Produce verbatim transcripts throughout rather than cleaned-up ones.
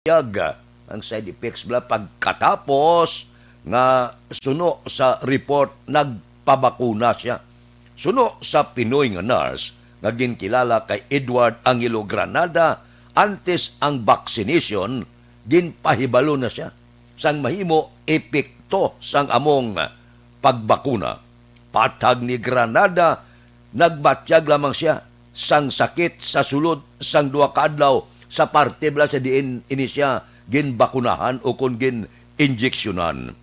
Yag ang side effects bala pagkatapos nga suno sa report nagpabakuna siya. Suno sa Pinoy nga nurse nga ginkilala kay Edward Angelo Granada, antes ang vaccination, ginpahibalo na siya sang mahimo epekto sang among pagbakuna. Patag ni Granada, nagbatyag lamang siya sang sakit sa sulod sang duha ka adlaw sa parte bala sa diin ini siya ginbakunahan o kon gin-injeksyonan.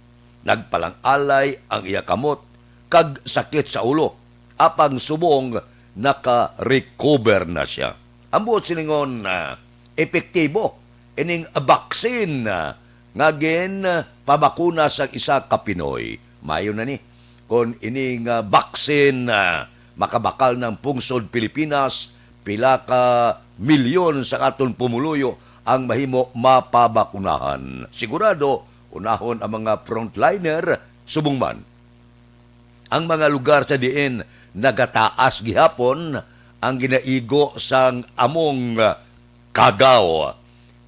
Nagpalang-alay ang iya kamot kag sakit sa ulo, apang subong naka-recover na siya. Ang buot silingon, ah, epektibo ining vaccine, ah, nga ginpabakuna sang isa ka Pinoy. Mayo na ni. Kon ini nga vaccine, ah, makabakal ng pungsod Pilipinas, pila ka milyon sa aton pumuluyo ang mahimo mapabakunahan. Sigurado, unahon ang mga frontliner, subong man ang mga lugar sa diin nagataas gihapon ang ginaigo sang among kagaw,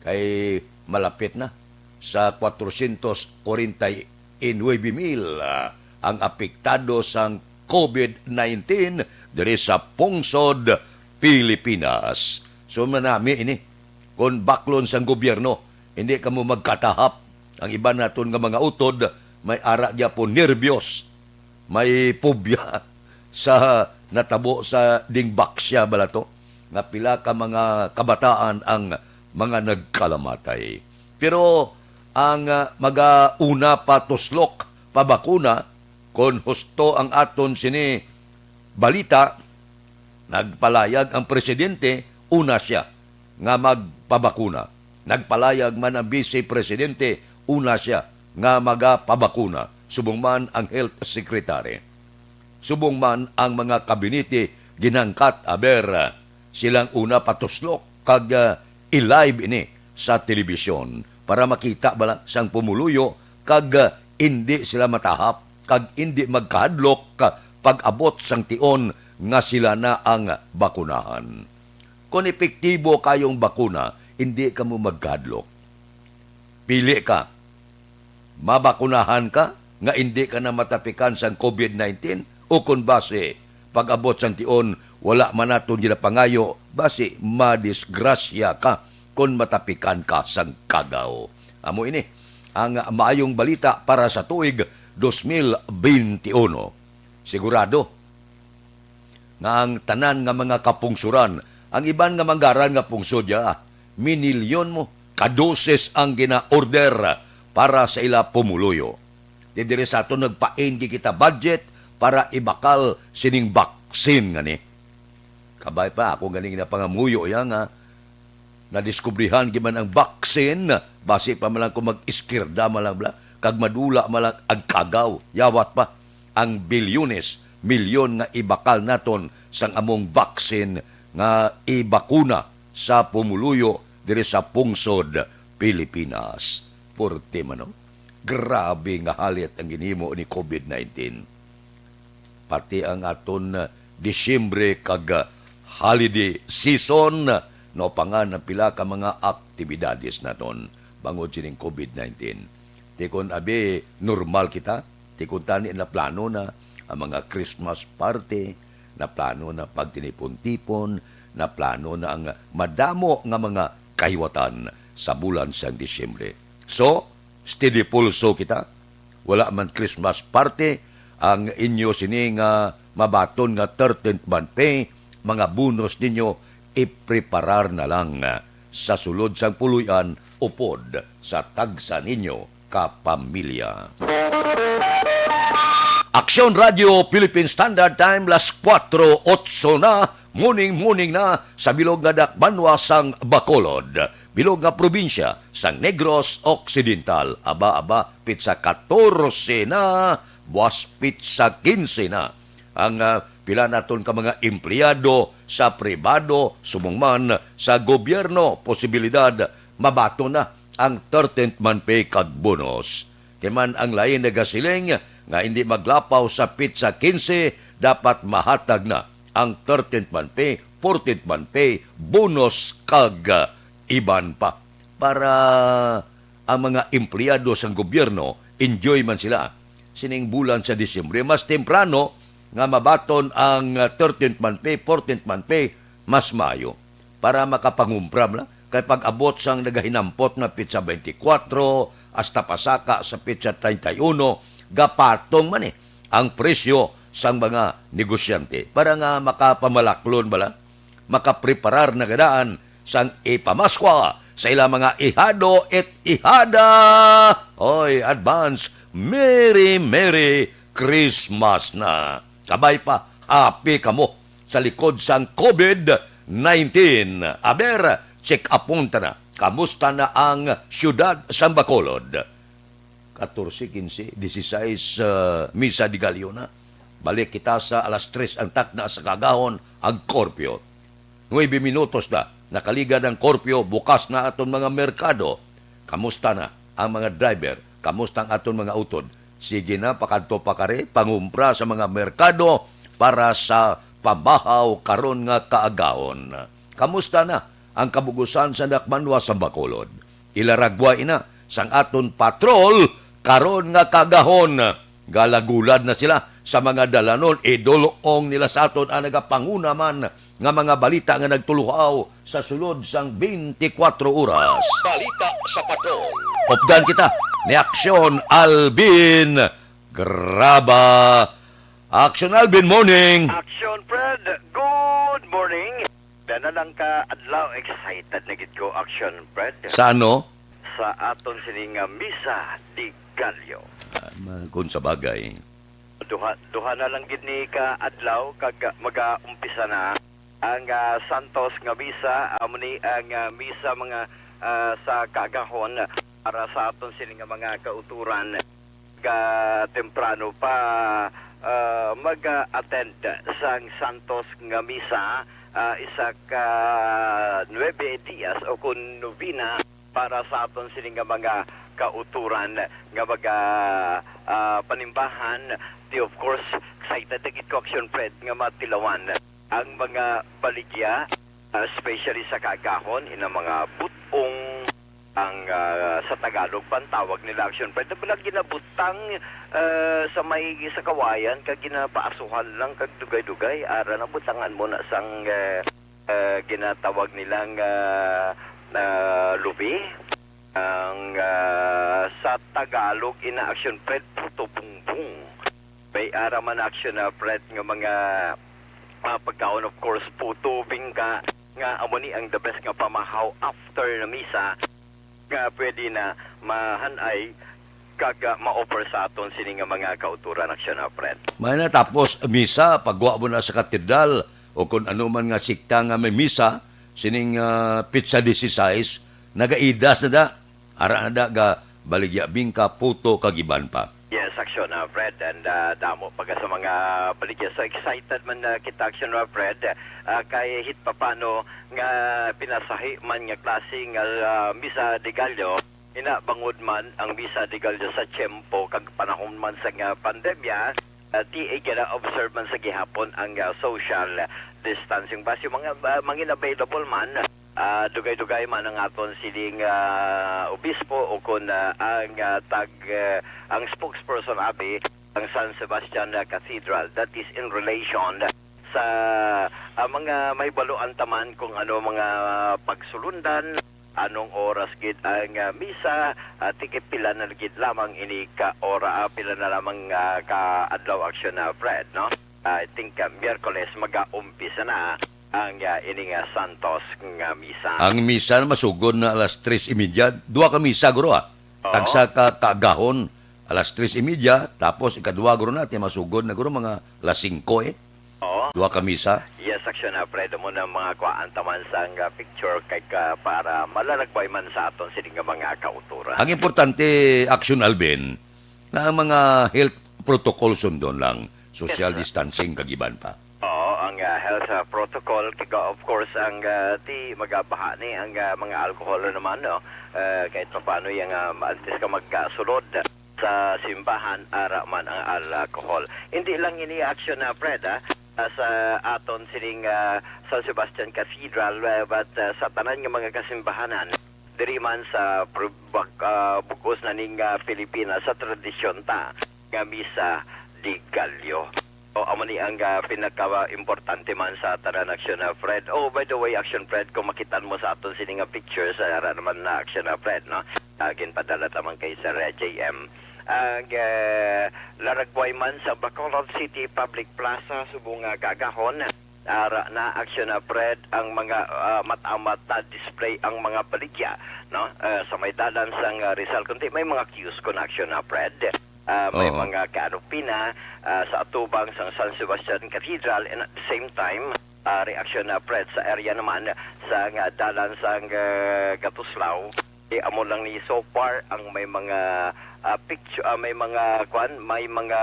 kay malapit na sa kwatrocientos kwarenta y nuebe mil ang apektado sang covid nineteen diri sa pungsod Pilipinas. So, manami ini, kung baklon sang gobyerno, hindi kamo magkatahap. Ang iban naton nga mga utod, may ara gyapon, nerbiyos, may phobia sa natabo sa dingbaksya bala to, nga pila ka mga kabataan ang mga nagkalamatay. Pero ang, ah, magauna pa tuslok pabakuna, kon husto ang aton sini balita, nagpalayag ang presidente, una siya nga magpabakuna. Nagpalayag man ang Vice Presidente, una siya nga magapabakuna, subong man ang Health Secretary. Subong man ang mga kabinete ginhangkat, aber, silang una patuslok kag, ah, i-live ini sa telebisyon para makita bala sang pumuluyo kag, ah, indi sila matahap kag indi magkahadlok pag-abot sang tion nga sila na ang bakunahan. Kon epektibo kayong bakuna, indi kamo magkahadlok. Pili ka. Mabakunahan ka nga indi ka na matapikan sang covid nineteen, o kon basi, pag-abot sang tion, wala man naton ginapangayo, basi madisgrasya ka kon matapikan ka sang kagaw. Amo ini ang maayong balita para sa tuig dos mil benti uno. Sigurado nga ang tanan nga mga kapungsuran, ang iban nga manggaran nga pungsod ya, minilyon mo ka doses ang gina-order para sa ila pumuluyo. Di diri sa aton nagpain gid kita budget para ibakal sining vaccine ngani. Kabay pa, ako ganing napangamuyo ya nga nadiskubrihan gid man ang vaccine, basi pa man lang kung mag-iskirda man lang bala, kag madula man lang ang kagaw, yawat pa ang bilyones, milyon nga ibakal naton sang among vaccine nga ibakuna sa pumuluyo diri sa pungsod Pilipinas. Porte man, no? Grabe nga halit ang ginhimo ni covid nineteen. Pati ang aton, ah, Disyembre kag, ah, holiday season, naupangan ang pila ka mga aktibidades naton bangod sining covid nineteen. Ti kon abi normal kita, ti kon tani naplano na ang mga Christmas party, naplano na pagtinipon-tipon, naplano na ang madamo nga mga kahiwatan sa bulan sang Disyembre. So, steady pulso kita. Wala man Christmas party, ang inyo sini nga mabaton nga thirteenth month pay, mga bonus ninyo, ipreparar na lang sa sulod sang puloy-an upod sa tagsa ninyo ka pamilya. Aksyon Radio Philippine Standard Time, las kuwatro otso na, morning, morning na sa bilog nga dakbanwa sang Bacolod, bilog nga probinsya sang Negros Occidental. Aba, aba, pitsa katorse na, buwas pitsa kinse na. Ang, ah, pila naton ka mga empleyado sa pribado, subong man sa gobyerno, posibilidad mabaton na ang thirteenth month pay kag bonus. Kay man ang lain nagasiling nga hindi maglapaw sa pitsa kinse, dapat mahatag na ang thirteenth month pay, fourteenth month pay, bonus kag, ah, iban pa. para ang mga empleyado sang gobyerno, enjoy man sila sining bulan sa Disyembre. Mas temprano nga mabaton ang, ah, thirteenth month pay, fourteenth month pay, mas maayo para makapangumpra man. Kay pag-abot sang nagahinampot nga petsa twenty-four hasta pasaka sa petsa treinta y uno, gapatong man eh ang presyo sang mga negosyante para nga makapamalaklon bala, makapreparar na gid sang ipamaskwa sa ilang mga ihado it ihada. Oy, advance Merry Merry Christmas na. Kabay pa, happy kamo sa likod sang covid nineteen. Aber, check upon ta na. Kamusta na ang siyudad sang Bacolod? Katorse, kinse, disisais, ah, Misa de Gallo na. Balik kita sa alas tres ang takna sa kaagahon, ang korpyo. Nuebe minutos na, nakaligad ang korpyo, bukas na aton mga merkado. Kamusta na ang mga driver? Kamusta ang aton mga utod? Sige na, pakadto pa kari, pangumpra sa mga merkado para sa pamahaw karon nga kaagahon. Kamusta na ang kabugusan sa Dakmanwa sa Bacolod? Ilaragway ina sang aton patrol karon nga kaagahon. Galagulad na sila sa mga dalanon, idulong nila sa aton ang nagapanguna man nga mga balita nga nagtuluhaw sa sulod sang twenty-four oras. Balita sa patrol. Updan kita ni Aksyon Alvin Graba. Aksyon Alvin, morning. Action, Fred. Good morning. Dana lang ka adlaw, excited na gid ko, Action, Fred. Sa ano? Sa aton sini nga Misa de Gallo. Ah, ma-, kung sa bagay. Duha, duha na lang gid ni ka adlaw kag mag-aumpisa na ang, ah, Santos nga Misa, amo ni ang, ah, misa mga, ah, sa kaagahon para sa aton sini nga mga kauturan. Ga temprano pa, ah, mag-attend sang Santos nga Misa, ah, isa ka nuebe dias o kun novena para sa aton sini nga mga kauturan nga maga, ah, panimbahan. Di, of course, excited na gid ko, Action Fred, nga matilawan ang mga baligya, ah, especially sa kaagahon, ina mga but-ong, ang, ah, sa Tagalog pa ang tawag nila, Action Fred. Wala ginabutang, ah, sa may, sa kawayan, kag ginapaasuhan lang kag dugay-dugay. Ara na, butangan mo na sang, eh, eh, ginatawag nilang, ah, ah, lubi. Ang, ah, sa Tagalog, ina, Action Fred, puto bungbong. May ara man, Action, ah, Fred, nga mga, ah, pagkaon, of course, puto, bingka, nga amo ni ang the best nga pamahaw after na misa, nga pwede na mahanay kag, ah, ma-offer sa aton sini nga mga kauturan, Action, ah, Fred. May na, tapos misa, pagwa mo na sa katedral, o kung ano man nga sikta nga may misa, sining, ah, petsa disisais, nagaidas na da. Ara na da ga baligya bingka, puto, kag iban pa. Yes, Action, ah, Fred, and, ah, damo pa ga sa mga baligya. So excited man, ah, kita, Action, ah, Fred, ah, kay hit papano nga pinasahi man nga klase nga, ah, Misa de Gallo, ina bangod man ang Misa de Gallo sa tiyempo kag panahon man sa nga pandemya, ah, ti gina-observe man sa gihapon ang, ah, social distancing. Basi mga, ah, mangin available man, ah, dugay-dugay man ang aton siling, ah, obispo o kon, ah, ang, ah, tag, ah, ang spokesperson abi ang San Sebastian, ah, Cathedral. That is in relation sa, ah, mga mahibaluan ta man kung ano mga pagsulundan, anong oras gid ang, ah, misa, ah, tigpila na gid lamang ini ka ora, ah, pila na lamang, ah, ka adlaw, Action, ah, Fred, no? I think, ah, Miyerkules mag-aumpisa na ang, ah, ini nga Santos nga misa. Ang misa masugod na alas tres y media. Duha ka misa, guro, ah. Oo. Tagsa ka kaagahon, alas tres y media, tapos ikaduha, guro, natin masugod na, guro, mga alas singko, eh. Oo. Duha ka misa. Yes, Action, ah, Fred, mo na mga kuhaan ta man sang, ah, picture kay ka para malaragway man sa aton sini nga mga kauturan. Ang importante, Action Alvin, na ang mga health protocol sundon lang, social Yes, sir. distancing kag iban pa. Oo, ang, ah, health, ah, protocol, kag, of course, ang, ah, ti magabaha ni ang, ah, mga alcohol naman, no? Eh, kahit papaano yung, ah, antes ka magkasulod sa simbahan, ara man ang alcohol. Hindi lang ini, Action, ah, Fred, ah, ah, sa aton sining, ah, San Sebastian Cathedral, eh, but, ah, sa tanan nga mga kasimbahanan, diri man sa pr-, bag-, ah, bug-os na ning, ah, Pilipinas, sa tradisyon ta nga Misa de Gallo. O, amo ni ang, ah, pinaka-importante man sa tanan, Action, ah, Fred. Oh, by the way, Action Fred, kung makitaan mo sa aton sini nga pictures, ah, ara naman na, Action, ah, Fred, no? Ah, ginpadala ta man kay Sir, ah, J M. Ang, ah, laragway man sa Bacolod City Public Plaza subong nga kaagahon, ara na, Action, ah, Fred, ang mga, ah, mat-amat na display ang mga baligya, no? Ah, sa may dalan sang, ah, Rizal, kundi may mga kiosk kon, Action, ah, Fred. Ah, may Oo. mga canopy na, ah, sa atubang sang San Sebastian Cathedral, and at the same time, ah, reaction na, Fred, sa area naman sa nga dalan sang, ah, Gatuslao. Eh, amo lang ni so far ang may mga, ah, picture, ah, may mga kwan, may mga,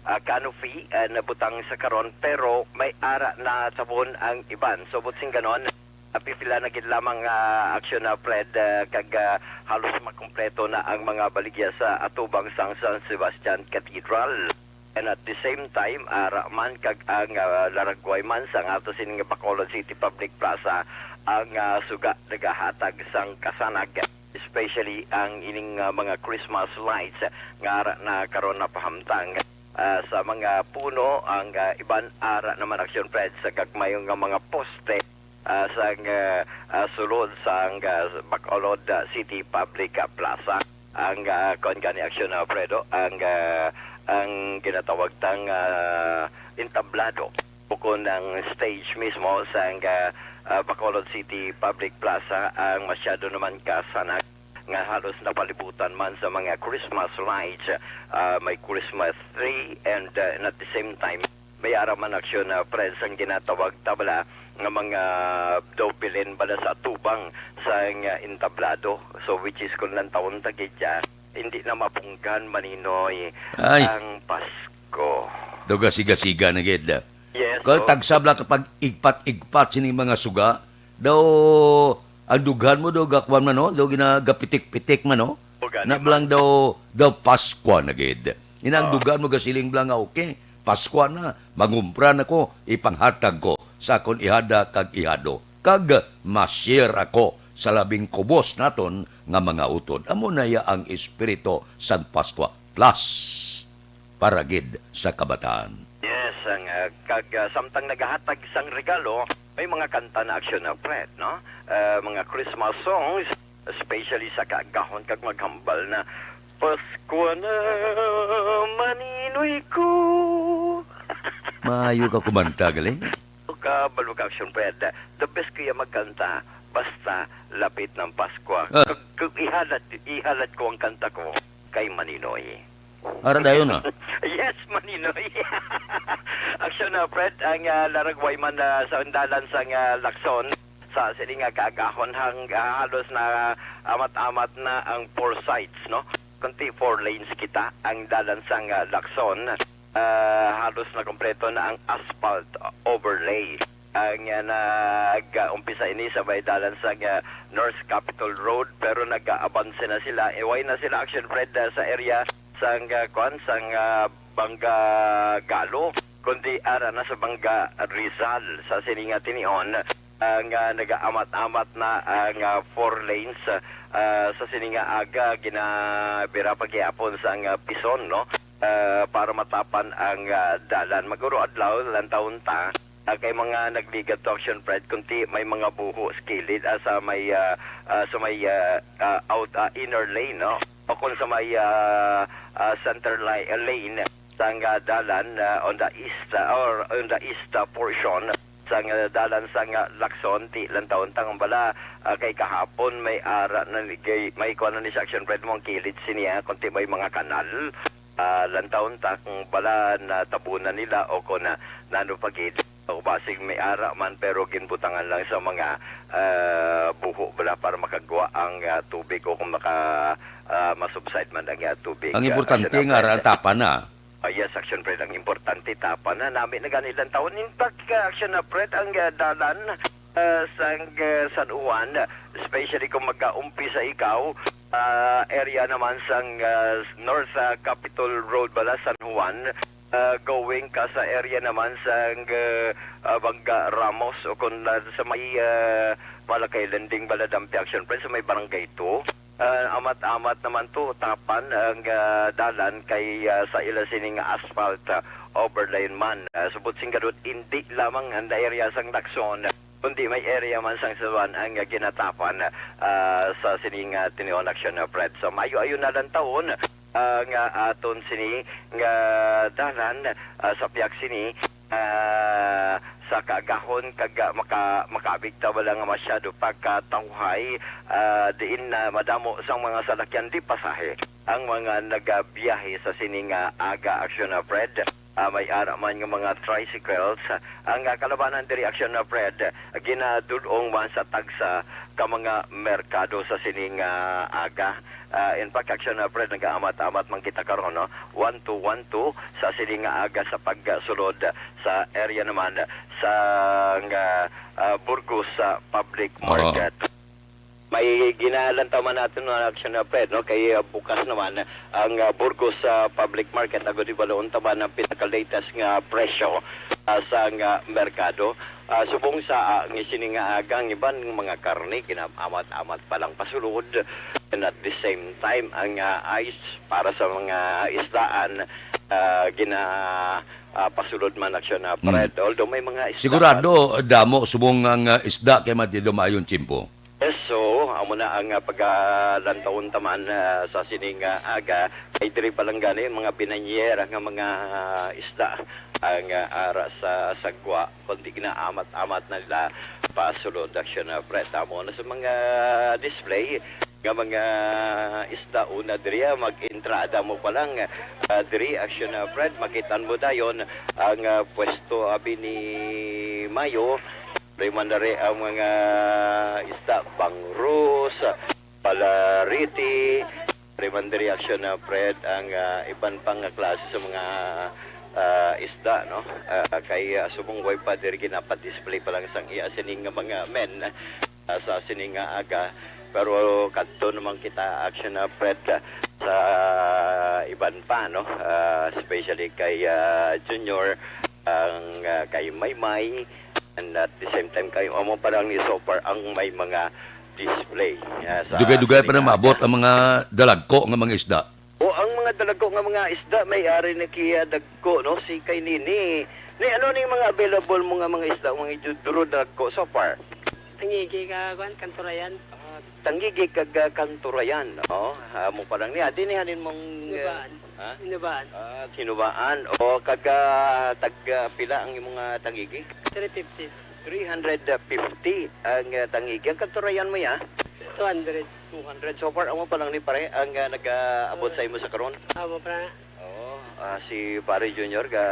ah, canopy, ah, nabutang sa karon, pero may ara na tabon ang iban. So, buot sing ganon, ah, pipila na gid lamang nga aksyon na, Fred, ah, kag, ah, halos makumpleto na ang mga baligya sa atubang sang San Sebastian Cathedral. And at the same time, ara man kag ang, ah, laragway man sang ato sining Bacolod City Public Plaza, ang, ah, suga nagahatag sang kasanag, especially ang ining, ah, mga Christmas lights nga ara na karon napahamtang, ah, sa mga puno, ang, ah, iban ara naman, Action Fred, sa gagmay nga mga poste, ah, sang, ah, ah, sulod sang, ah, Bacolod, ah, City Public, ah, Plaza. Ang, ah, kuwan gani, Action, ah, Fredo, ang, ah, ang ginatawag tang, ah, entablado, bukon ang stage mismo sang, ah, ah, Bacolod City Public Plaza, ang masyado naman kasanag nga halos napalibutan man sa mga Christmas lights, ah, may Christmas tree, and, ah, and at the same time, may ara man, Action, ah, Fred, sang ginatawag ta bala nga mga daw bilin bala sa atubang sang, ah, entablado. So, which is, kung lantawon ta gid siya, hindi na mapunggan, Maninoy, Ay. ang Pasko. Daw gasiga-siga na gid. Yes, Kung oh. tagsab lang kapag igpat-igpat sini mga suga, daw ang dughan mo daw gakuan man, no? Daw ginagapitik-pitik man, no? O, gani Na man. lang daw, daw Paskwa na gid. Ina ang Ah. dughan mo gasiling bala nga, "Okay, Paskwa na, mangumpra na ko, ipanghatag ko sa akon ihada kag ihado, kag ma-share ako sa labing kubos naton nga mga utod." Amo na iya ang espiritu sang Paskwa, plus para gid sa kabataan. Yes, ang, ah, kag, ah, samtang nagahatag sang regalo, may mga kanta na, Action na, Fred, no? Ah, mga Christmas songs, especially sa kaagahon kag maghambal na, "Paskwa na, maninoy ko." Maayo ka kumanta, galing. Kabalo ka, Action Fred. The best kaya magkanta basta lapit ng Paskwa. Ah. Kag, kag ihalat, ihalat ko ang kanta ko kay Maninoy. Ara dayon, ah. Yes, Maninoy. Action na, Fred, ang, ah, laragway man, ah, sa dalan sang, ah, Lacson, sa sini nga kaagahon, hang, ah, halos na amat-amat na ang four sides, no? Kunti four lanes kita, ang dalan sang, ah, Lacson, ah, halos na kompleto na ang asphalt overlay. Ang, ah, nag-umpisa ini sa may dalan sang, ah, North Capitol Road, pero nag-aabanse na sila. Iway na sila, Action Fred, ah, sa area sang, ah, kwan, sang, ah, Bangga Galo, kundi ara na sa Bangga Rizal. Sa sini nga tinion, ah, nga nagaamat-amat na ang, ah, four lanes, ah, sa sini nga aga, ginabira pa gihapon sang, ah, pison, no? Ah, para matapan ang, ah, dalan. Maguro adlaw, lantawon ta, ah, kay mga nagligad to, Action Fred, kunti may mga buho sa kilid, ah, sa may, ah, ah, sa may, ah, ah, out, ah, inner lane, no? O kung sa may, ah, ah, center li-, ah, lane sang, ah, dalan, ah, on the east, ah, or on the east, ah, portion sang, ah, dalan sang, ah, Lacson, ti lantawon ta nga bala, ah, kay kahapon may ara na ni-, kay may kuwan na ni sa, Action Fred, mo ang kilid siniya, kunti may mga kanal. Ah, lantawon ta kung bala natabunan nila o kung na, nano pa gid. O basig may ara man, pero ginbutangan lang sa mga, ah, buho bala para makagwa ang, ah, tubig o kung maka, ah, masubside man ang, ah, tubig. Ang Ah, importante Action nga ara Fred. tapan na. Ah, yes, Action Fred, ang importante tapan na. Nami na gani lantawon. In fact, ah, Action Fred, ang, ah, dalan, ah, sang, ah, San Juan, especially kung mag-aumpisa ikaw, ah, area naman sang, ah, North, ah, Capitol Road bala, San Juan, ah, going ka sa area naman sang, ah, ah, Bangga Ramos o kung na, sa may, ah, Wala kay landing bala dampi, Action Friend, sa may Barangay two. Ah, amat-amat naman to, tapan ang, ah, dalan kay, ah, sa ila sining asphalt, ah, overlay man. Ah, subot sing gadot, hindi lamang ang area sang Lacson, kundi may area man sang San Juan ang, ah, ginatapan, ah, sa sining, ah, tinuod, Action, ah, Fred. So, maayo-ayo na lang taon, ah, nga aton sini nga dalan, ah, sa piyak sini, ah, sa kaagahon kag, ah, maka-, makaabig ta wala nga masyado pagkatawhay, ah, diin na madamo sang mga salakyan di pasahe ang mga nagabiyahe sa sini nga aga, Action, ah, Fred. Ah, may ara man nga mga tricycles, ah, ang, ah, kalabanan diri, Action, ah, Fred, ginadul-ong man sa tagsa ka mga merkado sa sini nga aga. Ah, in fact, Action, ah, Fred, nagaamat-amat man kita karon, no? One two one two sa sini nga aga sa pagsulod sa area naman sa nga, ah, Burgos sa public Oo. market. May ginalantaw man natin, no, Action, ah, Fred, no? Kay, ah, bukas naman ang, ah, Burgos sa public market. Agod ibaloon ta ba ang pinaka-latest nga presyo, ah, sa nga merkado? Ah, subong sa, ah, nga sini nga aga, ang iban mga karne, ginaamat-amat pa lang pasulod. And at the same time, ang, ah, ice para sa mga isdaan, ah, gina, ah, pasulod man, Action, ah, Mm. Fred. Although may mga isda Sigurado, damo subong ang, ah, isda kay matido maayo ang tiyempo. Yes, so, amo na ang, ah, pagkalantawon taman, ah, sa sining, ah, aga. Kay diri pa lang gani, mga binanyera nga mga, ah, isda ang, ah, ara sa sagwa, kundi ginaamat-amat na nila pasulod, Action, ah, Fred. Amo na sa mga display nga mga isda una diri, ah, mag-entrada mo pa lang, ah, diri, Action, ah, Fred, makitaan mo dayon ang, ah, pwesto abi ni Mayo. Diri man diri ang mga isda, bangros, palariti. Diri man diri, Action, ah, Fred, ang, ah, iban pang nga klase sa mga, ah, isda, no? Ah, kay, ah, subong way pa diri ginapa-display pa lang sang iya sining nga mga men, ah, sa sining nga aga. Pero kadto naman kita, Action, ah, Fred, ah, sa iban pa, no? Ah, especially kay, ah, Junior, ang, ah, kay Maymay, and at the same time kay amo pa lang ni so far ang may mga display, ah, sa Dugay-dugay pa sining na maabot aga. ang mga dalagko nga mga isda. O, ang mga dalagko nga mga isda, may ari na kiya dagko, no? Si kay Nini. Ni, ano ni mga available mo nga mga isda, mga iduduro dagko so far? Tangigi ka, kwan, kanturayan. Ah, tangigi kag, ah, kanturayan, no? Amo pa lang niya. Di ni halin mong, ah, Hinubaan. ha? Hinubaan. Ah, hinubaan. O, kag, ah, tag, ah, pila ang imong, ah, tangigi? Three fifty. Three hundred fifty ang, ah, tangigi. Ang kanturayan mo, ya? Two hundred. Two hundred. So far, amo pa lang ni pare ang, ah, nag-aabot sa imo sa karon? Amo pa na. Oo. Ah, si Pare Junior ga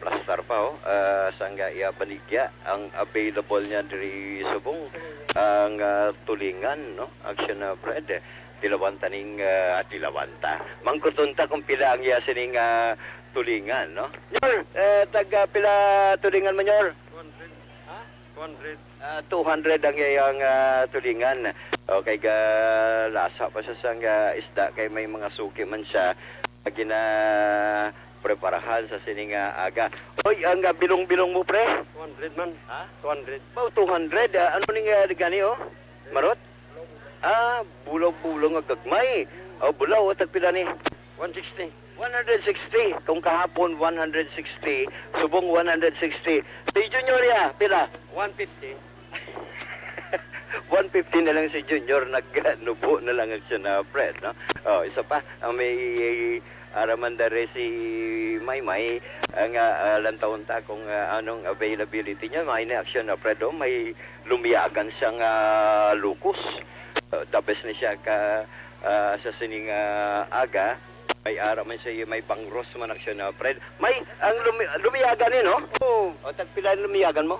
plastar pa, oh. Ah, sangga iya baligya ang available niya diri subong ang, ah, tulingan, no? Action, ah, Fred. Tilawan ta ning, ah, tilawan ta. Mangkuton ta kung pila ang iya sining, ah, tulingan, no? Junior, eh, tag, ah, pila tulingan mo, Junior? Two hundred. Ha? Two hundred. Ah, two hundred ang iyang, ah, tulingan. Okay, ga lasa pa siya sang, ah, isda kay may mga suki man siya nga ginapreparahan sa sini nga aga. Oy, ang, ah, bilong-bilong mo, pre? Two hundred man. Ha? Two hundred. Ba, two hundred. Ah, ano ning, ah, gani, oh? Marot? Ah, bulaw-bulaw nga gagmay. Oh, bulaw, oh, tagpila ni? One sixty. One hundred sixty. Kung kahapon, one hundred sixty. Subong, one hundred sixty. Si Junior, ya, pila? One fifty. One fifty na lang si Junior, nagnubo na lang siya na, Fred, no? Oh, isa pa, ang may ara man diri si Maymay, ang, ah, ah, lantawon ta kung, ah, anong availability niya. May na action na, Fred, oh, may lumiyagan siyang, ah, lukos. Ah, the best ni siya ka, ah, sa sining, ah, aga. May ara man siya, may bangros man action na, Fred. May, ang lumi-, lumiyagan ni, no? Oo. O, tagpila ang lumiyagan mo?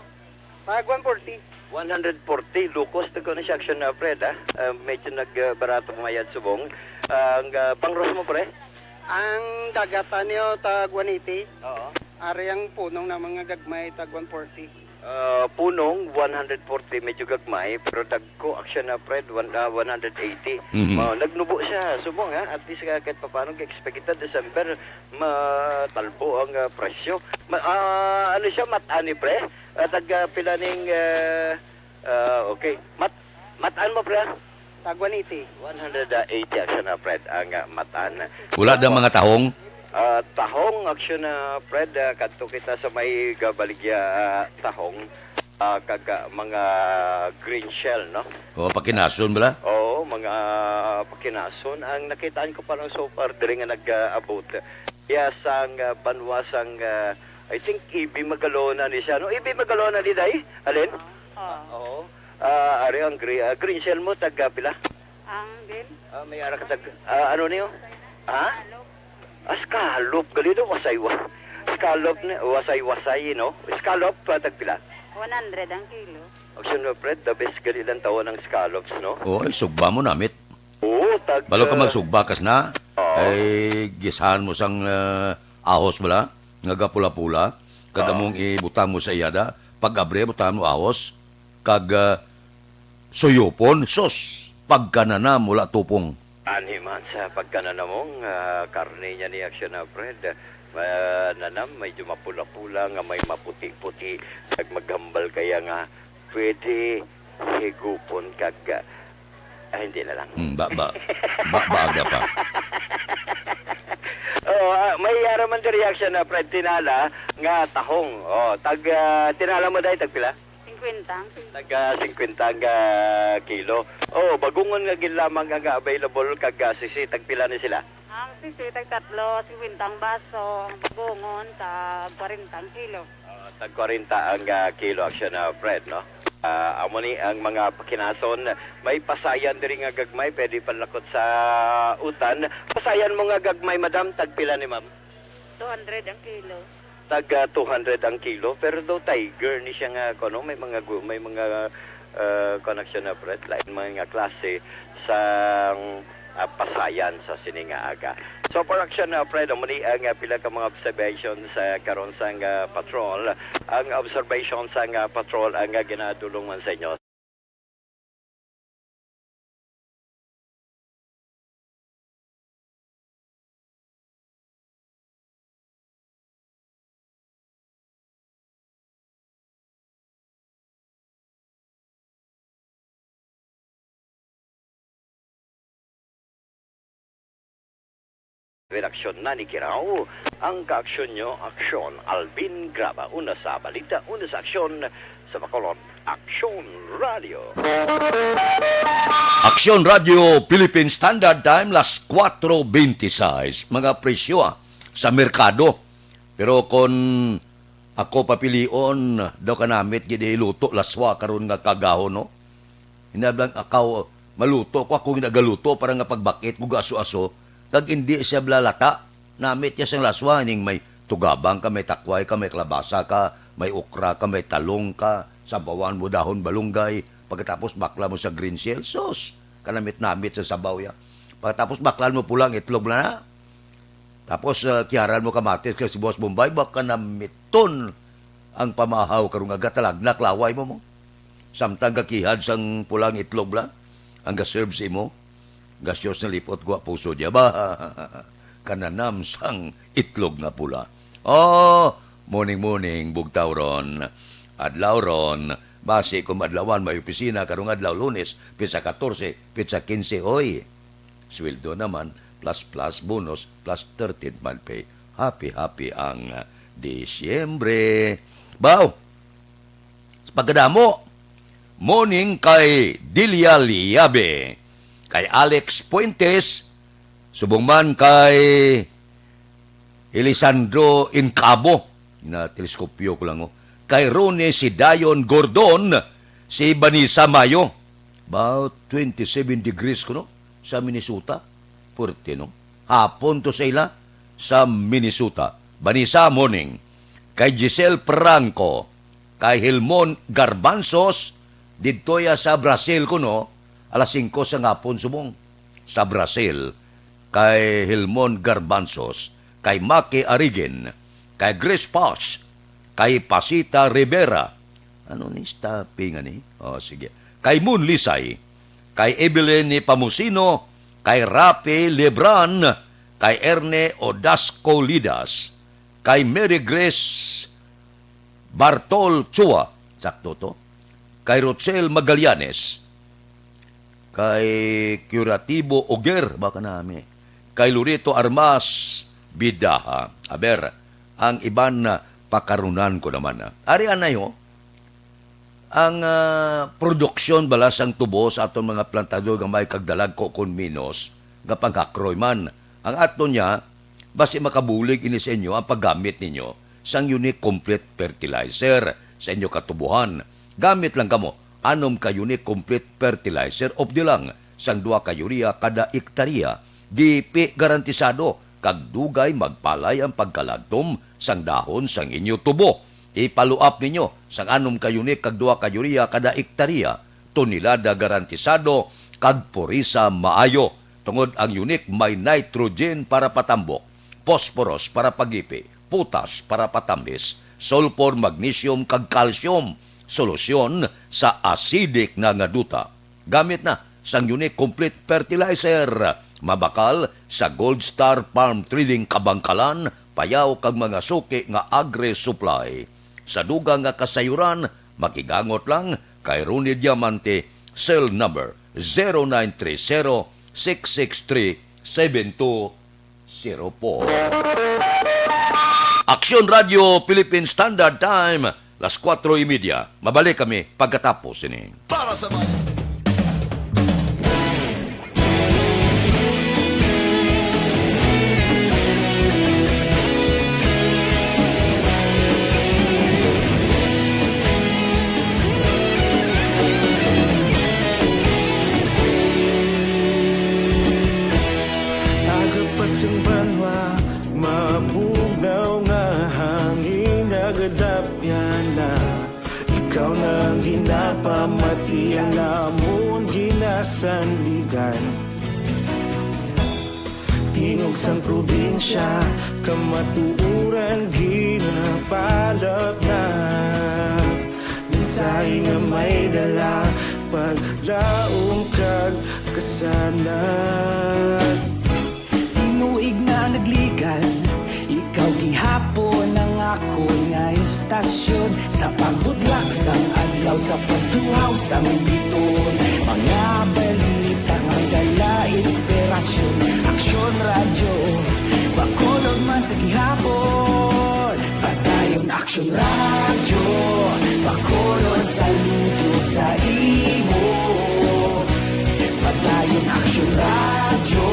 Tag one forty. One hundred forty, lukos, tagko na siya action na, Fred, ah. Ah, medyo nag, ah, barato mayad subong. Ang, ah, bangros mo, pre? Ang dagatan niyo, tag one eighty. Oo. Ari ang punong na mga gagmay, tag one forty. Ah, punong, one hundred forty, medyo gagmay, pero dagko action na, Fred, one, ah, one hundred eighty. Mhm. Mao, nagnubo siya, subong, ha? At least, ah, kahit papaano, expected December, matalbo ang, ah, presyo. Ma-, ah, ano siya, mat-ani, pre? Ah, tag, ah, pila ning, ah, Ah, okay. Mat-, matan mo, pre? Tag one eighty. One hundred eighty, action na, Fred, ang, ah, matan. Wala daw mga tahong? Ah, tahong, action na, Fred, ah, kadto kita sa may gabaligya, ah, tahong, ah, kag, ah, mga green shell, no? O, pakinason bala? Oo, mga pakinason. Ang nakitaan ko pa lang so far, diri nga nag-abot. Iya sang, ah, banwa sang, ah, I think, Ibi Magalona ni siya, no? Ibi Magalona ni, day? Alin? Oo. Ah, oo. Ah, ari ang gre-, ah, green shell mo, tag, ah, pila? Ang din? Ah, may ara ka tag, ah, ano niyo? Ha? Scallop. Ah, scallop. Gali daw, wasay-wa-, scallop ni, wasay-wasay, no? Scallop, ah, tag pila? One hundred ang kilo. Action, no, Fred, the best gali lang tawon ang scallops, no? Oo, ay, sugba mo namit. Oo, tag, Balo ka ah, magsugba kas na, oo. Ay, gisahan mo sang, ah, ahos bala, nga gapula-pula, kag Oo. among ibutang mo sa iyada, pag abre, butang mo ahos, kag, ah, suyupon, sus, pagkananam, wala tupong. Anhi man sa pagkananamong, ah, karne niya ni Action na, Fred. Ah, nanam, medyo mapula-pula nga may maputi-puti, kag maghambal kaya nga pwede higupon kag, ah, ah, hindi na lang. Hmm, ba, ba, ba, baaga pa. Oh, ah, may ara man di reaction na, Fred, tinala nga tahong. Oh, tag, ah, tinala mo dahil tagpila? Singkwenta ang kilo. Taga singkwenta ang, ah, kilo. Oh, bagungon nga gid lamang ang available kag, ah, sisi, tagpila ni sila? Ang sisi, tag tatlo, singkwenta ang baso, ang bagungon, tag kwarenta ang kilo. Ah, tag kwarenta ang, ah, kilo, action na, Fred, no? Ah, amo ni ang mga pakinason. May pasayan diri nga gagmay, pwede panlakot sa utan. Pasayan mo nga gagmay, madam, tagpila ni ma'am? Two hundred ang kilo. Taga two hundred ang kilo, pero daw tiger ni siya nga, kuno, may mga gu-, may mga, ah, kuwan, action na, Fred, lain mga klase sang, ah, pasayan sa sini nga aga. So, for action na, Fred, amo ni ang, ah, pila ka mga observations, ah, karon sang, ah, patrol. Ang observation sang, ah, patrol ang, ah, ginadulong man sa inyo. Redaksyon na ni Kirao, ang kaaksyon nyo, aksyon. Alvin Graba, una sa balita, una sa aksyon, sa Bacolod, Aksyon Radio. Aksyon Radio, Philippine Standard Time, las kuwatro bente seis. Mga presyo, ah, sa merkado. Pero kon ako papilion, daw kanamit gid iluto laswa karon nga kaagahon, no? Hinablang akaw, maluto ko, ako ginagaluto para nga pagbakit ko aso-aso, kag indi siya blalata. Namit niya sang laswa, ning may tugabang ka, may takway ka, may kalabasa ka, may okra ka, may talong ka, sabawan mo dahon balunggay, pagkatapos bakla mo sa green shell, sus, kanamit-namit sa sabaw ya. Pagkatapos baklan mo pula ang itlog na na. Tapos, ah, kiyaran mo kamatis kag sibuyas Bombay, baka namiton ang pamahaw karong aga, talagnak laway mo mo. Samtang gakihad sang pulang itlog bala, ang ga-serve sa imo, gasyos na lipot gwa puso niya ba? Kananam sang itlog nga pula. Oh, morning, morning, bugtaw ron. Adlaw ron, basi kung adlawan may opisina karong adlaw, Lunes, petsa katorse, petsa kinse, hoy. Sweldo naman, plus, plus, bonus, plus thirteenth month pay. Happy, happy ang, ah, Disyembre. Baw! Sa pagkadamo, morning kay Delia Liabe, kay Alex Fuentes, subong man kay Elisandro Incabo, na teleskopyo ko lang, oh. Kay Ronnie si Dion Gordon, si Vanessa Mayo. About twenty-seven degrees kuno sa Minnesota. Puerte, no? Hapon to sa ila sa Minnesota. Vanessa, morning. Kay Giselle Franco, kay Hilmon Garbanzos, didto ya sa Brazil kuno, alas singko sa hapon subong. Sa Brazil, kay Hilmon Garbanzos, kay Maki Arigin, kay Grace Paz, kay Pasita Rivera. Ano ni, stopping ani? Oh, sige. Kay Moon Lisay, kay Evelyn ni Pamusino, kay Rafi Lebran, kay Erne Odasco Lidas, kay Mary Grace Bartol Chua. Sakto to. kay Rochelle Magallanes, kay Curatibo Oger, baka nami, kay Loreto Armas Bidaha. Aber, ang iban na pakarunan ko naman, ah. Ari anay, ho, ang, ah, produksyon bala sang tubo sa aton mga plantador nga may kagdalagko kon minos nga panghakroy man. Ang aton niya, basi makabulig ini sa inyo ang paggamit ninyo sang Unique Complete Fertilizer sa inyo katubohan. Gamit lang kamo, anom ka Unique Complete Fertilizer of the lang sang duha ka urea kada ektarya. Gipi garantisado kag dugay magpalay ang pagkalagtom sang dahon sang inyo tubo. Ipaluap ninyo sang anom ka Unique kag duha ka urea kada ektarya, tonelada garantisado, kag purisa maayo, tungod ang Unique may nitrogen para patambok, phosphorus para pagipi, potas para patamis, sulfur, magnesium, kag calcium, solusyon sa acidic na nga duta. Gamit na sang Unique Complete Fertilizer, mabakal sa Gold Star Farm Trading Kabangkalan, Payao, kag mga suki nga agri-supply. Sa dugang nga kasayuran, makigangot lang kay Ronnie Diamante, cell number zero nine three zero, six six three, seven two zero four. Aksyon Radio Philippine Standard Time, las kuwatro y media. Mabalik kami pagkatapos ini. Para sa bayan. Aga pa sang banwa, mabugnaw nga hangin, nagadapyan na. Ikaw na ang ginapamati, ang amon ginasandigan. Tingog sang probinsya, kamatuoran ginapalapnap. Mensahe nga may dala, paglaom kag kasanag. Tinuig na nagligan, ikaw gihapon ang akon nga istasyon. Sa pagbudlak sang adlaw, sa pagtuhaw sang biton, mga balita nga dala inspirasyon. Aksyon Radyo Bacolod man sa gihapon, padayon Aksyon Radyo Bacolod, saludo sa imo. Padayon Aksyon Radyo,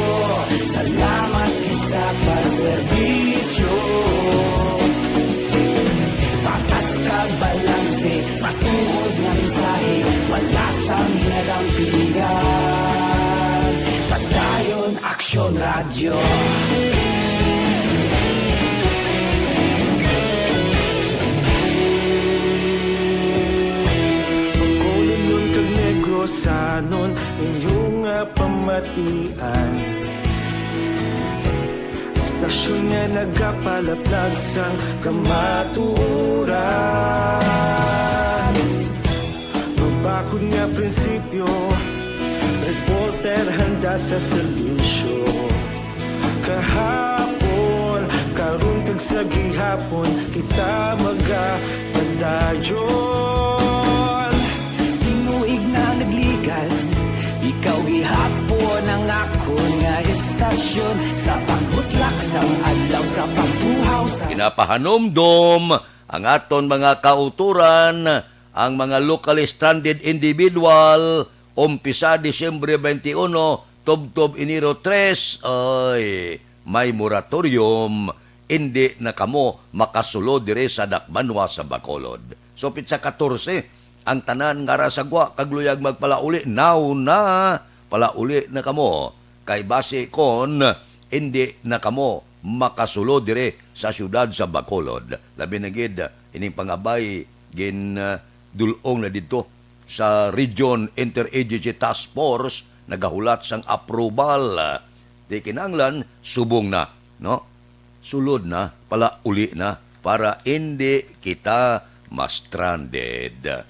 salamat gid sa pagserbisyo. Patas kag balanse, matuod nga mensahe, wala sang ginadampigan. Padayon Aksyon Radyo. Bacolod kag Negrosanon, inyo nga pamatian. Istasyon nga nagapalaplag sang kamatuoran. Mabakod nga prinsipyo, reporter handa sa serbisyo. Kahapon, karon kag sa gihapon, kita magapadayon. Tinuig na nagligan, ikaw gihapon ang akon nga istasyon. Sa pagbutlak sang adlaw, sa pagtuhaw sa Ginapahanumdom ang aton mga kautoran, ang mga locally stranded individual, umpisa Disyembre twenty-one, tubtob Enero tres, ay, may moratorium, indi na kamo makasulod diri sa dakbanwa sa Bacolod. So, petsa katorse, ang tanan nga ara sa gwa kag luyag magpalauli, now na, palauli na kamo. Kay basi kon indi na kamo makasulod diri sa siyudad sa Bacolod, labi na gid ining pangabay gin, ah, dul-ong na didto sa Region Interagency Task Force, nagahulat sang approval. Di kinahanglan, subong na, no? Sulod na, palauli na para indi kita ma-stranded.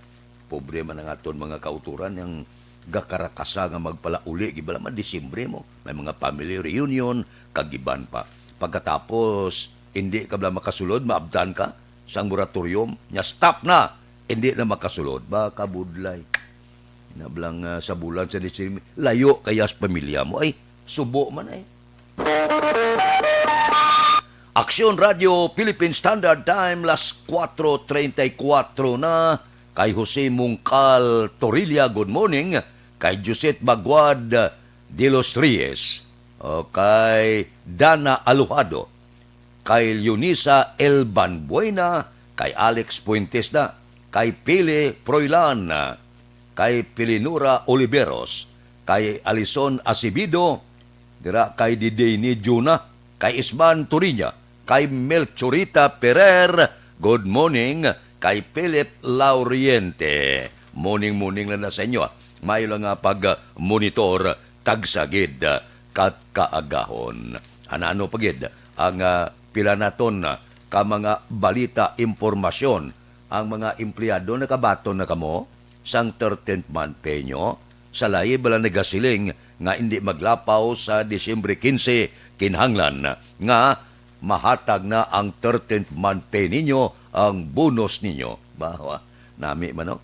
Pobre man ang aton mga kautoran, ang gakarakasa nga magpalauli, gibala man Disyembre mo, may mga family reunion, kag iban pa. Pagkatapos, hindi ka bala makasulod, maabtan ka sang moratorium, nya stop na. Hindi na makasulod, makabudlay. Nablang, ah, sa bulan sa Disyembre, layo kaya sa pamilya mo. Ay, subo man ay. Aksyon Radio Philippine Standard Time, las cuatro treinta y cuatro na. Kay Jose Mungkal Torilla, good morning. Kay Josette Baguad de los Reyes. O kay Dana Alojado. Kay Leonisa Elban Buena, kay Alex Fuentes na, kay Pili Froilan, kay Pilinura Oliveros, kay Alison Acevedo, dira kay Didini Juna, kay Isman Turiña, kay Melchorita Perer, good morning, kay Philip Lauriente. Morning, morning lang na sa inyo, ah. Maayo lang nga pag-monitor, tagsa gid, ah, kat kaagahon. Anano pa gid ang, ah, pila naton, ah, ka mga balita, impormasyon, ang mga empleyado, nakabaton na kamo sang thirteenth month pay nyo? Sa lahi bala nagasiling nga indi maglapaw sa Disyembre quince, kinahanglan nga mahatag na ang thirteenth month pay ninyo, ang bonus ninyo. Bawa, nami man, no?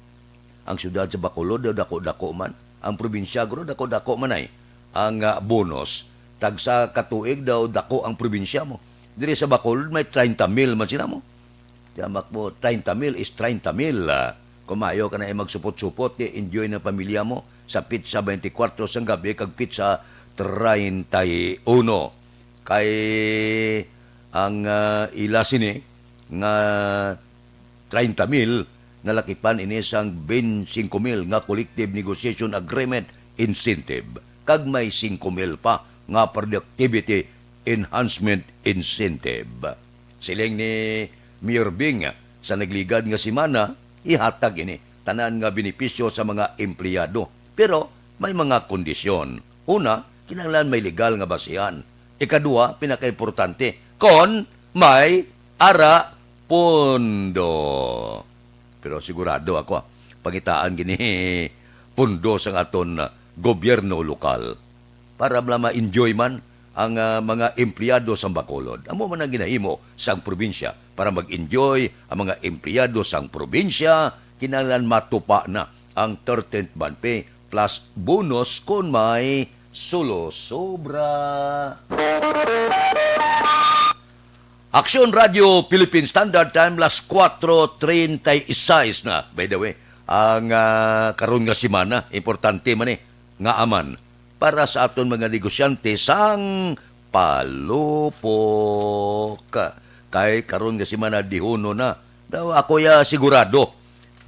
Ang siyudad sa Bacolod daw dako-dako man. Ang probinsya guro dako-dako man ay ang, ah, bonus. Tagsa ka tuig daw dako ang probinsya mo. Diri sa Bacolod may treinta mil man sila mo. Tiyamak mo, treinta mil is treinta mil, ah. Kung maayo ka na ay magsupot-supot, di enjoy na pamilya mo sa pitsa twenty-four sang gabi kag pitsa treinta y uno. Kay ang, ah, ila sini nga treinta mil, nalakipan ini sang twenty-five mil nga collective negotiation agreement incentive, kag may singko mil pa nga productivity enhancement incentive. Siling ni Mayor Bing, sa nagligad nga semana, ihatag ini tanan nga benepisyo sa mga empleyado. Pero may mga kondisyon. Una, kinahanglan may legal nga basihan. Ikadua, pinakaimportante, kon may ara pondo. Pero sigurado ako, ah, pangitaan gini pondo sang aton, ah, gobyerno lokal para bala ma-enjoy man ang, ah, mga empleyado sang Bacolod. Amo man ang ginahimo sang probinsya para mag-enjoy ang mga empleyado sang probinsya. Kinahanglan matupa na ang thirteenth month pay plus bonus kon may sulo sobra. Aksyon Radio Philippine Standard Time, las cuatro treinta y seis na. By the way, ang, ah, karon nga semana, importante man eh, nga aman para sa aton mga negosyante sang palupok. Kay karon nga semana, dihuno na. Daw ako ya sigurado,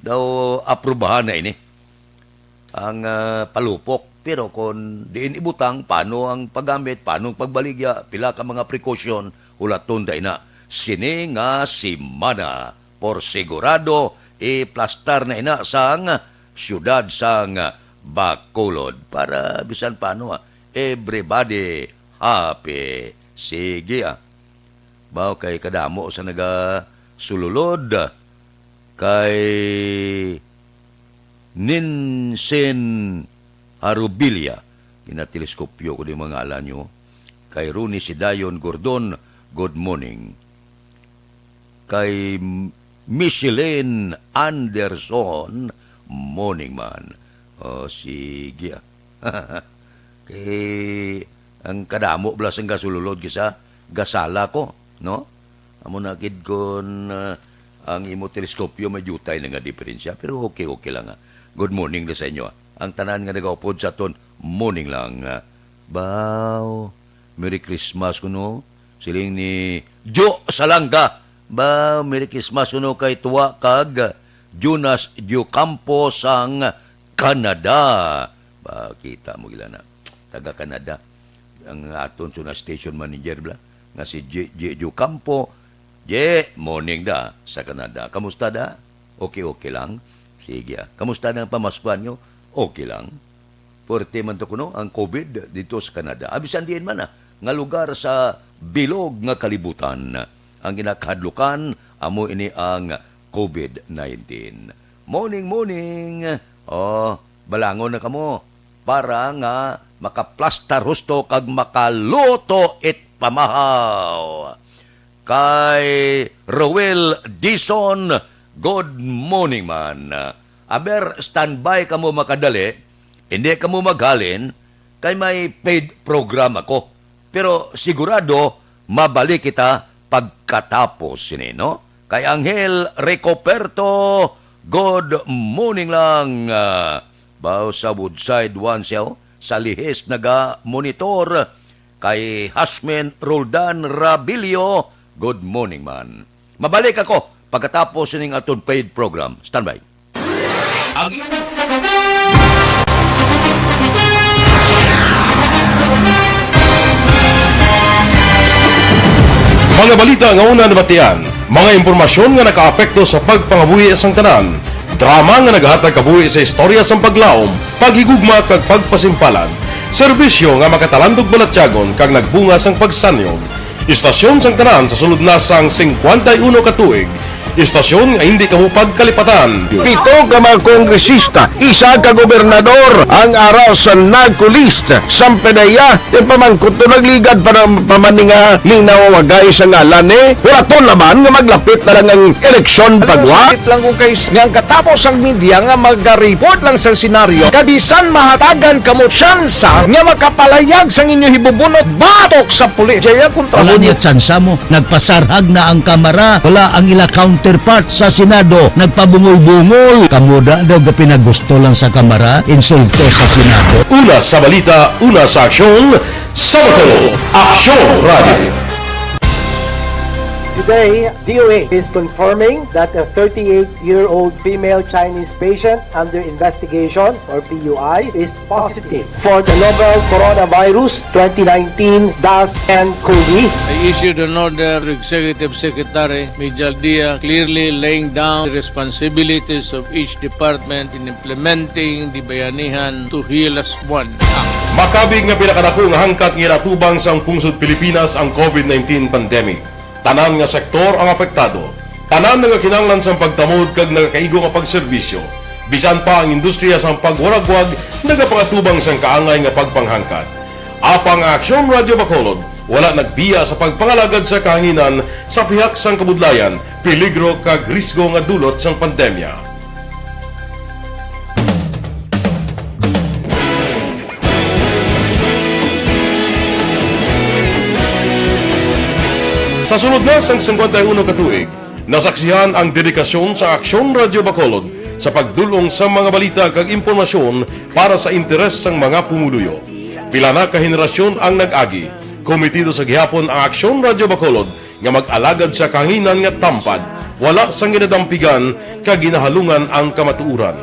daw aprubahan na ini ang, ah, palupok. Pero kon diin ibutang, paano ang paggamit, paano ang pagbaligya, pila ka mga precaution, hulaton da ina. Sini nga semana, por sigurado, iplastar na ina sang siyudad sang Bacolod para bisan paano, ah, everybody happy. Sige, ah. Baw kay kadamo sa nagasululod kay Ninsin Harubilia. Ginateleskopyo ko di mga ngalan nyo. Kay Ronnie Sidayon Gordon, good morning. Kay Micheline Anderson, morning man. O, sige, ah. Kay ang kadamo bala sang gasululod kisa, gasala ko, no? Amo na gid kon, ah, ang imo teleskopyo may diutay na nga diferensya, pero okay, okay lang, ah. Good morning na sa inyo, ah. Ang tanan nga nagaupod sa aton, morning lang, ah. Baw, Merry Christmas kuno. Siling ni Jo Salanga, baw, Merry Christmas kuno kay Tuwa kag Jonas Diocampo sang Canada. Ba, kita mo gila na. Taga Canada. Ang aton suna station manager bala, nga si J J Diocampo. J, morning da sa Canada. Kamusta da? Okay, okay lang. Sige, ah. Kamusta na ang pamaskuhan nyo? Okay lang. Puwerte man to kuno ang COVID dito sa Canada. Abisan diin man, ah, nga lugar sa bilog nga kalibutan. Ang ginakahadlukan, amo ini ang COVID nineteen. Morning, morning. Oh, balangon na kamo para nga makaplastar husto kag makaluto it pamahaw. Kay Roel Dison, Good morning, man. Aber, standby kamo makadali. Hindi kamo maghalin, kay may paid program ako. Pero sigurado, mabalik kita pagkatapos sini, no? Kay Angel Ricoperto, good morning lang. Ah, bao sa Woodside Wansel, sa lihis naga-monitor. Kay Hasmin Roldan Rabilio, good morning, man. Mabalik ako pagkatapos sining aton paid program. Standby. Ang mga balita nga una nabatian, mga impormasyon nga nakaapekto sa pagpangabuhi sang tanan, drama nga nagahatag kabuhi sa istorya sang paglaom, paghigugma kag pagpasimpalan, serbisyo nga makatalandog balatyagon kag nagbunga sang pagsanyog. Istasyon sang tanan sa sulod na sang singkwenta y uno ka tuig. Istasyon nga hindi kamo pagkalipatan. Pito ka mga kongresista, isa ka gobernador ang ara sa NACO list. Sang P D E A, di pa man kuto nagligad para pa man ni nga ninawagay sa ngalan ni. Wala to laman nga maglapit na lang ang eleksyon pagwa. Sakit lang kung kay nga ang katapos ang media nga maga-report lang sa senaryo, kag bisan mahatagan kamo tsansa nga makapalayag sang inyo hibubunot batok sa pulis. Jaya kontra Wala mo. Niya tsansa mo. Nagpasarhag na ang Kamara. Wala ang ila counterpart sa Senado. Nagpabungol-bungol. Kamo da daw ga pinagusto lang sa Kamara. Insulto sa Senado. Una sa balita, una sa aksyon, sa Bacolod, Aksyon Radio. Today, D O H is confirming that a thirty-eight-year-old female Chinese patient under investigation, or P U I, is positive for the novel Coronavirus twenty nineteen dash N COVID. I issued an order to Executive Secretary Mijal Dia, clearly laying down the responsibilities of each department in implementing the Bayanihan to Heal Us One Act. Makabig nga pinakadako nga hangkat nga ginatubang sang pungsod Pilipinas ang COVID nineteen pandemic. Tanan nga sektor ang apektado. Tanan nagakinahanglan sang pagtamod kag nagakaigo nga pagserbisyo. Bisan pa ang industriya sang pagwaragwag nagapangatubang sang kaangay nga pagpanghangkat. Apang ang Aksyon Radyo Bacolod wala nagbiya sa pagpangalagad sa kahanginan sa pihak sang kabudlayan, peligro kag risgo nga dulot sang pandemya. Sa sulod na sang singkwenta y uno ka tuig, nasaksihan ang dedikasyon sa Aksyon Radyo Bacolod sa pagdul-ong sa mga balita kag impormasyon para sa interes sang mga pumuluyo. Pila na ka henerasyon ang nag-agi, kometido sa gihapon ang Aksyon Radyo Bacolod nga mag-alagad sa kahanginan nga tampad, wala sang ginadampigan kag ginahalungan ang kamatuoran.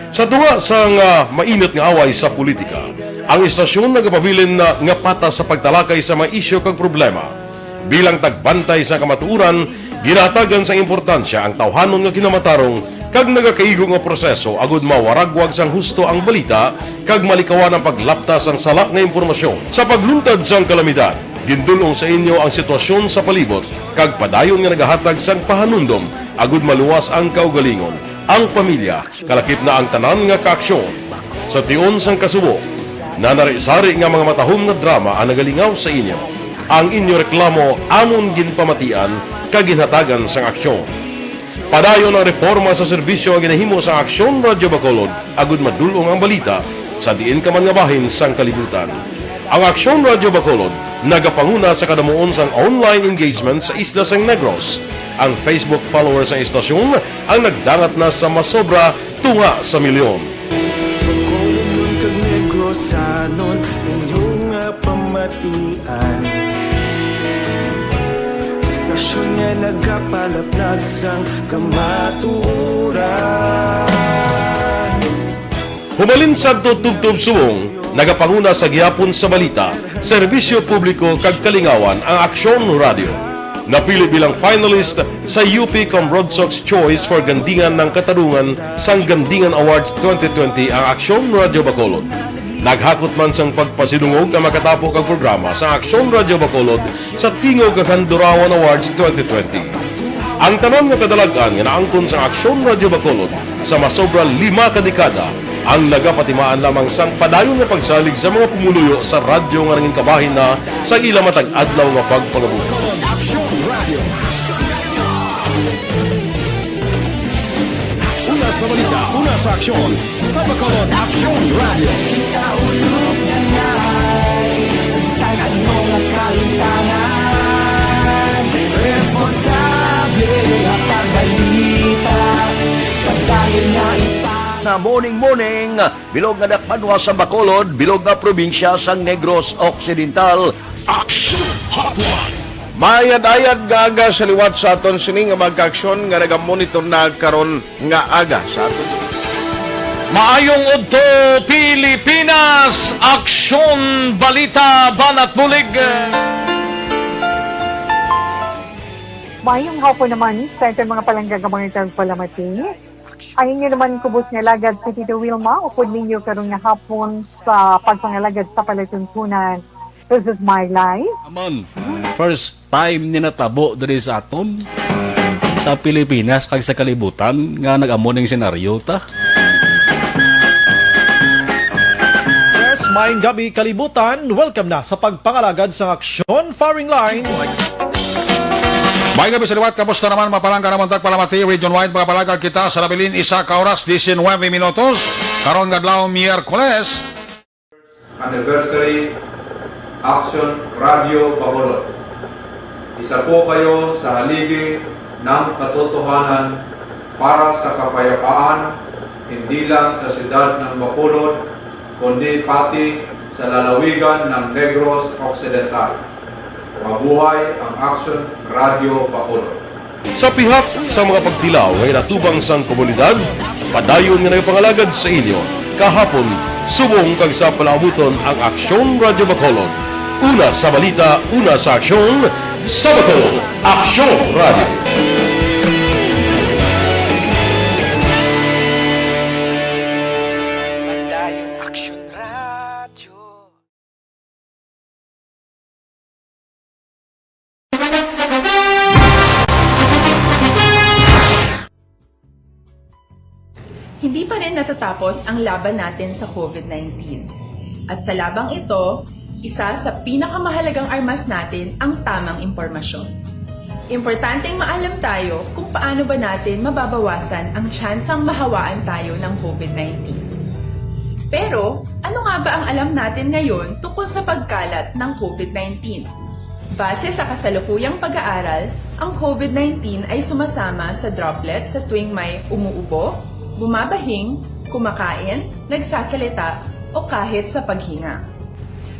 Sa tunga sang, ah, mainit nga away sa politika, ang istasyon nagapabilin na nga patas sa pagtalakay sa mga isyu kag problema. Bilang tagbantay sa kamatuoran, ginahatagan sang importansya ang tawhanon nga kinamatarong kag nagakaigo nga proseso agud mawaragwag sang husto ang balita kag malikawan ang paglapta sang sala nga impormasyon. Sa pagluntad sang kalamidad, gindul-ong sa inyo ang sitwasyon sa palibot kag padayon nga nagahatag sang pahanumdom agud maluwas ang kaugalingon, ang pamilya, kalakip na ang tanan nga kaaksyon. Sa tion sang kasubo, nanari-sari nga mga matahom nga drama ang nagalingaw sa inyo. Ang inyo reklamo amon ginpamatian kag ginhatagan sang aksyon. Padayon ang reporma sa serbisyo nga ginahimo sang Aksyon Radyo Bacolod agud madul-ong ang balita sa diin ka man nga bahin sang kalibutan. Ang Aksyon Radyo Bacolod nagapanguna sa kadamuon sang online engagement sa isla sang Negros. Ang Facebook followers sang istasyon ang nagdangat na sa masobra tunga sa milyon. Bacolodnon kag Negrosanon, inyo nga pamatian. Istasyon nga nagapalaplag sang kamatuoran. Humalin sadto tubtob subong, nagapanguna sa gihapon sa balita, serbisyo publiko kag kalingawan ang Aksyon Radyo. Napili bilang finalist sa U P Comrogsocs Choice for Gandingan ng Katarungan sang Gandingan Awards twenty twenty ang Aksyon Radyo Bacolod. Naghakot man sang pagpasidungog ang makatapo kag programa sa Aksyon Radyo Bacolod sa Tingog kag Handurawan Awards twenty twenty. Ang tanan nga kadalag-an nga naangkon sang Aksyon Radyo Bacolod sa masobra lima ka dekada ang nagapatimaan lamang sang padayon nga pagsalig sa mga pumuluyo sa radyo nga nangin kabahin na sa ila matag adlaw nga pagpangabuhi. Aksyon Radyo. Sa balita, una sa aksyon, sa Bacolod Aksyon Radio. Kita ulog na ngay, sa bisan ano nga kalimtangan, responsable nga pagbalita, padayon nga ipa- Na morning, morning, bilog nga dakpanwa sa Bacolod, bilog nga probinsya sang Negros Occidental. Aksyon Hotline. Maayad-ayad nga aga sa liwat sa aton sini nga mga kaaksyon nga nagamonitor na karon nga aga sa aton. Maayong udto, Pilipinas! Aksyon, balita, banat bulig. Mayong hapon naman sa aton mga palangga nga mga tagpalamati. Ang inyo naman kubos nga alagad si Tito Wilma, upod ninyo karon nga hapon sa pagpangalagad sa palatuntunan. This is my life. Aman, first time ni natabo diri sa aton, sa Pilipinas kag sa kalibutan nga nag-amo ning senaryo ta. Yes, maayong gabi, kalibutan. Welcome na sa pagpangalagad sang Aksyon Firing Line. Maayong gabi sa liwat, kamusta naman, mga palangga namon tagpalamati, region wide, mga palangga kita sa nabilin, isa ka oras, diecinuebe minutos, karon nga adlaw, Miyerkules. Anniversary, Aksyon Radio Bacolod. Isa po kayo sa haligi ng katotohanan para sa kapayapaan, hindi lang sa siyudad ng Bacolod, kundi pati sa lalawigan ng Negros Occidental. Mabuhay ang Aksyon Radio Bacolod. Sa pihak sa mga pagtilaw nga ginatubang sang komunidad, padayon nga nagapangalagad sa inyo kahapon, subong kag sa palaabuton ang Aksyon Radio Bacolod. Una sa balita, una sa aksyon, sa Bacolod, Aksyon Radio. Padayon Aksyon Radio. Hindi pa rin natatapos ang laban natin sa COVID nineteen. At sa labang ito, isa sa pinakamahalagang armas natin ang tamang impormasyon. Importanteng maalam tayo kung paano ba natin mababawasan ang tsansang mahawaan tayo ng COVID nineteen. Pero, ano nga ba ang alam natin ngayon tungkol sa pagkalat ng COVID nineteen? Base sa kasalukuyang pag-aaral, ang COVID nineteen ay sumasama sa droplets sa tuwing may umuubo, bumabahing, kumakain, nagsasalita, o kahit sa paghinga.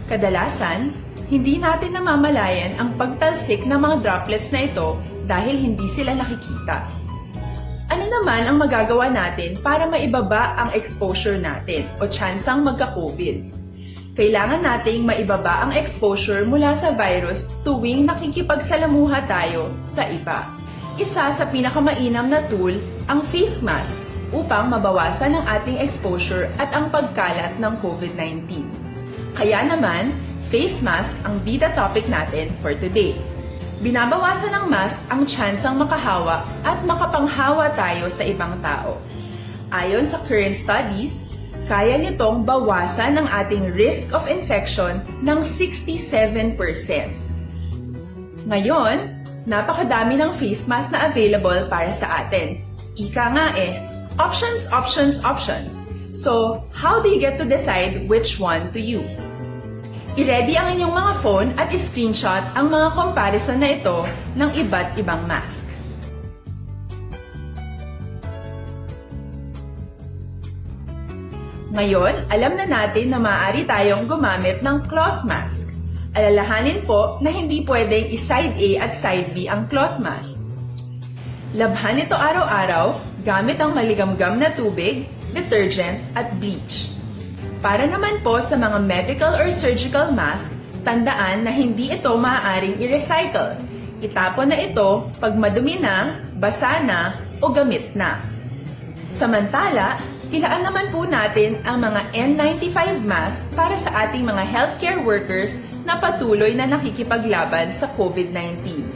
Kadalasan, hindi natin namamalayan ang pagtalsik ng mga droplets na ito dahil hindi sila nakikita. Ano naman ang magagawa natin para maibaba ang exposure natin o tsansang magka-COVID? Kailangan nating maibaba ang exposure mula sa virus tuwing nakikipagsalamuha tayo sa iba. Isa sa pinakamainam na tool ang face mask upang mabawasan ang ating exposure at ang pagkalat ng COVID nineteen. Kaya naman, face mask ang bida topic natin for today. Binabawasan ng mask ang tsansang makahawa at makapanghawa tayo sa ibang tao. Ayon sa current studies, kaya nitong bawasan ang ating risk of infection ng sixty-seven percent. Ngayon, napakadami ng face mask na available para sa atin. Ika nga eh, options, options, options. So, how do you get to decide which one to use? I-ready ang inyong mga phone at i-screenshot ang mga comparison na ito ng iba't ibang mask. Ngayon, alam na natin na maaari tayong gumamit ng cloth mask. Alalahanin po na hindi pwedeng i-side A at side B ang cloth mask. Labhan ito araw-araw gamit ang maligamgam na tubig, detergent, at bleach. Para naman po sa mga medical or surgical mask, tandaan na hindi ito maaaring i-recycle. Itapon na ito pag madumi na, basa na, o gamit na. Samantala, ilaan naman po natin ang mga N ninety-five mask para sa ating mga healthcare workers na patuloy na nakikipaglaban sa COVID nineteen.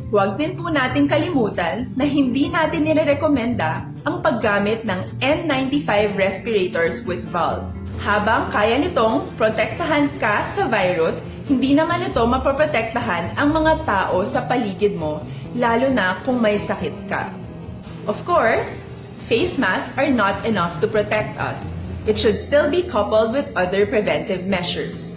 Huwag din po nating kalimutan na hindi natin nirerekomenda ang paggamit ng N ninety-five respirators with valve. Habang kaya nitong protektahan ka sa virus, hindi naman ito mapoprotektahan ang mga tao sa paligid mo, lalo na kung may sakit ka. Of course, Face masks are not enough to protect us. It should still be coupled with other preventive measures.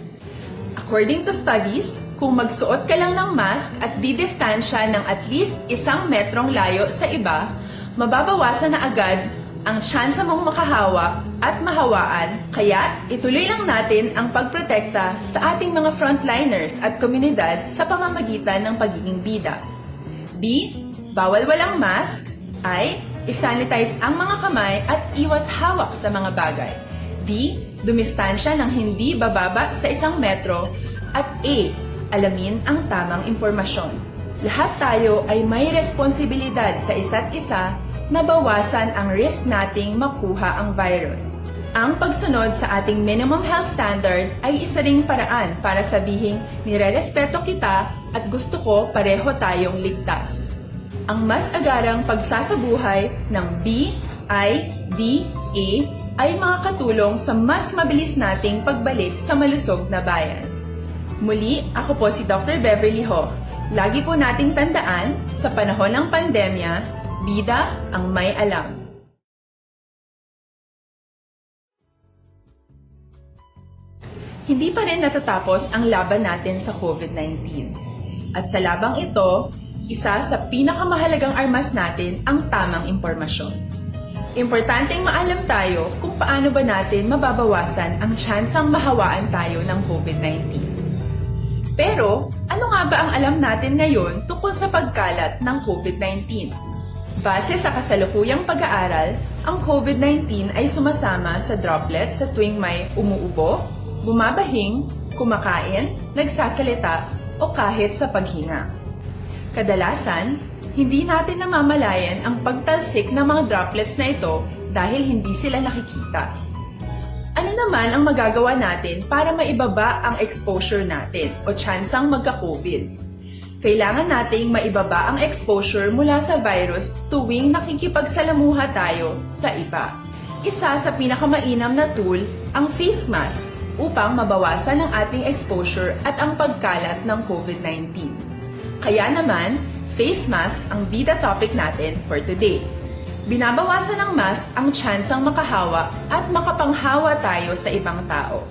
According to studies, kung magsuot ka lang ng mask at didistansya ng at least isang metrong layo sa iba, mababawasan na agad ang tsansa mong makahawa at mahawaan, kaya ituloy lang natin ang pagprotekta sa ating mga frontliners at komunidad sa pamamagitan ng pagiging bida. B, bawal walang mask. I, isanitize ang mga kamay at iwas hawak sa mga bagay. D, dumistansya ng hindi bababa sa isang metro. At E, alamin ang tamang impormasyon. Lahat tayo ay may responsibilidad sa isa't isa na bawasan ang risk nating makuha ang virus. Ang pagsunod sa ating minimum health standard ay isa ring paraan para sabihing nirerespeto kita at gusto ko pareho tayong ligtas. Ang mas agarang pagsasabuhay ng B I D A ay makakatulong sa mas mabilis nating pagbalik sa malusog na bayan. Muli, ako po si Doctor Beverly Ho. Lagi po nating tandaan, sa panahon ng pandemya, bida ang may alam. Hindi pa rin natatapos ang laban natin sa COVID nineteen. At sa labang ito, isa sa pinakamahalagang armas natin ang tamang impormasyon. Importanteng maalam tayo kung paano ba natin mababawasan ang tsansang mahawaan tayo ng COVID nineteen. Pero, ano nga ba ang alam natin ngayon tungkol sa pagkalat ng COVID nineteen? Base sa kasalukuyang pag-aaral, ang COVID nineteen ay sumasama sa droplets sa tuwing may umuubo, bumabahing, kumakain, nagsasalita, o kahit sa paghinga. Kadalasan, hindi natin namamalayan ang pagtalsik ng mga droplets na ito dahil hindi sila nakikita. Ano naman ang magagawa natin para maibaba ang exposure natin o tsansang magka-COVID? Kailangan nating maibaba ang exposure mula sa virus tuwing nakikipagsalamuha tayo sa iba. Isa sa pinakamainam na tool ang face mask upang mabawasan ang ating exposure at ang pagkalat ng COVID nineteen. Kaya naman, face mask ang bida topic natin for today. Binabawasan ng mask ang tsansang makahawa at makapanghawa tayo sa ibang tao.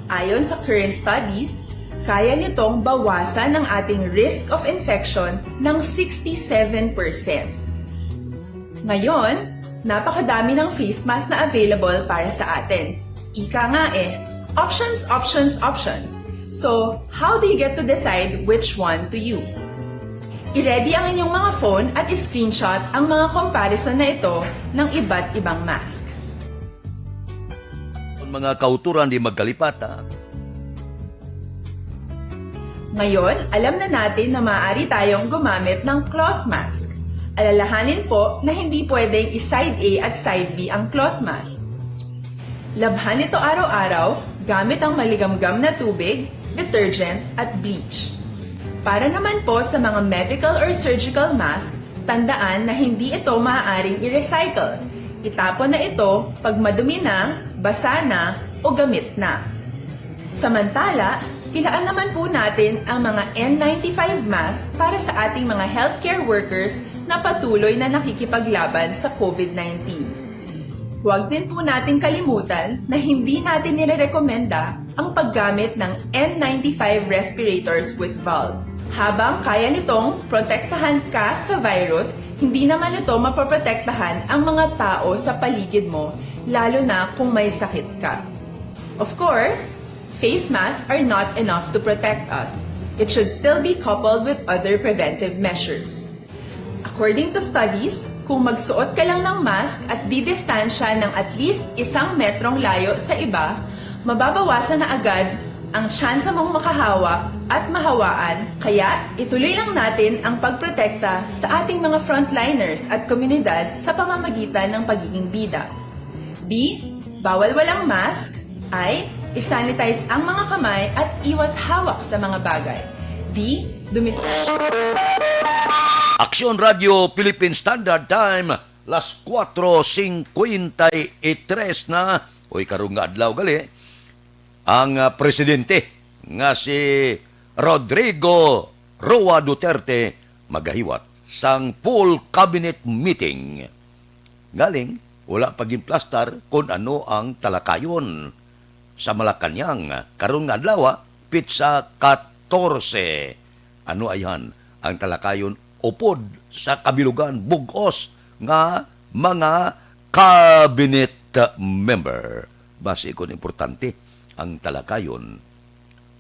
Ayon sa current studies, kaya nitong bawasan ang ating risk of infection ng sixty-seven percent. Ngayon, napakadami ng face mask na available para sa atin. Ika nga eh, options, options, options. So, how do you get to decide which one to use? I-ready ang inyong mga phone at i-screenshot ang mga comparison na ito ng iba't ibang mask. Ang mga kauturan di magkalipata. Ngayon, alam na natin na maaari tayong gumamit ng cloth mask. Alalahanin po na hindi pwedeng i-side A at side B ang cloth mask. Labhan ito araw-araw gamit ang maligamgam na tubig, detergent, at bleach. Para naman po sa mga medical or surgical mask, tandaan na hindi ito maaaring i-recycle. Itapon na ito pag madumi na, basa na, o gamit na. Samantala, ilaan naman po natin ang mga N ninety-five mask para sa ating mga healthcare workers na patuloy na nakikipaglaban sa COVID nineteen. Huwag din po nating kalimutan na hindi natin nirerekomenda ang paggamit ng N ninety-five respirators with valve. Habang kaya nitong protektahan ka sa virus, hindi naman ito mapoprotektahan ang mga tao sa paligid mo, lalo na kung may sakit ka. Of course, face masks are not enough to protect us. It should still be coupled with other preventive measures. According to studies, kung magsuot ka lang ng mask at didistansya ng at least isang metrong layo sa iba, mababawasan na agad ang tsansa mong makahawa at mahawaan, kaya ituloy lang natin ang pagprotekta sa ating mga frontliners at komunidad sa pamamagitan ng pagiging bida. B, bawal walang mask. I, isanitize ang mga kamay at iwas hawak sa mga bagay. D, dumis- Aksyon Radio Philippine Standard Time, las kuatro singkwenta y tres na, uy, karong nga adlaw gali, ang ah, presidente nga si Rodrigo Roa Duterte magahiwat sang full cabinet meeting. Galing, wala pa ginplastar kon ano ang talakayon sa Malacañang karon nga adlaw, petsa katorse. Ano ayhan ang talakayon upod sa kabilugan, bug-os nga mga cabinet member? Basi kon importante ang talakayon,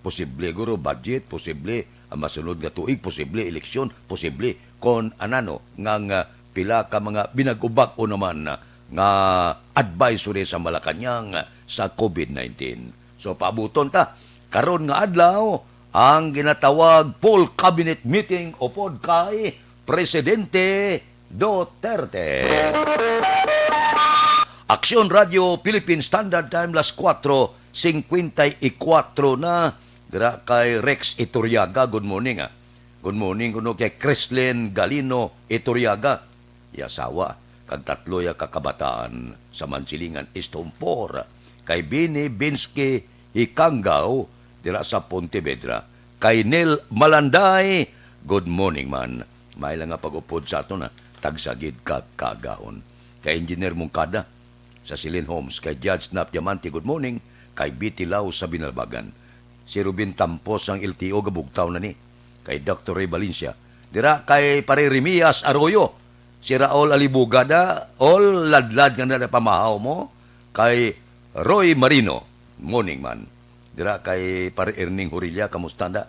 posible guro budget, posible ang masunod nga tuig, posible eleksyon, posible kon anano nga, nga pila ka mga binag-ubag-o naman nga advisory sa Malacañang sa covid nineteen. So, paabuton ta karon nga adlaw ang ginatawag full cabinet meeting upod kay Presidente Duterte. Aksyon Radio Philippine Standard Time, las kuwatro singkwenta y kuwatro na. Dira kay Rex Iturriaga, good morning, ah. Good morning kuno kay Chrislyn Galino Iturriaga. Iya asawa, kag tatlo iya ka kabataan sa Mansilingan East Home four. Kay Bini Binsky Hikanggaw, dira sa Pontevedra. Kay Nel Malanday, good morning man. May lang nga pag-upod sa aton, ha. Tagsa gid ka kaagahon. Kay Engineer Moncada, sa Silin Homes, kay Judge Nap Diamante, good morning. Kay Betty Lau sa Binalbagan. Si Ruben Tampos, ang L T O, gabugtaw na ni. Kay Doctor Ray Valencia. Dira kay Pare Remias Arroyo. Si Raul Alibuga da, all ladlad nga na pamahaw mo. Kay Roy Marino, morning man. Dira kay Pare Erning Horilla, kamusta na?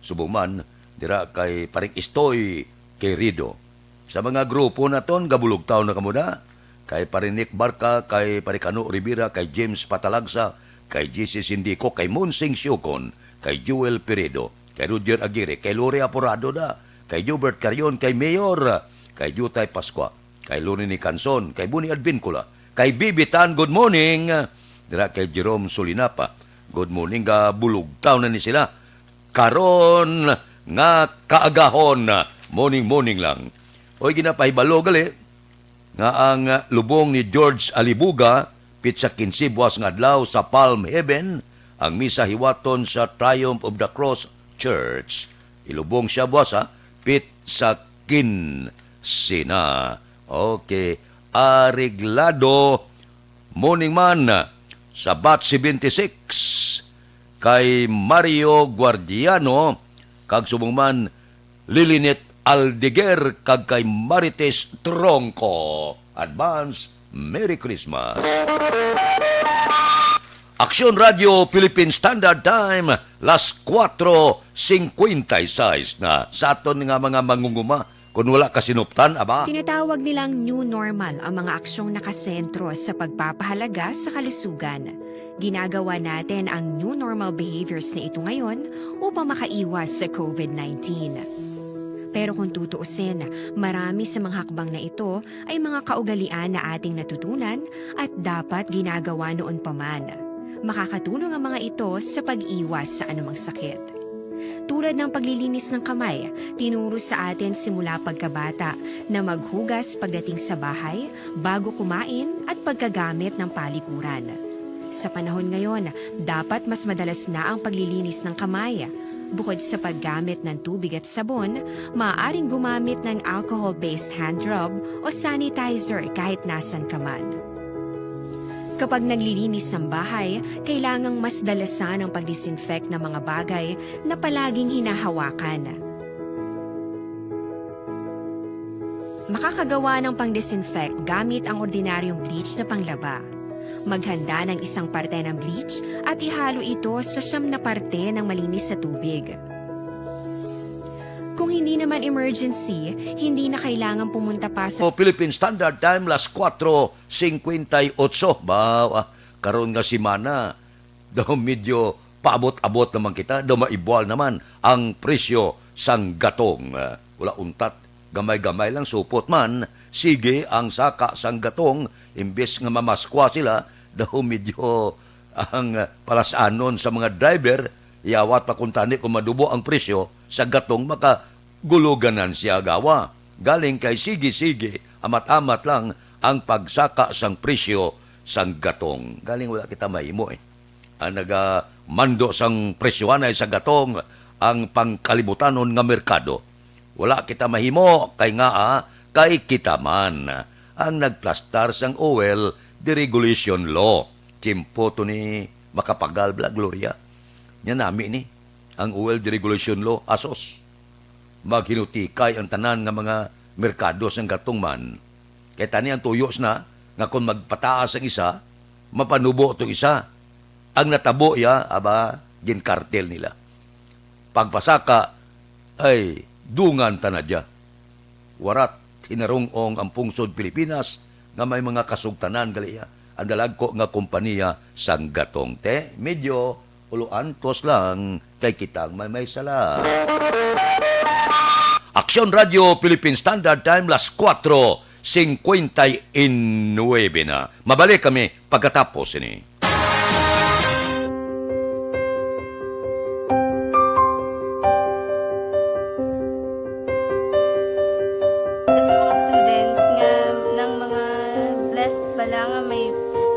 Subong man, dira kay Paring Istoy Querido. Sa mga grupo naton, gabulugtaw na kamo na. Kay Pare Nick Barca, kay Pare Cano Rivera, kay James Patalagsa, kay G C Sindico, kay Monsing Siocon, kay Joel Peredo, kay Roger Aguirre, kay Lori Aporado na, kay Jubert Carion, kay Mayor, kay Jutay Pascua, kay Lori Nicanson, kay Buni Advincula, kay Bibi Tan, good morning. Dira kay Jerome Solinapa, good morning, gabulugtaw na ni sila karon nga kaagahon, morning, morning lang. Oy, ginapahibalo gali nga ang, ah, lubong ni George Alibuga, pitsa kinse buwas nga adlaw sa Palm Heaven, ang misa hiwaton sa Triumph of the Cross Church. Ilubong siya buwas, ha, pitsa kinse na. Okay. Areglado, morning man, sa Bat seventy-six, kay Mario Guardiano, kag subong man, Lilinet Aldeguer, kag kay Marites Tronco. Advance Merry Christmas. Aksyon Radio Philippine Standard Time, las kuwatro singkwenta y seis na. Sa aton nga mga mangunguma, kung wala ka sinuptan, aba. Tinatawag nilang new normal ang mga aksyong nakasentro sa pagpapahalaga sa kalusugan. Ginagawa natin ang new normal behaviors na ito ngayon upang makaiwas sa covid nineteen. Pero kung tutuusin, marami sa mga hakbang na ito ay mga kaugalian na ating natutunan at dapat ginagawa noon pa man. Makakatulong ang mga ito sa pag-iwas sa anumang sakit. Tulad ng paglilinis ng kamay, tinuro sa atin simula pagkabata na maghugas pagdating sa bahay, bago kumain, at pagkagamit ng palikuran. Sa panahon ngayon, dapat mas madalas na ang paglilinis ng kamay. Bukod sa paggamit ng tubig at sabon, maaaring gumamit ng alcohol-based hand rub o sanitizer kahit nasan ka man. Kapag naglilinis ng bahay, kailangang mas dalasan ang pag-disinfect ng mga bagay na palaging hinahawakan. Makakagawa ng pang-disinfect gamit ang ordinaryong bleach na panglaba. Maghanda ng isang parte ng bleach at ihalo ito sa siyam na parte ng malinis na tubig. Kung hindi naman emergency, hindi na kailangan pumunta pa sa O Philippine Standard Time, las kuwatro singkwenta y otso. Ba, ah, karon nga semana, daw medyo paabot-abot naman kita, daw maibwal naman ang presyo sang gatong. Ah, wala untat, gamay-gamay lang, supot man. Sige ang saka sang gatong, imbes nga mamaskwa sila, daw medyo ang palas-anon sa mga driver, yawat pa kuntani kung madubo ang presyo sa gatong, maka gulo ganansya gawa. Galing kay sige-sige, amat-amat lang ang pagsaka sang presyo sang gatong. Galing wala kita mahimo, eh. Ang nagamando sang presyohanay sa gatong ang pangkalibutanon nga merkado. Wala kita mahimo kay nga, ah, kay kita man. ang nagplastar sang oil deregulation law. Tiyempo to ni Macapagal bala, Gloria. Nya nami ni ang oil deregulation law, asos. Maghinutikay ang tanan nga mga merkado sang gatong man. Kay tani ang tuyo sina nga kon magpataas ang isa, mapanubo tong isa. Ang natabo iya, aba, ginkartel nila. Pagpasaka, ay, dungan ta na dya. Warat hinarung-ong ang pungsod Pilipinas nga may mga kasugtanan gali iya ang dalagko nga kompanya sang gatong. Te, medyo ulo-antos lang kay kitang may, may sala. Aksyon Radio Philippine Standard Time, las kuwatro singkwenta y nuebe na. Mabalik kami pagkatapos ini. Sa mga students nga nang mga blessed bala nga may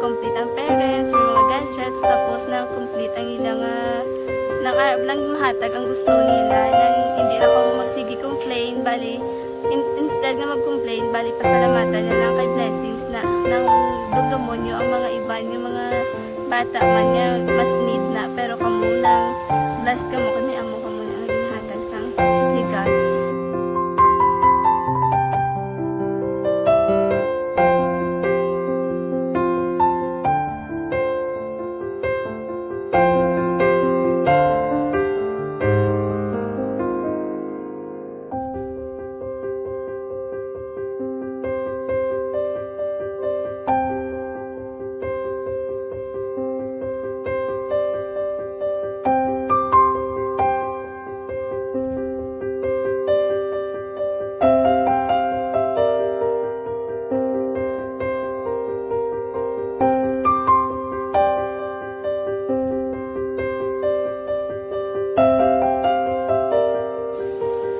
complete ang parents, may mga gadgets, tapos nang complete ang ila nga nang arab lang mahatag ang gusto nila, nang hindi na kamo magsige complain, bali, in- instead nga mag-complain, bali, pasalamatan na lang kay blessings na nang dumdumon nyo ang mga iban nga mga bata man nga mas need na, pero kamo nang blessed kamo kay may amo kamo na nga ginhatag sang legal.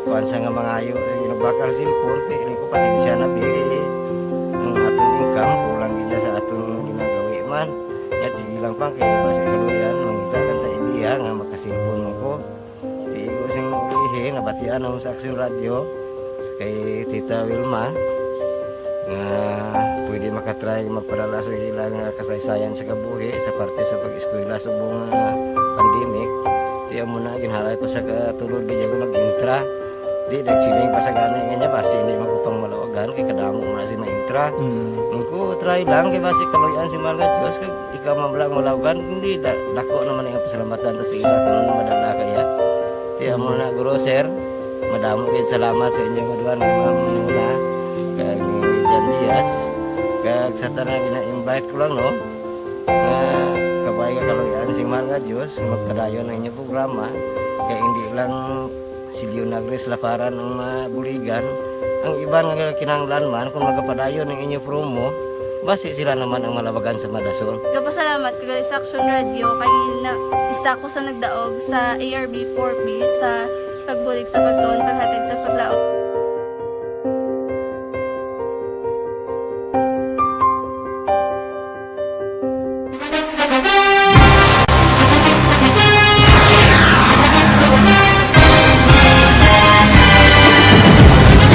Kuwan sa nga mangayo sa ginabakal cellphone, kay ini ko pasensya na, bili. Ang aton income, kulang gid sa aton ginagawi man. Yat, sige lang pa, kay basi kaluyan, mangita lang ta idea nga makasilpon mo ko. Ti ko sing ulihi, nabatian ako sa Aksyon Radio, sa kay Tita Wilma, nga pwede makatry magpadala sa ila nga kasaysayan sa kabuhi sa parte sa pag-eskwela subong nga pandemic. Ti amo na, ginhalay ko sa katulod gid ako mag-intra. Di, nagsiling pa sa gani nga niya, basi hindi magkupang malawagan, kay kadamo mo na si ma-intra. Mm. Ang ko, try lang, kay basi kaluyan si Mahal nga Diyos, kag ikaw man lang malawagan, hindi, da-, dako naman ang pasalamatan ta sa ila kung ano madala kaya. Ti amo na, guro, sir, madamo kayo salamat sa inyo nga duha ni Ma'am Muna, kag ni Jan Diaz, kag sa tanan gina-invite ko lang, no, nga kabay nga kaluyan si Mahal nga Diyos, magpadayon ang inyong programa, kay hindi lang si Leonagris Laparan ang mabuligan. Ang iban nga kinahanglan man, kung magapadayon ang inyo promo, basi sila naman ang malawagan sa madasol. Nagapasalamat ko gali sa Aksyon Radio kay na, isa ko sa nagdaog sa A R B four B sa pagbulig sa pagtuon, paghatag sa paglaom.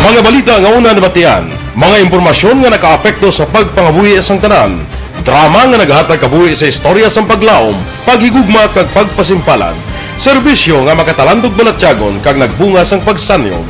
Mga balita nga una nabatian, mga impormasyon nga nakaapekto sa pagpangabuhi sang tanan, drama nga naghatag kabuhi sa istorya sang paglaom, paghigugma kag pagpasimpalan, serbisyo nga makatalandog balatyagon kag nagbunga sang pagsanyog.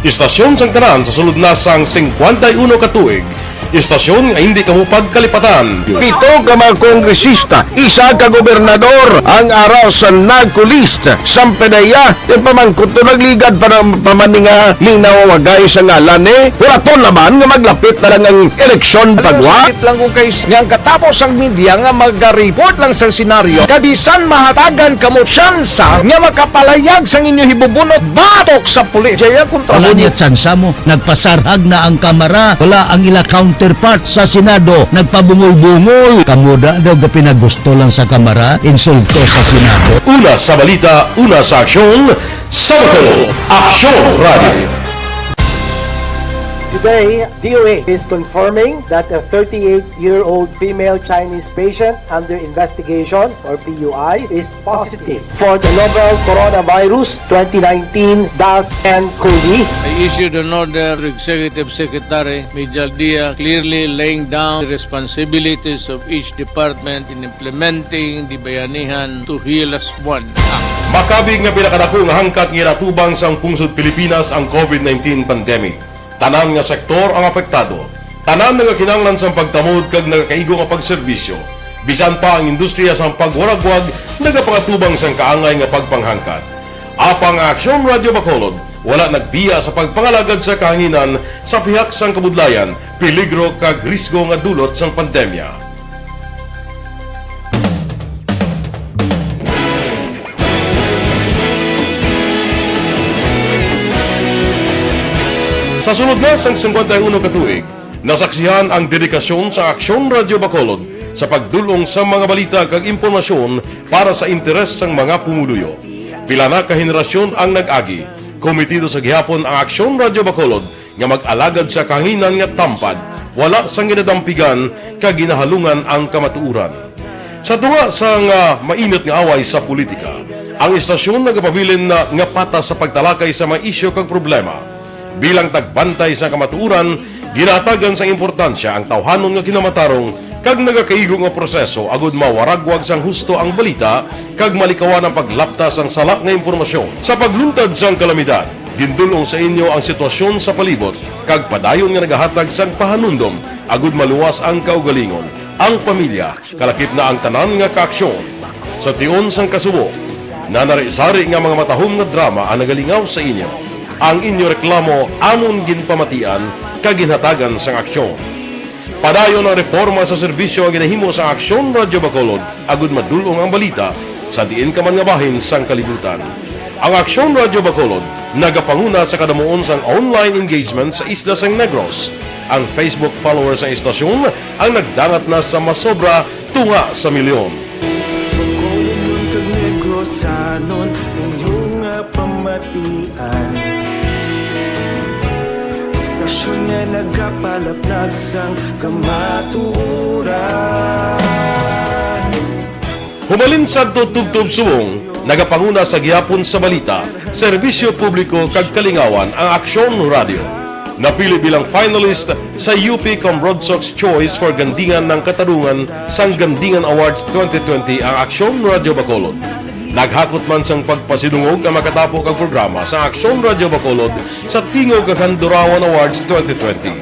Istasyon sang tanan sa sulod na sang singkwenta y uno ka tuig. Istasyon nga hindi kamo pagkalipatan. Pito ka mga kongresista, isa ka gobernador ang ara sa NAGCO list. Sampanaya, ti pamangkot to nagligad pa na, pa man ni nga ning nawawagay sa ngalan ni. Wala to naman nga maglapit na lang ang eleksyon pagwa. Sakit lang kung kay nga ang katapos ang media nga mag-report lang sa senaryo, kabisan mahatagan kamo tsansa nga makapalayag sang inyo hibubunot batok sa pulis. Jaya kontra Wala mo. Niya tsansa mo. Nagpasarhag na ang Kamara. Wala ang ila counterpart sa Senado. Nagpabungol-bungol. Kamo da daw gapinagusto lang sa Kamara. Insulto sa Senado. Una sa balita, una sa aksyon, sa Aksyon Radio. Today, D O H is confirming that a thirty-eight-year-old female Chinese patient under investigation, or P U I, is positive for the novel coronavirus twenty nineteen dash N COVID. I issued an order to Executive Secretary Mijal Dia, clearly laying down the responsibilities of each department in implementing the Bayanihan to Heal Us One Act. Makabig nga pinakadako nga hangkat nga ginatubang sang pungsod Pilipinas ang COVID nineteen pandemic. Tanan nga sektor ang apektado. Tanan nagakinahanglan sang pagtamod kag nagakaigo nga pagserbisyo. Bisan pa ang industriya sang pagwaragwag nagapangatubang sang kaangay nga pagpanghangkat. Apang ang Aksyon Radyo Bacolod wala nagbiya sa pagpangalagad sa kahanginan sa pihak sang kabudlayan, peligro kag risgo nga dulot sang pandemya. Sa sulod na sang singkwenta y uno ka tuig, nasaksihan ang dedikasyon sa Aksyon Radyo Bacolod sa pagdul-ong sa mga balita kag impormasyon para sa interes sang mga pumuluyo. Pila na ka henerasyon ang nag-agi. Komitido sa gihapon ang Aksyon Radyo Bacolod nga mag-alagad sa kahanginan nga tampad, wala sang ginadampigan kag ginahalungan ang kamatuoran. Sa tunga sang, ah, mainit nga away sa politika, ang istasyon nagapabilin na nga patas sa pagtalakay sa mga isyu kag problema. Bilang tagbantay sa kamatuoran, ginahatagan sang importansya ang tawhanon nga kinamatarong kag nagakaigo nga proseso agud mawaragwag sang husto ang balita kag malikawan ang paglapta sang sala nga impormasyon. Sa pagluntad sang kalamidad, gindul-ong sa inyo ang sitwasyon sa palibot kag padayon nga nagahatag sang pahanumdom agud maluwas ang kaugalingon, ang pamilya, kalakip na ang tanan nga kaaksyon. Sa tion sang kasubo, nanari-sari nga mga matahom nga drama ang nagalingaw sa inyo. Ang inyo reklamo amon ginpamatian kag ginhatagan sang aksyon. Padayon ang reporma sa serbisyo nga ginahimo sang Aksyon Radyo Bacolod agud madul-ong ang balita sa diin ka man nga bahin sang kalibutan. Ang Aksyon Radyo Bacolod nagapanguna sa kadamuon sang online engagement sa isla sang Negros. Ang Facebook followers sang istasyon ang nagdangat na sa masobra tunga sa milyon. Bacolodnon kag Negrosanon, inyo nga pamatian. Istasyon nga nagapalaplag sang kamatuoran. Hubalin sadto tubtob subong, nagapanguna sa gihapon sa balita, serbisyo publiko kag kalingawan ang Aksyon Radyo. Napili bilang finalist sa U P Cambronsox Choice for Gandingan ng Katarungan sang Gandingan Awards twenty twenty ang Aksyon Radyo Bacolod. Naghakot man sang pagpasidungog ang makatapo kag programa sa Aksyon Radyo Bacolod sa Tingog kag Handurawan Awards twenty twenty.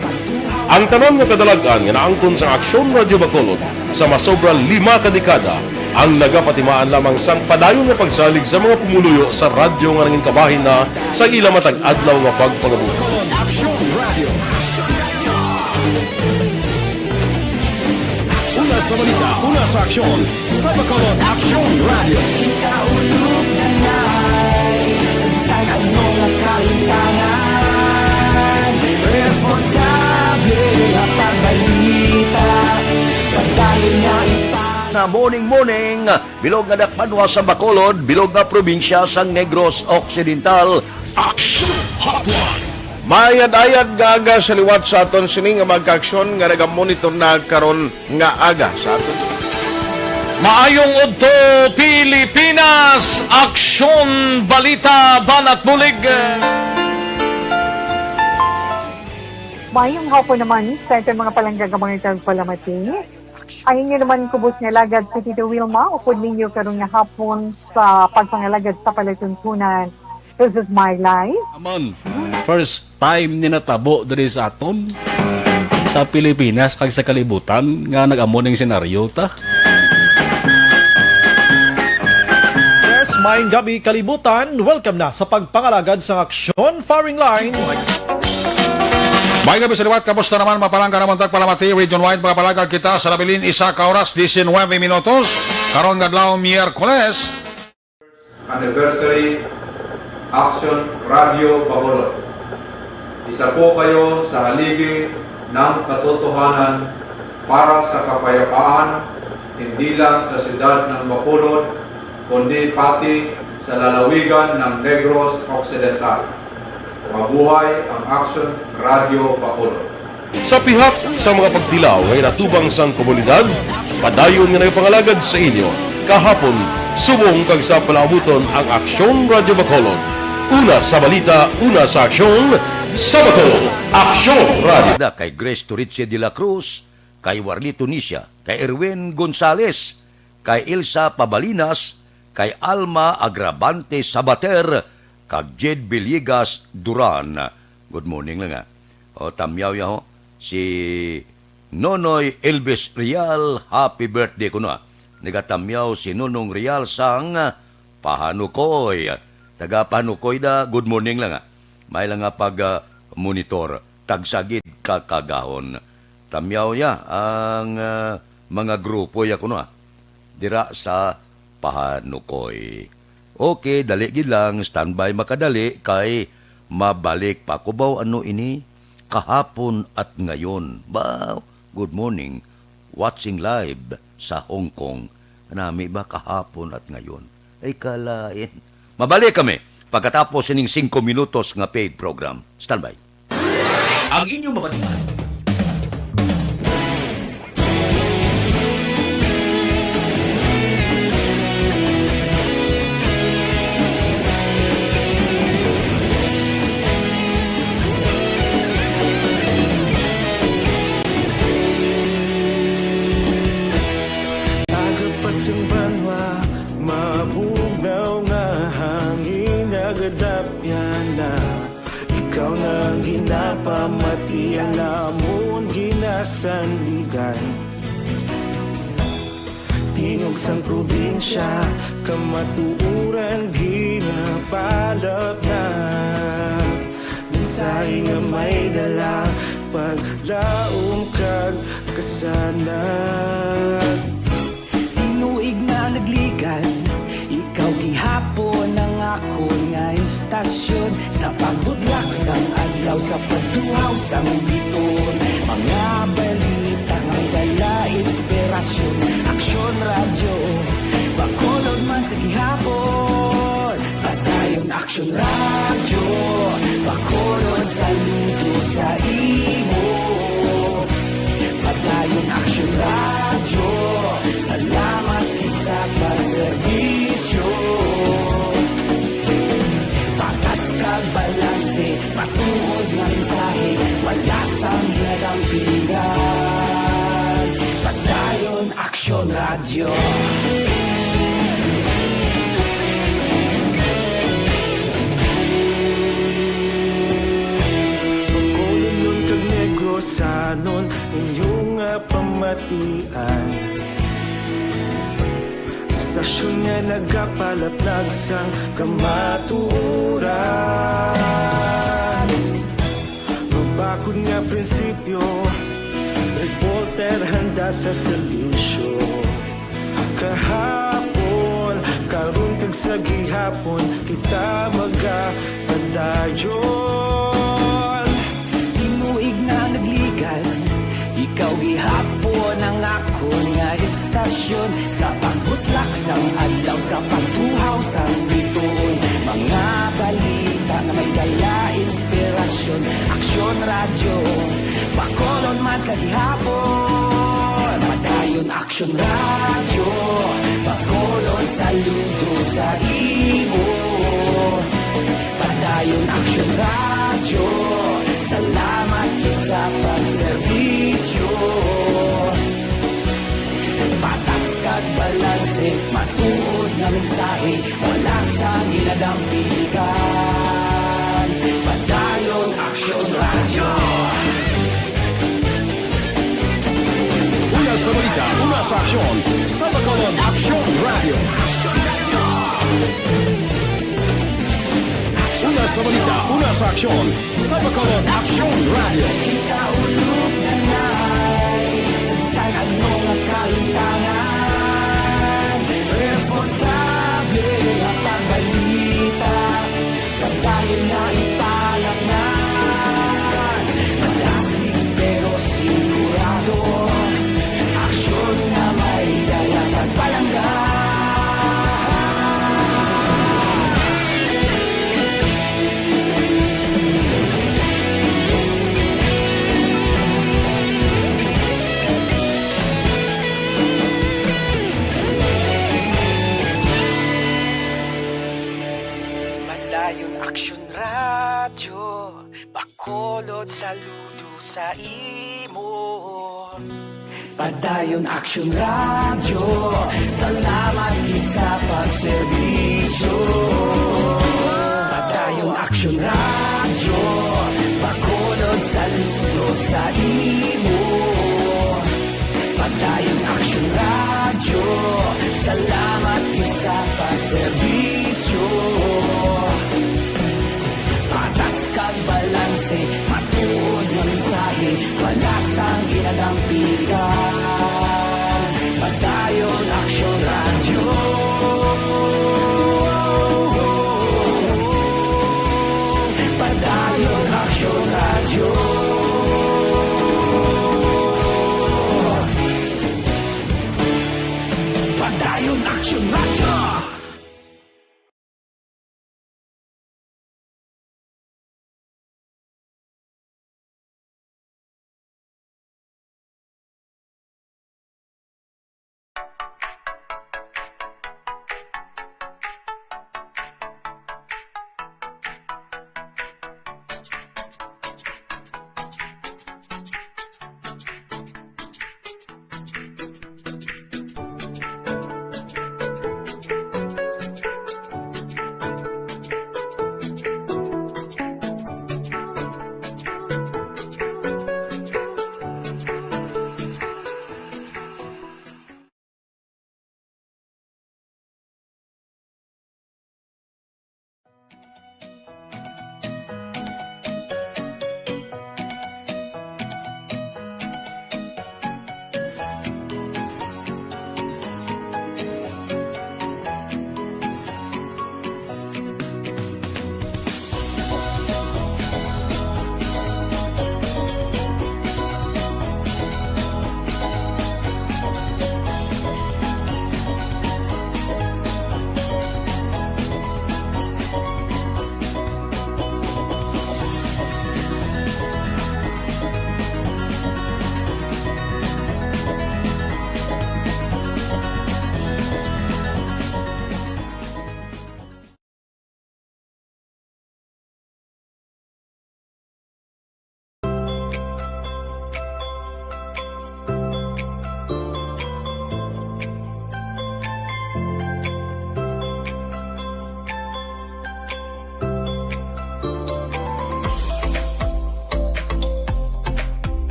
Ang tanan nga kadalag-an nga naangkon sang Aksyon Radyo Bacolod sa masobra lima ka dekada ang nagapatimaan lamang sang padayon nga pagsalig sa mga pumuluyo sa radyo nga nangin kabahin na sa ila matag adlaw nga pagpangabuhi. Aksyon Radyo. Una sa balita, una sa aksyon, sa Bacolod Aksyon Radyo. Kita ulog na nai, sa bisan ano nga kalimtangan, responsable nga pagbalita, padayon nga ipa- Na morning, morning, bilog nga dakpanwa sa Bacolod, bilog nga probinsya sang Negros Occidental. Aksyon Hotline. Maayad-ayad nga aga sa liwat sa aton sini nga mga kaaksyon nga nagamonitor na karon nga aga sa aton. Maayong udto, Pilipinas! Aksyon, balita, banat bulig. Maayong hapon naman sa aton mga palangga nga mga tagpalamati. Ang inyo naman kubos nga alagad si Tito Wilma, upod ninyo karon nga hapon sa pagpangalagad sa palatuntunan. This is my life. Aman, first time ni natabo diri sa aton, sa Pilipinas kag sa kalibutan nga nag-amo ning senaryo ta. Yes, maayong gabi, kalibutan. Welcome na sa pagpangalagad sang aksyon, firing line. Maayong gabi sa liwat, kamusta naman, mga palangga namon tagpalamati, region wide, mga palangga kita sa nabilin, isa ka oras, diecinuebe minutos, karon nga adlaw, Miyerkules. Anniversary Action Radio Bacolod. Isa po kayo sa haligi ng katotohanan para sa kapayapaan, hindi lang sa siyudad ng Bacolod, kundi pati sa lalawigan ng Negros Occidental. Mabuhay ang Aksyon Radyo Bacolod. Sa pihak sa mga pagtilaw nga ginatubang sang komunidad, padayon nga nagapangalagad sa inyo, kahapon, subong kag sa palaabuton ang Aksyon Radyo Bacolod. Una sa balita, una sa aksyon, sa Bacolod, Aksyon Radyo. Kay Grace Torice de la Cruz, kay Warlito Nisia, kay Erwin Gonzales, kay Elsa Pabalinas, kay Alma Agravante Sabater, kag Jed Villegas Duran. Good morning lang, ha. O, tamyaw ya, ho. Si Nonoy Elvis Real, happy birthday kuno, ha. Nagatamyaw si Nonong Real sang Pahanukoy. Taga Pahanukoy da, good morning lang, ha. May lang nga pag, ah, monitor. Tagsa gid ka kagahon. Tamyaw ya ang, ah, mga grupo ya kuno, ah, dira sa Pahanukoy. Okay, dali gid lang, standby makadali kay mabalik pa ko. Baw, ano ini? Kahapon at ngayon. Ba, good morning. Watching live sa Hong Kong. Nami ba kahapon at ngayon? Ay, kalain. Mabalik kami pagkatapos sining singko minutos nga paid program. Standby. Ang inyong mabatian. Aga pa sang banwa, mabugnaw nga hangin nagadapyan na. Ikaw na ang ginapamati, ang amon ginasandigan. Tingog sang probinsya, kamatuoran ginapalapnag. Mensahe nga may dala, paglaom kag kasanag. Tinuig na nagligan, ikaw gihapon ang akon nga istasyon. Sa pagbudlak sang adlaw, sa pagtuhaw sang biton, mga balita nga may dala inspirasyon. Aksyon Radyo, Bacolod man sa gihapon. Padayon Aksyon Radyo, Bacolod, saludo sa imo. Padayon Aksyon Radyo, salamat gid sa pagserbisyo. Patas kag balanse, matuod nga mensahe, wala sang ginadampingan. Padayon Aksyon Radyo. Bacolodnon kag Negrosanon, inyo nga pamatian. Istasyon nga nagapalaplag sang kamatuoran. Mabakod nga prinsipyo, reporter handa sa serbisyo. Kahapon, karon kag sa gihapon, kita magapadayon. Tinuig na nagligan, ikaw gihapon ang akon nga istasyon. Sa pagbutlak sang adlaw, sa pagtuhaw sang bituon, mga balita nga may dala inspirasyon. Aksyon Radyo, Bacolod man sa gihapon. Padayon Aksyon Radyo, Bacolod, saludo sa imo. Padayon Aksyon Radyo, salamat gid sa pagserbisyo. Patas kag balanse, matuod nga mensahe, wala sang ginadampigan. Padayon Aksyon Radyo. Una sa balita, una sa aksyon, sa Bacolod Aksyon Radyo. Una sa balita, una sa aksyon, sa Bacolod Aksyon Radyo. Kita ulog na na'y sa bisan ano nga kahimtangan. Responsable nga pagbalita, pagdayon nga ipalaknag. Madasig pero sigurado, aksyon nga may dala pagpalangga. Radyo Bacolod, saludo sa imo. Padayon Aksyon Radyo, salamat gid sa pagserbisyo. Padayon Aksyon Radyo, Bacolod, saludo sa imo. Padayon Aksyon Radyo, salamat gid sa pagserbisyo. Patas kag balanse, matuod nga mensahe, wala sang ginadampigan. Padayon Aksyon Radyo. Padayon Aksyon Radyo. Padayon Aksyon Radyo.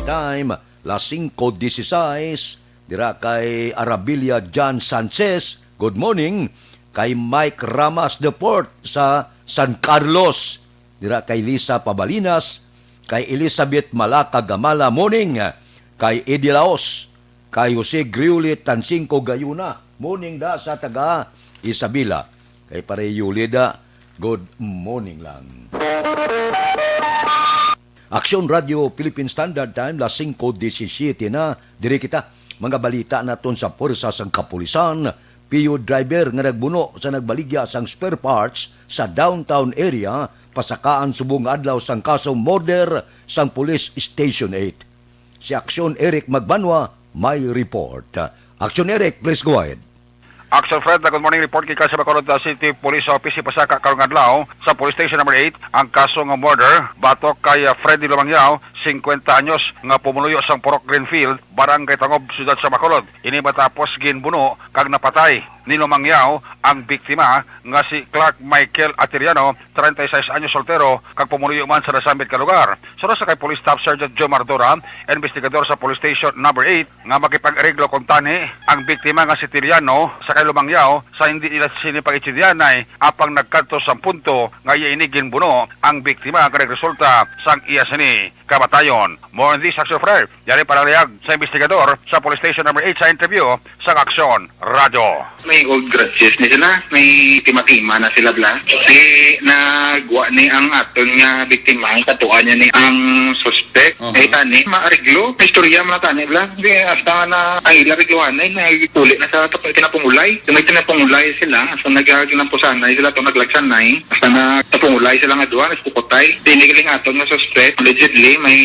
Time, las singko dieciséis, dira kay Arabilia John Sanchez, good morning. Kay Mike Ramas Deport sa San Carlos, dira kay Lisa Pabalinas, kay Elizabeth Malaka Gamala, morning. Kay Eddie Laos, kay Jose Griuli Tansingco Gayuna, morning da sa taga Isabela. Kay Pare Yuli da, good morning lang. Aksyon Radio Philippine Standard Time, las singko diecisiete na. Diri kita, mga balita naton sa Pwersa sang Kapulisan. Piyo driver nga nagbuno sa nagbaligya sang spare parts sa downtown area, pasakaan subong nga adlaw sang kasong murder sang Police Station eight. Si Aksyon Eric Magbanwa may report. Aksyon Eric, please go ahead. Action Fred, good morning. Report gikan sa Bacolod, uh, City Police Office. Ipasaka karong adlaw sa Police Station Number eight ang kaso nga murder batok kay, uh, Freddy Lumangyaw, singkwenta anyos, nga pumuluyo sang Purok Greenfield, Barangay Tangob, Siyudad sa Bacolod. Ini matapos ginbuno kag napatay ni Lumangyaw ang biktima nga si Clark Michael Ateriano, treinta y seis anyos, soltero, kag pumuluyo man sa nasambit nga lugar. Suno sa kay Police Staff Sergeant Joe Mardora, investigador sa Police Station Number eight, nga makipag-areglo kuntani ang biktima nga si Tiliano sa kay Lumangyaw sa hindi nila sini pag-itsindihanay, apang nagkadto sa punto nga iya ini ginbuno ang biktima nga nagresulta sang iya sini ka Ayon, more on this, Aksyon Fred. Yari panaglayag sa investigador sa Police Station Number Eight sa interview sa Aksyon Radyo. May old grudges ni sila, may tima-tima na sila, bla. Di nagwa ni ang aton nga biktima, ang katuan niya ni ang suspect. Aha. Ay, tani, maariglo. Istorya man na tani, bla. Di, hasta nga na, ang ila arigluhan ay nagpuli na sa tap-, kinapungulay. Kung may kinapungulay sila, hasta nag-, ginampusanay sila, to naglagsanay. Hasta na napungulay sila nga duha, nagpukutay. Di, ni galing aton nga suspect, allegedly, may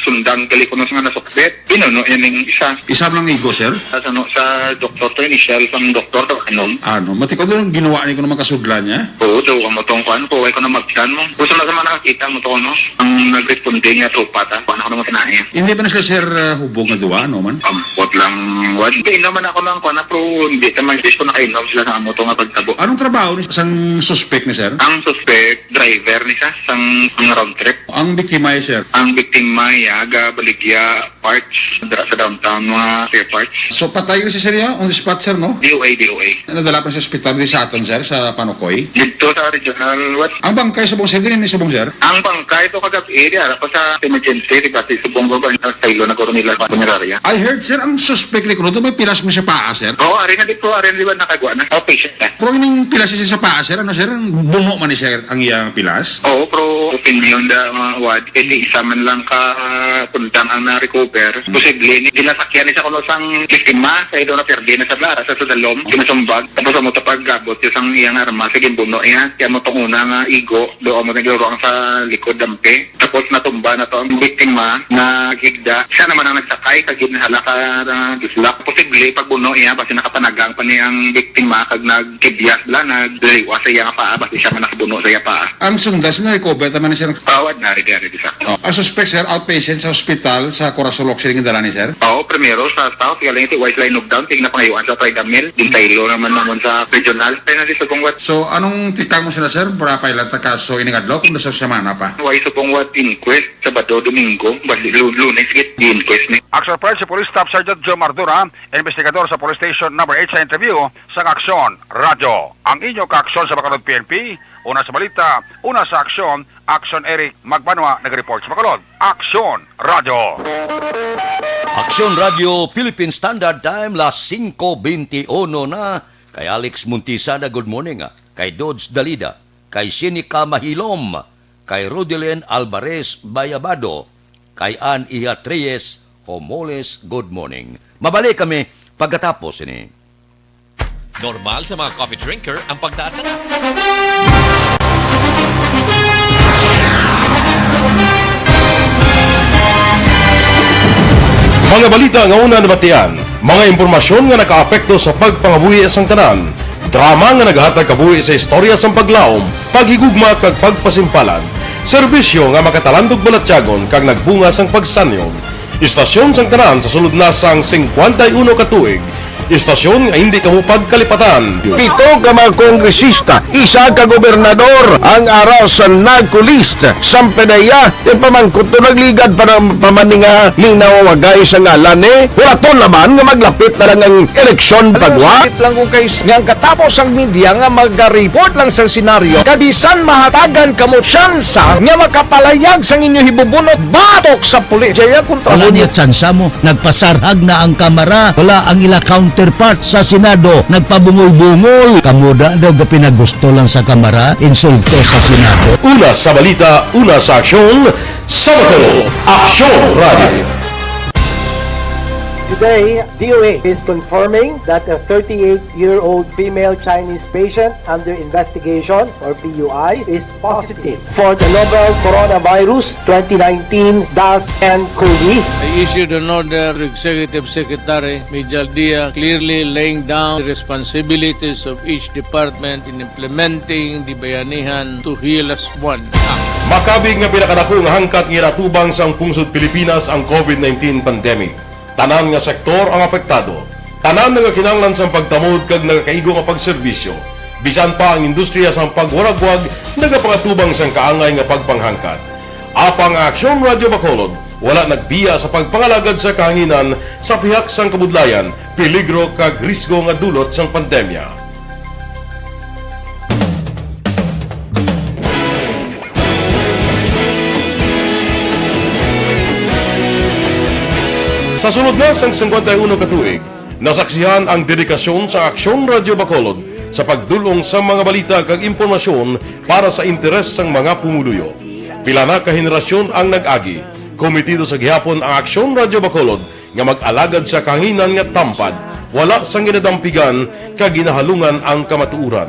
sundang telepono nga nasukbit. Binuno niya ning isa. Isa lang igo, sir? Sa, ano, sa doktor to, initial sang doktor to, ano? Ano? Matikaw doon ang ginawa ni kuno mga kasudlan niya? Oo, daw, amo tong kuan ko, ay ko na magtan mo. Gusto na sa mga nakakita mo to, no? Ang nagresponde niya, tropa ta. Kuan ako naman kinain. Hindi ba na sila, sir, uh, hubog nga duwa, no man? Ambot lang, wad. Hindi naman ako nang kuan, pero hindi naman, gusto nakainom sila sa amo to nga pagtabo. Anong trabaho ni sang suspect ni, sir? Ang suspect, driver ni sa, sang, sang round trip. Ang biktima, eh, sir? Ang biktima, ya, ga Baligya Parts, dira sa downtown, mga spare parts. So, patay na si sir, ya, on the spot, sir, no? D O A, D O A. Nadala pa sa ospital, di sa aton, sir, sa Panukoy? Dito sa regional, what? Ang bangkay subong, sir, din ni subong, sir? Ang bangkay to kagabi, di ara pa sa emergency, di ba, si subong ba, sa ilo na guro nila, punerarya. I heard, sir, ang suspect ni kuno, may pilas mo sa paa, sir? Oo, ari na dito, ari na, di ba, nakagwa na? Outpatient na. Pero ining pilas siya sa paa, sir, ano, sir? Buno man ni, sir, ang iyang pilas? Oo, pero opinion da, mga wad, kay di isa man lang ka, ah, kuntang ang na-recover. Hmm. Posible, ni, ginasakyan ni sa kuno sang biktima, sa ilo na perde na sa blara, sa sudalom, ginasumbag. Tapos amo ta pag-abot siya sang iyang arma, sa ginbuno iya. Kaya mo tong una nga igo, do amo nagluruang sa likod dampi. Tapos natumba na to ang biktima, naghigda. Siya naman ang nagsakay, kag ginhala ka na dislak. Posible, pagbuno iya, basi nakapanagang pa ni ang biktima, kag nagkibyas bala, nagliwa sa iya nga paa, basi siya man nakabuno sa iya paa. Ang sundas na recover naman siya. Pawad na, ready, ready sa. Oh, ang suspect, sir, outpatient sa ospital sa Corazon Locsin nga dala ni, sir? Oo, primero sa South, galing si Wise Line Down, tigna pangayuan sa Tridamil, gintaylo naman naman sa regional. Kaya na si Sugong West. So, anong tikang mo sila, sir, para pailan ta kaso ining adlaw kung sa semana pa? Wise Sugong West inquest, Sabado, Domingo, bali, Lu-, Lunes, git, inquest ni. Action Fred, si Police Staff Sergeant Joe Mardura, investigador sa Police Station Number Eight sa interview sa Aksyon Radyo. Ang inyo kaaksyon sa Bacolod P N P, una sa balita, una sa aksyon, Aksyon Eric Magbanwa nag-report sa Bacolod. Aksyon Radyo. Aksyon Radyo Philippine Standard Time, las singko benti uno na. Kay Alex Muntisada, good morning, ah. Kay Dodge Dalida, kay Sinica Mahilom, kay Rodelen Alvarez Bayabado, kay Ann Iha Reyes Homoles, good morning. Mabalik kami pagkatapos ini. Normal sa mga coffee drinker ang pagtaas ng asin. Mga balita nga una nabatian, mga impormasyon nga nakaapekto sa pagpangabuhi sang tanan, drama nga nagahatag kabuhi sa istorya sang paglaom, paghigugma kag pagpasimpalan, serbisyo nga makatalandog balatyagon kag nagbunga sang pagsanyog. Istasyon sang tanan sa sulod na sang singkwenta y uno ka tuig. Istasyon nga hindi kamo pagkalipatan. Pito ka mga kongresista, isa ka gobernador ang ara sa NAGCO list. Sampanaya, ipamangkot to nagligad pa ng pamaninga ni nawawagay sa ngalan ni. Wala to naman nga maglapit na lang ang eleksyon. Alam mo, pagwa. Sakit lang kung kay nga ang katapos ang media nga magaripod lang sa senaryo. Kabisan mahatagan kamo tsansa nga makapalayag sang inyo hibubunot batok sa pulis. Jaya kontra. Wala mo niya tsansa mo. Nagpasarhag na ang Kamara. Wala ang ila counterpart sa Senado. Nagpabungol-bungol. Kamo da daw gapinagusto lang sa Kamara. Insulto sa Senado. Una sa balita, una sa aksyon, sa Bacolod, Aksyon Radio. Today, D O A is confirming that a thirty-eight-year-old female Chinese patient under investigation, or P U I, is positive for the novel coronavirus twenty nineteen dash N COVID. I issued an order to Executive Secretary Mijal Dia, clearly laying down the responsibilities of each department in implementing the Bayanihan to Heal Us One Act. Makabig nga pinakadako nga hangkat nga ginatubang sang pungsod Pilipinas ang COVID nineteen pandemic. Tanan nga sektor ang apektado. Tanan nagakinahanglan sang pagtamod kag nagakaigo nga pagserbisyo. Bisan pa ang industriya sang pagwaragwag nagapangatubang sang kaangay nga pagpanghangkat. Apang ang Aksyon Radio Bacolod wala nagbiya sa pagpangalagad sa kahanginan sa pihak sang kabudlayan, peligro kag risgo nga dulot sang pandemya. Sa sulod na sang singkwenta y uno ka tuig, nasaksihan ang dedikasyon sa Aksyon Radyo Bacolod sa pagdul-ong sa mga balita kag impormasyon para sa interes sang mga pumuluyo. Pila na ka henerasyon ang nag-agi. Komitido sa gihapon ang Aksyon Radyo Bacolod nga mag-alagad sa kahanginan nga tampad, wala sang ginadampigan kag ginahalungan ang kamatuoran.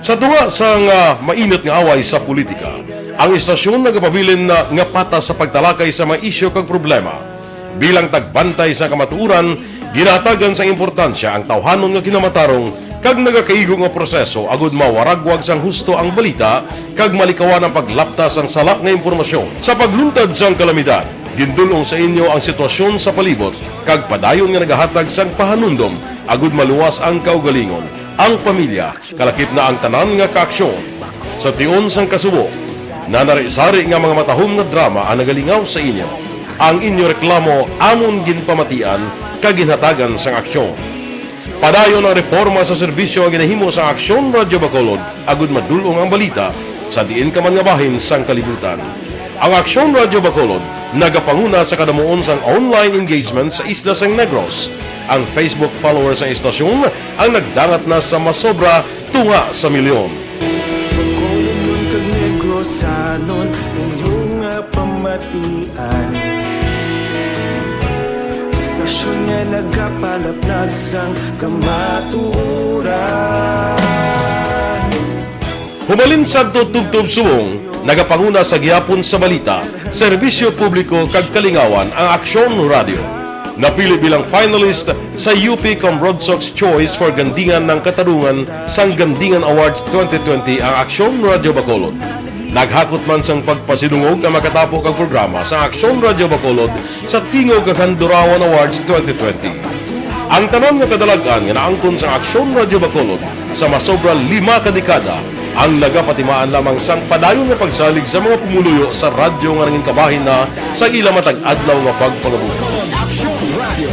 Sa tunga sang, ah, mainit nga away sa politika, ang istasyon nagapabilin na nga patas sa pagtalakay sa mga isyu kag problema. Bilang tagbantay sa kamatuoran, ginahatagan sang importansya ang tawhanon nga kinamatarong kag nagakaigo nga proseso agud mawaragwag sang husto ang balita kag malikawan ang paglapta sang sala nga impormasyon. Sa pagluntad sang kalamidad, gindul-ong sa inyo ang sitwasyon sa palibot kag padayon nga nagahatag sang pahanumdom agud maluwas ang kaugalingon, ang pamilya, kalakip na ang tanan nga kaaksyon. Sa tion sang kasubo, nanari-sari nga mga matahom nga drama ang nagalingaw sa inyo. Ang inyo reklamo amon ginpamatian kag ginhatagan sang aksyon. Padayon ang reporma sa serbisyo nga ginahimo sa Aksyon Radyo Bacolod agud madul-ong ang balita sa diin ka man nga bahin sang kalibutan. Ang Aksyon Radyo Bacolod nagapanguna sa kadamuon sang online engagement sa isla sang Negros. Ang Facebook followers sang istasyon ang nagdangat na sa masobra tunga sa milyon. Bacolodnon kag Negrosanon, inyo nga pamatian. Istasyon nga nagapalaplag sang kamatuoran. Hubalin sadto tubtob subong, nagapanguna sa gihapon sa balita, serbisyo publiko kag kalingawan ang Aksyon Radyo. Napili bilang finalist sa U P Comrade Sox Choice for Gandingan ng Katarungan sang Gandingan Awards twenty twenty ang Aksyon Radyo Bacolod. Naghakot man sang pagpasidungog ang makatapo kag programa sa Aksyon Radyo Bacolod sa Tingog kag Handurawan Awards twenty twenty. Ang tanan nga kadalag-an nga naangkon sa Aksyon Radyo Bacolod sa masobra lima ka dekada ang nagapatimaan lamang sang padayon nga pagsalig sa mga pumuluyo sa radyo nga nangin kabahin na sa ila matag adlaw nga pagpangabuhi. Aksyon Radio.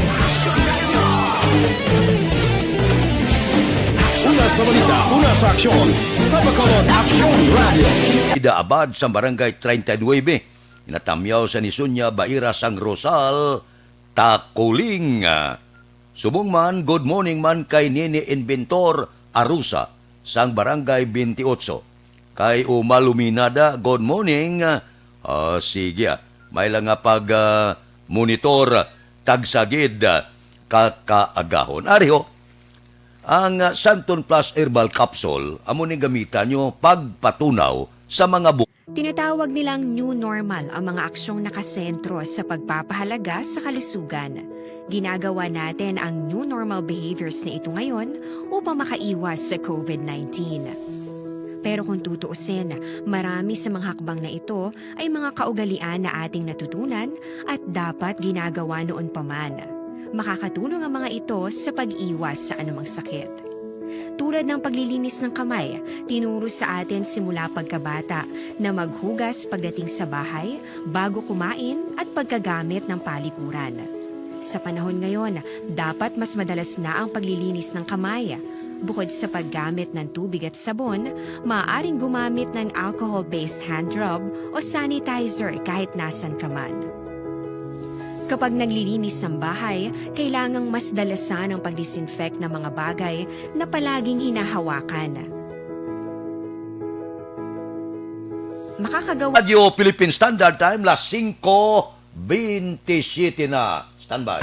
Una sa balita, una sa aksyon, sa Bacolod Aksyon Radio. Ida abad sa Barangay treinta y nueve, natamyaw sa Nisunya, Baira sang Rosal, Takuling. Subong man, good morning man kay Nini Inventor Arusa sang Barangay twenty-eight. Kay Uma Luminada, good morning. Ah, sige, ah. May lang nga pag, ah, monitor, tagsagid, ah, kakaagahon. Ari ho, ang, ah, Santon Plus Herbal Capsule, amo ni gamitan nyo pagpatunaw sa mga bu- Tinatawag nilang new normal ang mga aksyong nakasentro sa pagpapahalaga sa kalusugan. Ginagawa natin ang new normal behaviors na ito ngayon upang makaiwas sa covid nineteen. Pero kung tutuusin, marami sa mga hakbang na ito ay mga kaugalian na ating natutunan at dapat ginagawa noon pa man. Makakatulong ang mga ito sa pag-iwas sa anumang sakit. Tulad ng paglilinis ng kamay, tinuro sa atin simula pagkabata na maghugas pagdating sa bahay, bago kumain, at pagkagamit ng palikuran. Sa panahon ngayon, dapat mas madalas na ang paglilinis ng kamay. Bukod sa paggamit ng tubig at sabon, maaaring gumamit ng alcohol-based hand rub o sanitizer kahit nasan ka man. Kapag naglilinis ng bahay, kailangang mas dalasan ang pag-disinfect ng mga bagay na palaging hinahawakan. Makakagawa Radyo Philippine Standard Time, las singko bentisiete na. Standby.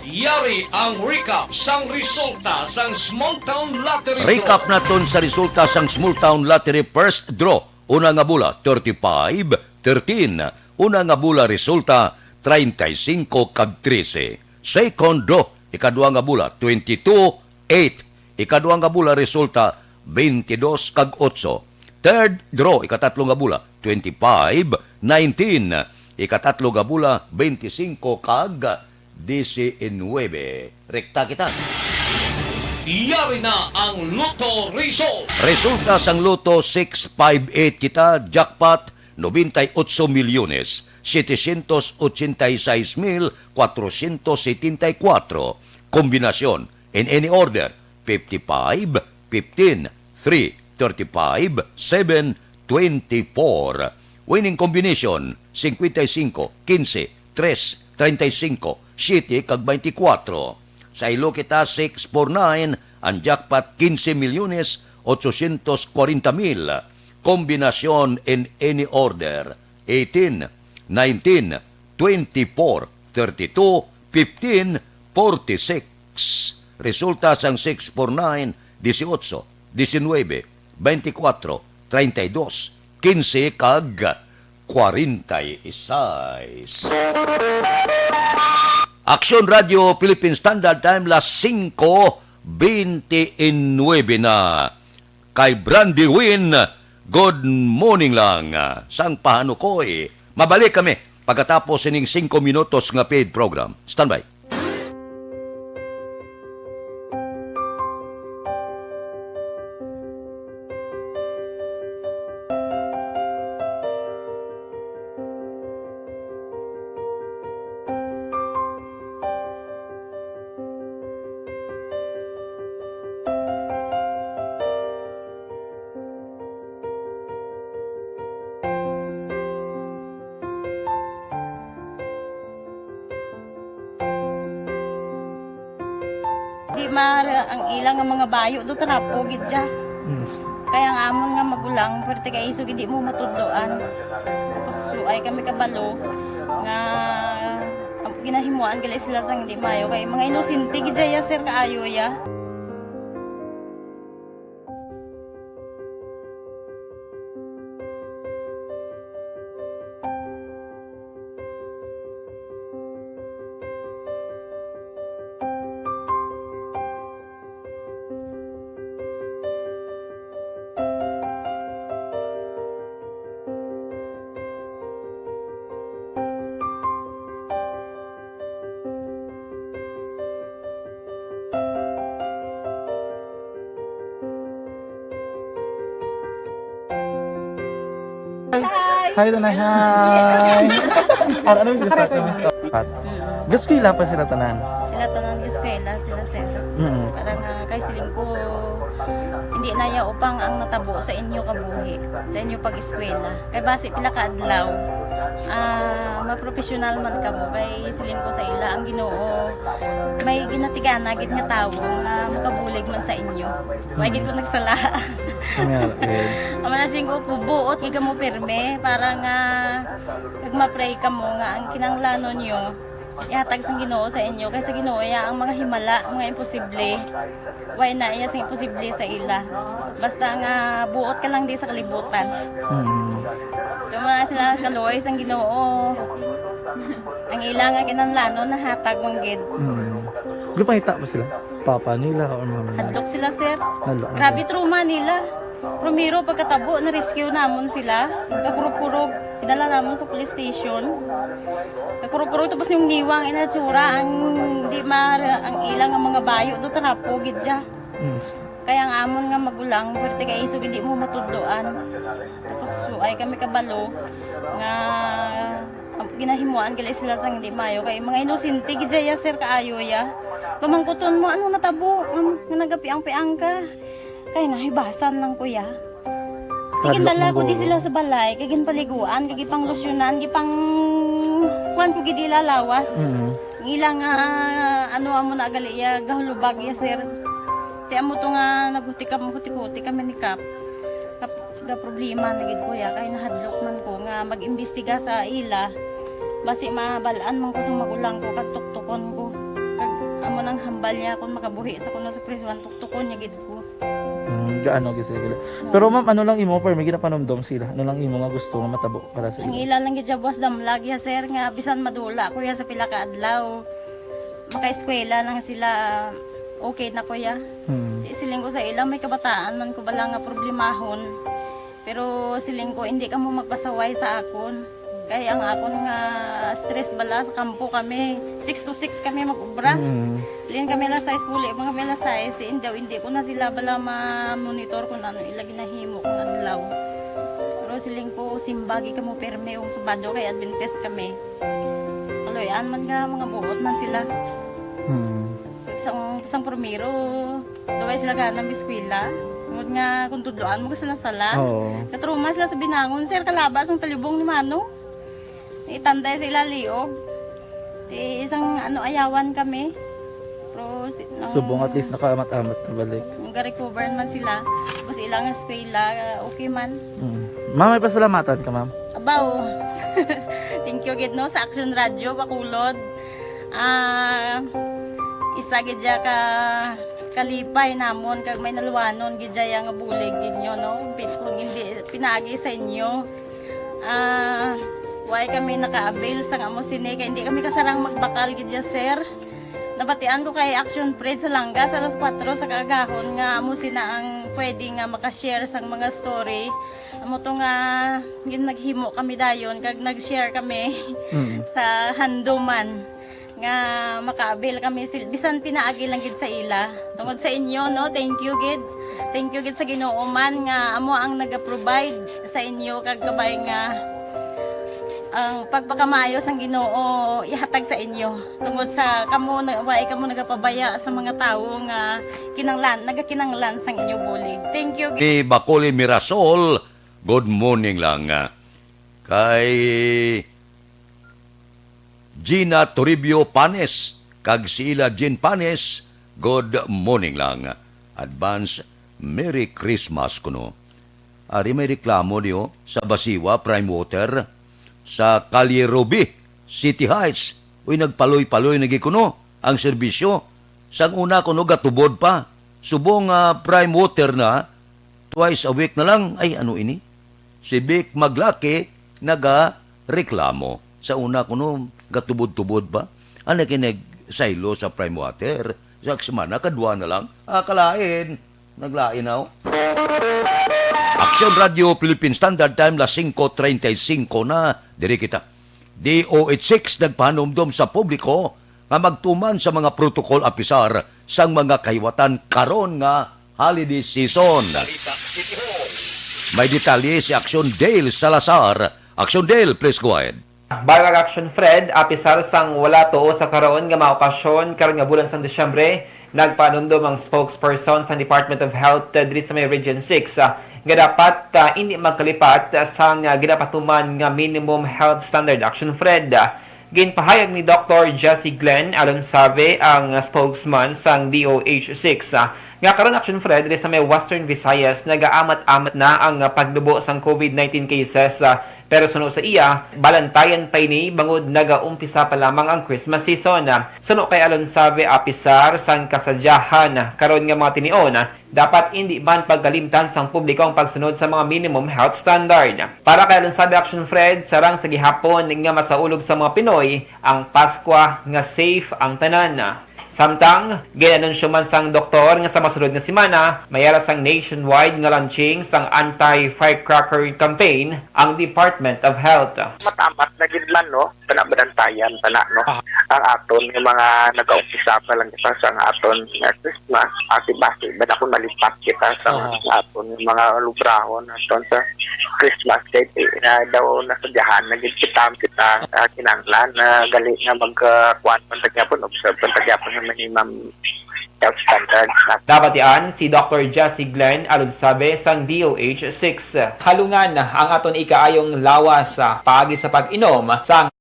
Yari ang recap sang resulta sang Small Town Lottery Draw. Recap naton sa resulta sang Small Town Lottery First Draw. Una nga bola, thirty-five thirteen. Una nga bola resulta, treinta y cinco kag trese. Second draw, ikadua nga bola, twenty-two eight. Ikadua nga bola resulta, twenty-dos kag otso. Third draw, ikatatlo nga bola, twenty-five nineteen. Ikatatlo nga bola, twenty-cinco kag diecinuebe. Rekta kita. Yari na ang Lotto result. Resulta sang Lotto six five eight kita, jackpot noventa y ocho milyones setecientos ochenta y seis mil cuatrocientos setenta y cuatro. Kombinasyon, in any order, fifty-five, fifteen, three, thirty-five, seven, twenty-four. Winning combination, cincuenta y cinco, quince, tres, treinta y cinco, siete kag veinticuatro. Sa Iloketa six four nine, ang jackpot quince milyones ochocientos cuarenta mil. Kombinasyon in any order, eighteen, nineteen, twenty-four, thirty-two, fifteen, forty-six. Resulta sang six four nine, dieciocho, diecinuebe, veinticuatro, treinta y dos, quince kag kwarenta y seis. Aksyon Radio Philippine Standard Time, las singko beintinuebe na. Kay Brandy Win, good morning lang, ah, sang pahanukoy. Mabalik kami pagkatapos sining singko minutos nga paid program. Standby. Di mara ang ila nga mga bayo do trapo gid siya. Mm. Kaya ang amon nga magulang, pwerte kay isog hindi mo matudloan. Tapos suay kami kabalo nga ginahimuan gali sila sang hindi maayo kay mga inosente gid siya, sir, kaayo ya. Hi. Hi, Tanay. Hi. Ano, ano yung gusto? Ano yung gusto? Gaskwela pa sila tanan? Sila tanan gaskwela, sila sir. Mm. Para nga kay siling ko, hindi na ya upang ang natabo sa inyo kabuhi, sa inyo pag-eskwela. Kay basi pila ka adlaw, ah, mapropesyonal man kamo. Kay siling ko sa ila, ang Ginoo may ginatigana gid nga tawo nga makabulig man sa inyo. Wa gid ko nagsala. Nga, eh. Ang mga singko po, buot gid kamo pirme para nga kag ma-pray kamo nga ang kinahanglanon nyo ihatag sang Ginoo sa inyo, kay sa Ginoo iya ang mga himala, mga imposible. Way na iya sing imposible sa ila. Basta nga buot ka lang di sa kalibutan. Mm. Tuma sila kaluoy sang Ginoo. Ang ila nga kinahanglanon nahatag man gid. Mm. Gupangita pa sila? Papa nila or mama nila? Hadlok sila, sir. Hadlok, Grabe okay. Trauma nila. Primero, pagkatabo, na-rescue namon sila. Nagkakurog-kurog, pinala namon sa police station. Nagkurog-kurog, tapos yung niwang inatsura, ang di ma-, ang ilang ang mga bayo do, trapo gid siya. Mm. Kaya ang amon nga magulang, pwerte kay isog hindi mo matudloan. Tapos suay kami kabalo nga ginahimuan gali sila sang hindi maayo kay mga inosente gid ya, sir, kaayo ya. Pamangkuton mo, ano natabo? Um, nga nagapiang-piang ka. Kay nahibasan lang ko ya. Hadlok Tigindala ko di magulo. Sila sa balay, kay ginpaliguan, kay gipanglusyonan, gipang kuan ko gid ila lawas. Mm. Ang ila nga, ano, amo na gali ya, gahulubag ya, sir. Ti amo to nga naghuti kam-, huti-huti kami ni Kap. Kap-, ga problema na gid ko ya, kay nahadlok man ko nga mag-imbestiga sa ila. Basi mabal-an man ko sa magulang ko, kag tuktukon ko. Kag amo nang hambal niya, kung makabuhi sa kuno sa prisuan, tuktukon niya gid ko. Mm, gaano gid sila gila. Oo. Pero ma'am, ano lang imo, per, may ginapanumdom sila? Ano lang imo nga gusto nga matabo para sa Ang ila? Ila lang gid ya buwas damlag ya, sir, nga bisan madula ko ya sa pila ka adlaw, makaeskwela lang sila, okay na ko ya. Hmm. Di siling ko sa ila, may kabataan man ko bala nga problemahon. Pero siling ko, hindi kamo magpasaway sa akon. Kay ang akon nga stress bala sa kampo kami, six to six kami mag-ubra. Mm. Lin kami alas sais, puli pa kami alas sais. Di, hindi, hindi ko na sila bala ma-monitor kung ano ila ginahimo kung adlaw. Pero siling ko, simbagi kamo pirme kung Sabado kay Adventist kami. Kaluy-an man nga mga buot man sila. Mm. Sang, sang primero, Daway sila gana mag-eskwela. Tungod nga kung tudloan mo sila sala. Oo. Katruma sila sa binangon, sir, kalaba sang talibong ni Mano. Itanday sa ila liog. Ti isang ano, ayawan kami. Pero si, nang Subong at least nakaamat-amat na balik. Nang ga-recover man sila, tapos ilang eskwela, okay man. Mm. Ma'am, may pasalamatan ka, ma'am? Abaw. Thank you gid, no, sa Action Radio, Bacolod. Ah, isa gid siya ka kalipay namon kag may naluwanon gid siya nga bulig gid nyo, no? Pi-, kung hindi pinaagi sa inyo, ah, why kami naka-avail sang amo sini, kay hindi kami kasarang magbakal gid siya, sir. Nabatian ko kay Action Fred sa Langga sa alas kuwatro sa kaagahon nga amo sina ang pwede nga makashare sang mga story. Amo to nga gin-, naghimo kami dayon kag nag-share kami Mm. sa handuman nga maka-avail kami sil-, bisan pinaagi lang gid sa ila. Tungod sa inyo, no, thank you gid. Thank you gid sa Ginoo man nga amo ang naga-provide sa inyo kag kabay nga ang pagpakamaayo sang Ginoo ihatag sa inyo. Tungod sa kamo na, wala kamo nagapabaya sa mga tawo nga kinanglan, nagakinanglan sang inyo bulig. Thank you. Ni Bakuli Mirasol, good morning lang. Kay Gina Toribio Panes, kag si ila Jean Panes, good morning lang. Advance Merry Christmas kuno. Ari may reklamo niyo sa Basiwa Prime Water sa Calle Ruby, City Heights. Uy, nagpaloy-paloy na gid kuno ang serbisyo. Sang una kuno gatubod pa. Subong nga Prime Water na, twice a week na lang. Ay, ano ini? Si Vic Maglaki nagareklamo. Sa una kuno gatubod-tubod pa. Ano kay nagsaylo sa Prime Water? Sa semana kadwa na lang. Ah, kalain. Naglain na, oh. Action Radio Philippine Standard Time, las singko treinta y cinco na. Diri kita. D O H six nagpahanumdom sa publiko nga magtuman sa mga protocol apisar sang mga kahiwatan karon nga holiday season. May detalye si Action Dale Salazar. Action Dale, please go ahead. Balag Action Fred, apisar sang wala tuo sa karon nga mga okasyon karon nga bulan sang Disyembre, nagpanumdom ang spokesperson sang Department of Health, ah, diri sa may Region six, ah, nga dapat, ah, indi magkalipat, ah, sang, ah, ginapatuman nga minimum health standard. Action Fred, ah, ginpahayag ni Doktor Jessie Glenn Alonsabe, ang, ah, spokesman sang D O H six, ah, nga karon, Action Fred, diri sa may Western Visayas, nagaamat-amat na ang, ah, paglubo sang COVID nineteen cases, ah, pero suno sa iya, balantayan pa ini bangod nagaumpisa pa lamang ang Christmas season. Suno kay Alonsabe, apisar sang kasadyahan karon nga mga tinion, dapat indi man pagkalimtan sang publiko ang pagsunod sa mga minimum health standard. Para kay Alonsabe, Action Fred, sarang sa gihapon nga masaulog sa mga Pinoy ang Paskwa nga safe ang tanan. Samtang, gin-anunsyo man sang doktor nga sa masunod nga semana, may ara sang nationwide nga launching sang anti-firecracker campaign ang Department of Health. Matamat na gid man, no? Kana, balantayan pa na, no? Ah. Ang aton nga mga nagaumpisa pa lang kita sa aton nga Christmas, basi-basi ba na kung malipat kita sa Ah. aton nga mga lubrahon aton sa Christmas, kay, eh, na daw nasadyahan na gid kita, kita, ah, kinahanglan na gali nga mag, ah, kuwan man ta gyapon, observe man ta gyapon sa minimum health standards na. Nabatian si Doktor Jessie Glenn Alonsabe sang D O H six. Halungan ang aton ikaayong lawas, ah, paagi sa pag-inom sang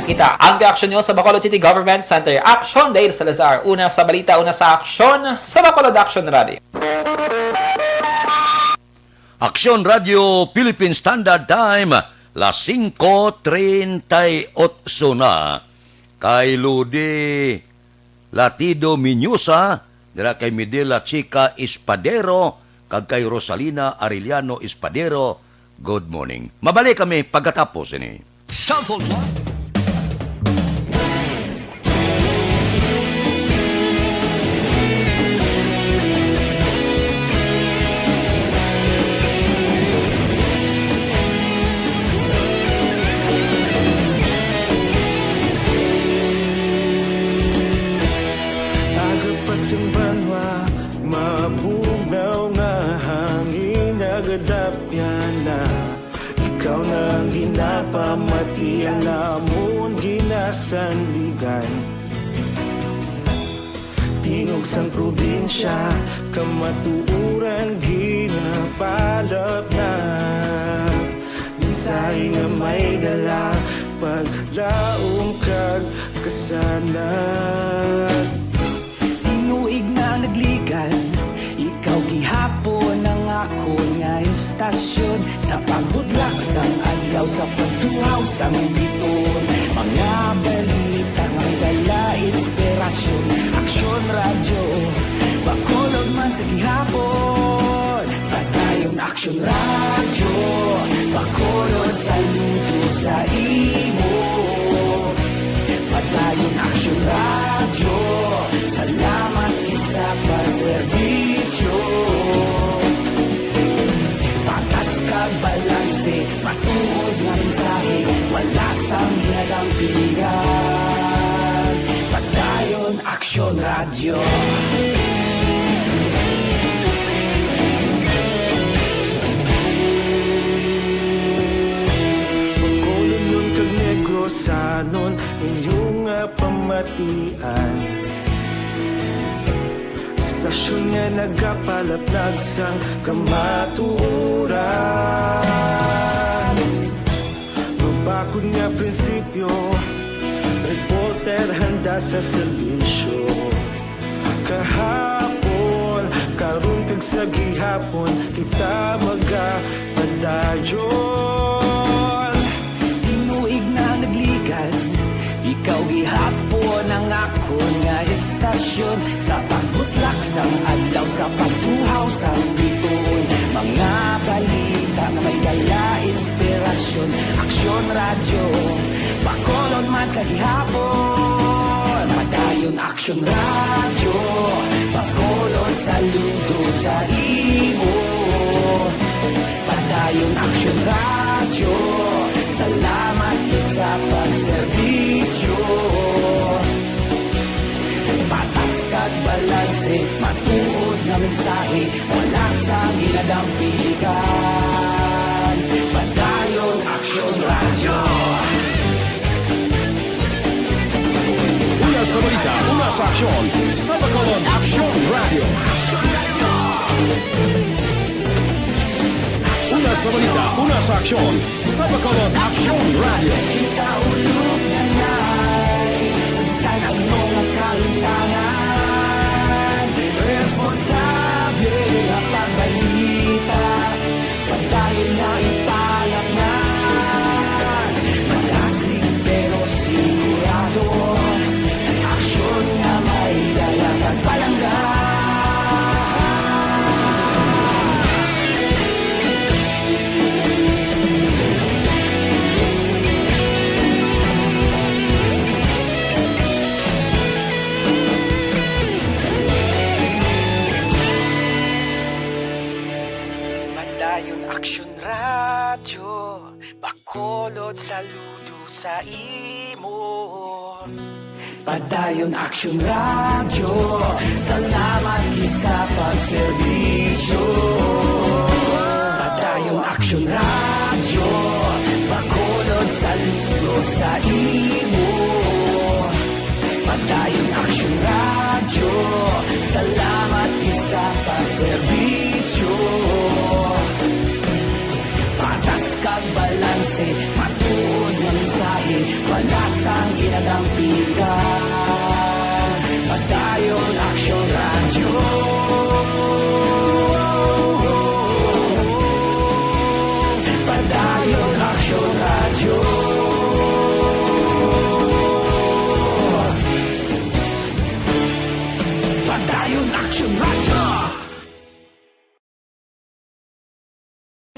Kita ang reaksyon nyo sa Bacolod City Government Center. Action, Dale Salazar. Una sa balita, una sa aksyon, sa Bacolod Action Radio. Aksyon Radio Philippine Standard Time, las singko treinta y ocho na. Kay Ludi Latido Miñosa, dira kay Midela Chica Espadero, kag kay Rosalina Arellano Espadero, good morning. Mabalik kami pagkatapos ini. Sample One. Aga pa sing banwa, mabugnaw nga hangin, nagadapyan na. Ikaw na ang ginapamatian namon ginasandigan. Tingog sang probinsya, kamatuoran ginapalapnap. Mensahe nga may dala, paglaom kag kasanag. Tinuig na nagligan, ikaw gihapon ang akon nga istasyon. Sa pagbudlak sang adlaw, sa pagtuhaw sang biton, mga balita nga may dala inspirasyon. Aksyon Radyo, Bacolod man sa gihapon. Padayon Aksyon Radyo, Bacolod, saludo sa imo. Padayon Aksyon Radyo, salamat gid sa pagserbisyo. Patas kag balanse, matuod nga mensahe, wala sang ginadampigan. Padayon Aksyon Radyo. Bacolodnon kag Negrosanon, inyo nga pamatian. Istasyon nga nagapalaplag sang kamatuoran. Mabakod nga prinsipyo, reporter handa sa serbisyo. Kahapon, karon kag sa gihapon, kita magapadayon. Tinuig na nagligan, ikaw gihapon ang akon nga istasyon. Sa pagbutlak sang adlaw, sa pagtuhaw sang bituon, mga balita nga may dala inspirasyon. Aksyon Radyo, Bacolod man sa gihapon. Padayon Aksyon Radyo, Bacolod, saludo sa imo. Padayon Aksyon Radyo, salamat gid sa pagserbisyo. Patas kag balanse, matuod nga mensahe, wala sang ginadampigan. Padayon Aksyon Radyo. Una sa balita, una sa aksyon, sa Bacolod Aksyon Radyo. Una sa balita, una sa aksyon, sa Bacolod Aksyon Radyo. Kita ulog na nay, sa bisan ano nga kahitangan, responsable nga pagbalita. Padayon na ipalaknag, malasig pero sigurado, aksyon nga may dala kag palangga. Padayon Aksyon Radyo, Bacolod, saludo sa imo. Padayon Aksyon Radyo, salamat gid sa pagserbisyo. Padayon Aksyon Radyo, Bacolod, saludo sa imo. Padayon Aksyon Radyo, salamat gid sa pagserbisyo. Patas kag balanse, matuod nga mensahe, wala sang ginadampigan. Padayon Aksyon Radyo.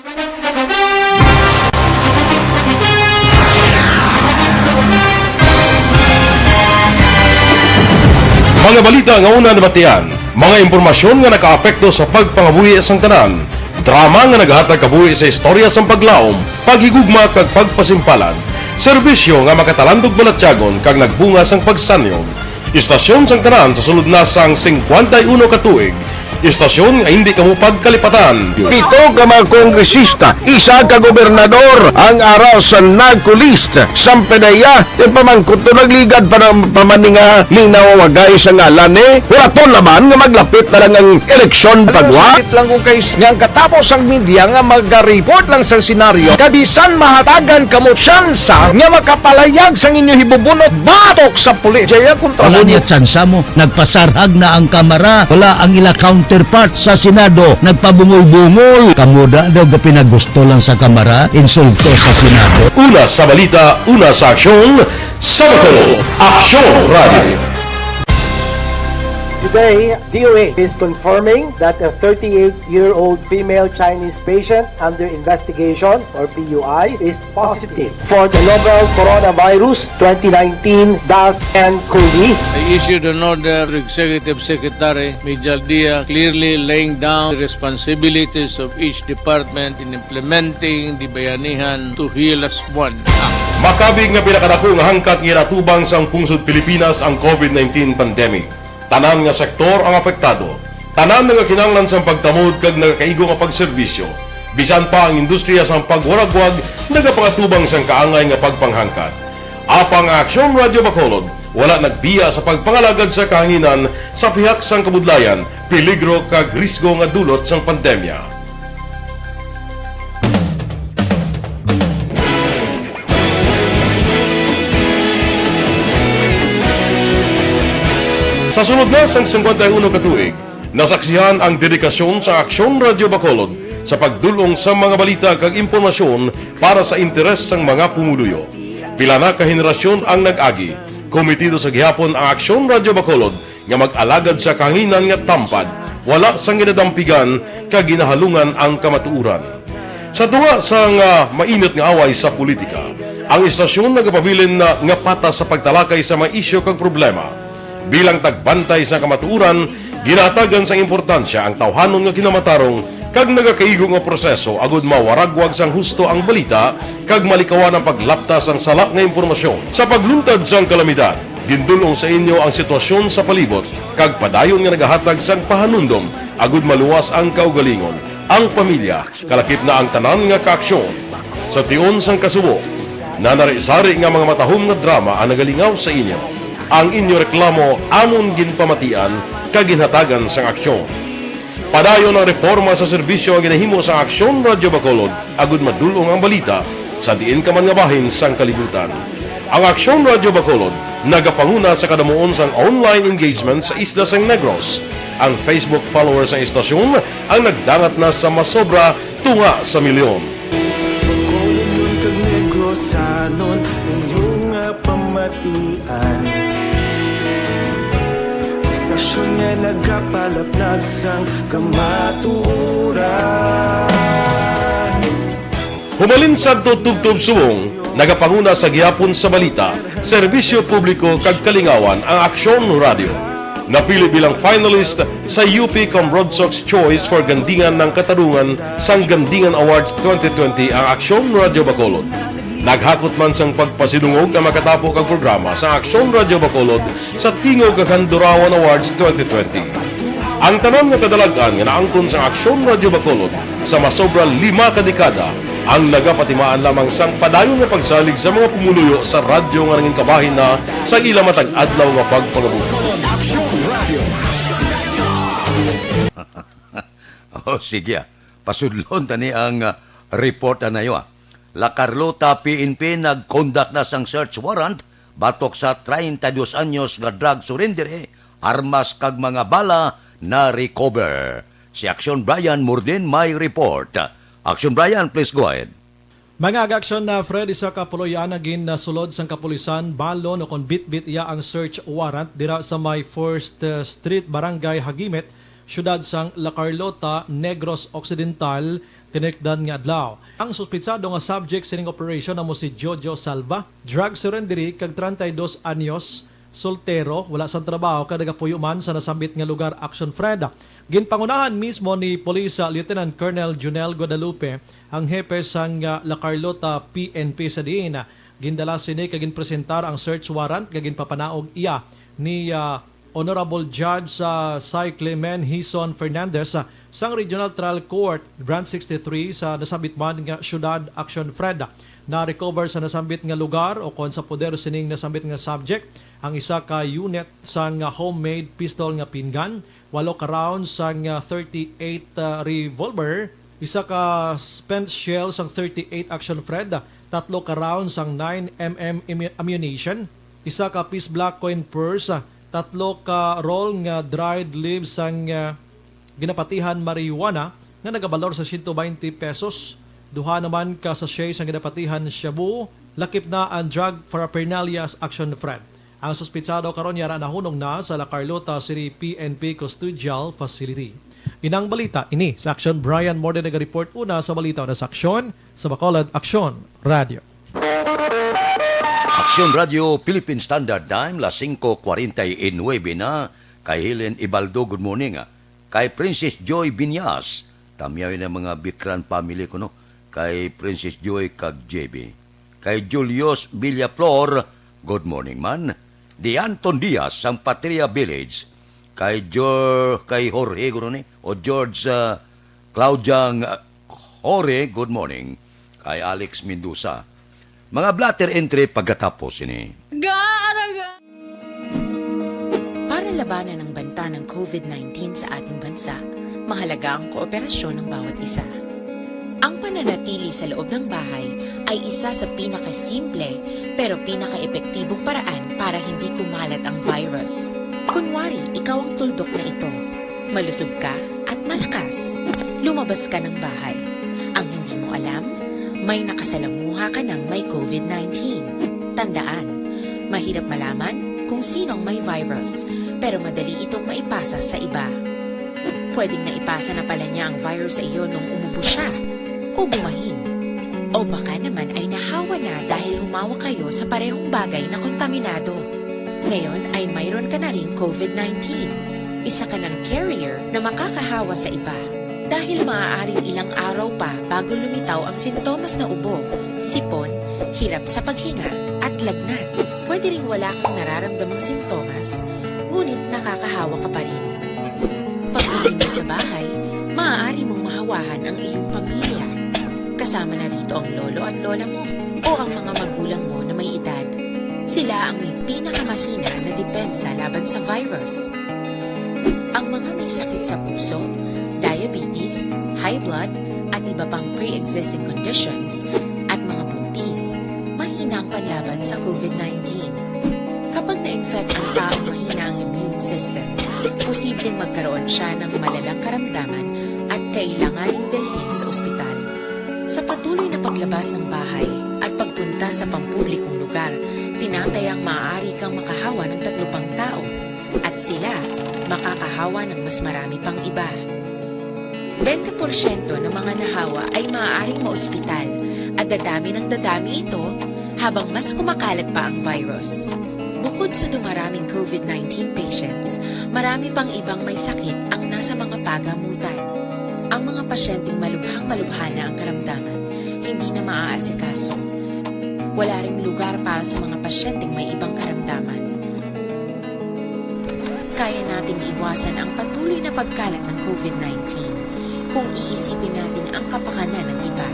Mga balita nga una nabatian, mga impormasyon nga nakaapekto sa pagpangabuhi sang tanan, drama nga naghatag kabuhi sa istorya sang paglaom, paghigugma kag pagpasimpalan, serbisyo nga makatalandog balatyagon kag nagbunga sang pagsanyog. Istasyon sang tanan sa sulod na sang singkwenta y uno ka tuig. Istasyon nga hindi kamo pagkalipatan. Pito ka mga kongresista, isa ka gobernador ang ara sa narco list. Sampedeya, yung pamangkot to nagligad pa ng pamaninga, linaw wagay sa ngalan ni Huraton naman nga maglapit na lang ang eleksyon. Ano, pagwa. Sakit lang kung kay nga ang katapos ang media nga maga-report lang sa senaryo, kabisan mahatagan kamo tsansa nga makapalayag sang inyo hibubunot batok sa pulis. Jaya kontra. Wala mo niya tsansa mo. Nagpasarhag na ang Kamara. Wala ang ila counterpart sa Senado. Nagpabungol-bungol. Kamo da daw ga pinagusto lang sa Kamara, insulto sa Senado. Una sa balita, una sa aksyon, sa Bacolod, Aksyon Radio. Today, D O H is confirming that a thirty-eight-year-old female Chinese patient under investigation, or P U I, is positive for the novel coronavirus twenty nineteen dash N cov. I issued an order to Executive Secretary Mijal Dia, clearly laying down the responsibilities of each department in implementing the Bayanihan to Heal As One Act. Makabig nga pinakadako nga hangkat nga ginatubang sang pungsod Pilipinas ang covid nineteen pandemic. Tanan nga sektor ang apektado. Tanan nagakinahanglan sang pagtamod kag nagakaigo nga pagserbisyo. Bisan pa ang industriya sang pagwaragwag nagapangatubang sang kaangay nga pagpanghangkat. Apang ang Aksyon Radio Bacolod wala nagbiya sa pagpangalagad sa kahanginan sa pihak sang kabudlayan, peligro kag risgo nga dulot sang pandemya. Sa sulod na sang singkwenta y uno ka tuig, nasaksihan ang dedikasyon sa Aksyon Radio Bacolod sa pagdul-ong sa mga balita kag impormasyon para sa interes sang mga pumuluyo. Pila na ka henerasyon ang nag-agi, komitido sa gihapon ang Aksyon Radio Bacolod nga mag-alagad sa kahanginan nga tampad, wala sang ginadampigan kag ginahalungan ang kamatuoran. Sa tunga sang, ah, mainit nga away sa politika, ang istasyon nagapabilin na nga patas sa pagtalakay sa mga isyu kag problema. Bilang tagbantay sa kamatuoran, ginahatagan sang importansya ang tawhanon nga kinamatarong kag nagakaigo nga proseso agud mawaragwag sang husto ang balita kag malikawan ang paglapta sang sala nga impormasyon. Sa pagluntad sang kalamidad, gindul-ong sa inyo ang sitwasyon sa palibot kag padayon nga nagahatag sang pahanumdom agud maluwas ang kaugalingon, ang pamilya, kalakip na ang tanan nga kaaksyon. Sa tion sang kasubo, nanari-sari nga mga matahom nga drama ang nagalingaw sa inyo. Ang inyo reklamo amon ginpamatian kag ginhatagan sang aksyon. Padayon ang reporma sa serbisyo nga ginahimo sang Aksyon Radio Bacolod agud madul-ong ang balita sa diin ka man nga bahin sang kalibutan. Ang Aksyon Radio Bacolod nagapanguna sa kadamuon sang online engagement sa isla sang Negros. Ang Facebook followers sang istasyon ang nagdangat na sa masobra tunga sa milyon. Bacolodnon kag Negrosanon, inyo nga pamatian. Istasyon nga nagapalaplag sang kamatuoran. Humalin sadto tubtob subong, nagapanguna sa gihapon sa balita, serbisyo publiko kag kalingawan ang Aksyon Radio. Napili bilang finalist sa U P Cambronsox Choice for Gandingan ng Katarungan sang Gandingan Awards twenty twenty ang Aksyon Radio Bacolod. Naghakot man sang pagpasidungog ang makatapo kag programa sa Aksyon Radio Bacolod sa Tingog kag Handurawan Awards twenty twenty. Ang tanan nga kadalag-an nga naangkon sang Aksyon Radio Bacolod sa masobra lima ka dekada ang nagapatimaan lamang sang padayon nga pagsalig sa mga pumuluyo sa radyo nga nangin kabahin na sa ila matag adlaw nga pagpangabuhi. O, sige, ah. Pasudlon tani ang, ah, report anayo, ah. La Carlota P N P nag-conduct na sang search warrant batok sa treinta y dos anyos nga drug surrendery, armas kag mga bala na recover. Si Aksyon Brian Murdin may report. Aksyon Brian, please go ahead. Mga aga-aksyon na Fred, isa ka puloy-ana ginasulod sang kapulisan, balon o kon bitbit iya ang search warrant dira sa may First, uh, Street, Barangay Hagimet, siyudad sang La Carlota, Negros Occidental, tinukdan nga adlaw. Ang suspitsado nga subject sining operation amo si Jojo Salva, drug surrenderee kag treinta y dos anyos, soltero, wala sang trabaho kag nagapuyo man sa nasambit nga lugar, Action Fred. Ginpangunahan mismo ni Police Lieutenant Colonel Junel Guadalupe, ang hepe sang, ah, La Carlota P N P, sa diin gindala sini kag ginpresentar ang search warrant nga ginpapanaog iya ni, ah, Honorable Judge, ah, Cy Clement Hison Fernandez, ah, sang Regional Trial Court, Branch sixty-three, sa nasambit man nga siyudad, Action Fred. Na-recover sa nasambit nga lugar o kon sa poder sining nasambit nga subject ang isa ka unit sang, ah, homemade pistol nga pin gun, walo ka rounds sang, ah, thirty-eight, ah, revolver, isa ka spent shell sang thirty-eight Action Fred, tatlo ka rounds sang nine M M ammu-, ammunition, isa ka Peace Black coin purse, tatlo ka roll nga dried leaves sang, ah, ginapatihan marijuana nga nagabalor sa siyento baynte pesos, duha naman ka sachet sang ginapatihan shabu, lakip na ang drug paraphernalia sa Action Fred. Ang suspitsado karon yara nahunong na sa La Carlota City P N P Custodial Facility. Inang balita ini sa Action. Brian Morde naga-report una sa balita na sa Aksyon, sa Bacolod, Aksyon Radio. Aksyon Radio, Philippine Standard Time, las singko kwarenta y nuebe na. Kay Helen Ibaldo, good morning, ah. Kay Princess Joy Binyas, tamyaw na mga Bikran family ko, no? Kay Princess Joy kag J B. Kay Julius Villaflor, good morning man. Di Anton Diaz sang Patria Village. Kay Jo-, kay Jorge, guro ni, o George, ah, Claudiang, ah, Jorge, good morning. Kay Alex Mendoza. Mga blotter entry pagkatapos ini. Gaaraga! Para labanan ang banta ng covid nineteen sa ating bansa, mahalaga ang kooperasyon ng bawat isa. Ang pananatili sa loob ng bahay ay isa sa pinakasimple pero pinakaepektibong paraan para hindi kumalat ang virus. Kunwari, ikaw ang tuldok na ito. Malusog ka at malakas. Lumabas ka ng bahay. Ang hindi mo alam, may nakasalamuha ka ng may covid nineteen. Tandaan, mahirap malaman kung sino ang may virus, pero madali itong maipasa sa iba. Pwedeng naipasa na pala niya ang virus sa iyo nung umubo siya o bumahin. O baka naman ay nahawa na dahil humawak kayo sa parehong bagay na kontaminado. Ngayon ay mayroon ka na ring covid nineteen. Isa ka ng carrier na makakahawa sa iba. Dahil maaaring ilang araw pa bago lumitaw ang sintomas na ubo, sipon, hirap sa paghinga, at lagnat. Pwede ring wala kang nararamdamang sintomas, ngunit nakakahawa ka pa rin. Pag-uwi mo sa bahay, maaari mong mahawahan ang iyong pamilya. Kasama na rito ang lolo at lola mo o ang mga magulang mo na may edad. Sila ang may pinakamahina na depensa laban sa virus. Ang mga may sakit sa puso, diabetes, high blood, at iba pang pre-existing conditions, at mga buntis, mahina ang panlaban sa covid nineteen. Kapag na-infect ang taong mahina ang immune system, posibleng magkaroon siya ng malalang karamdaman at kailanganing dalhin sa ospital. Sa patuloy na paglabas ng bahay at pagpunta sa pampublikong lugar, tinatayang maaari kang makahawa ng tatlo pang tao at sila makakahawa ng mas marami pang iba. Bente porsyento ng mga nahawa ay maaaring maospital at dadami ng dadami ito habang mas kumakalat pa ang virus. Bukod sa dumaraming covid nineteen patients, marami pang ibang may sakit ang nasa mga pagamutan. Ang mga pasyenteng malubhang-malubha na ang karamdaman, hindi na maaasikaso. Wala ring lugar para sa mga pasyenteng may ibang karamdaman. Kaya nating iwasan ang patuloy na pagkalat ng covid nineteen kung iisipin natin ang kapakanan ng iba.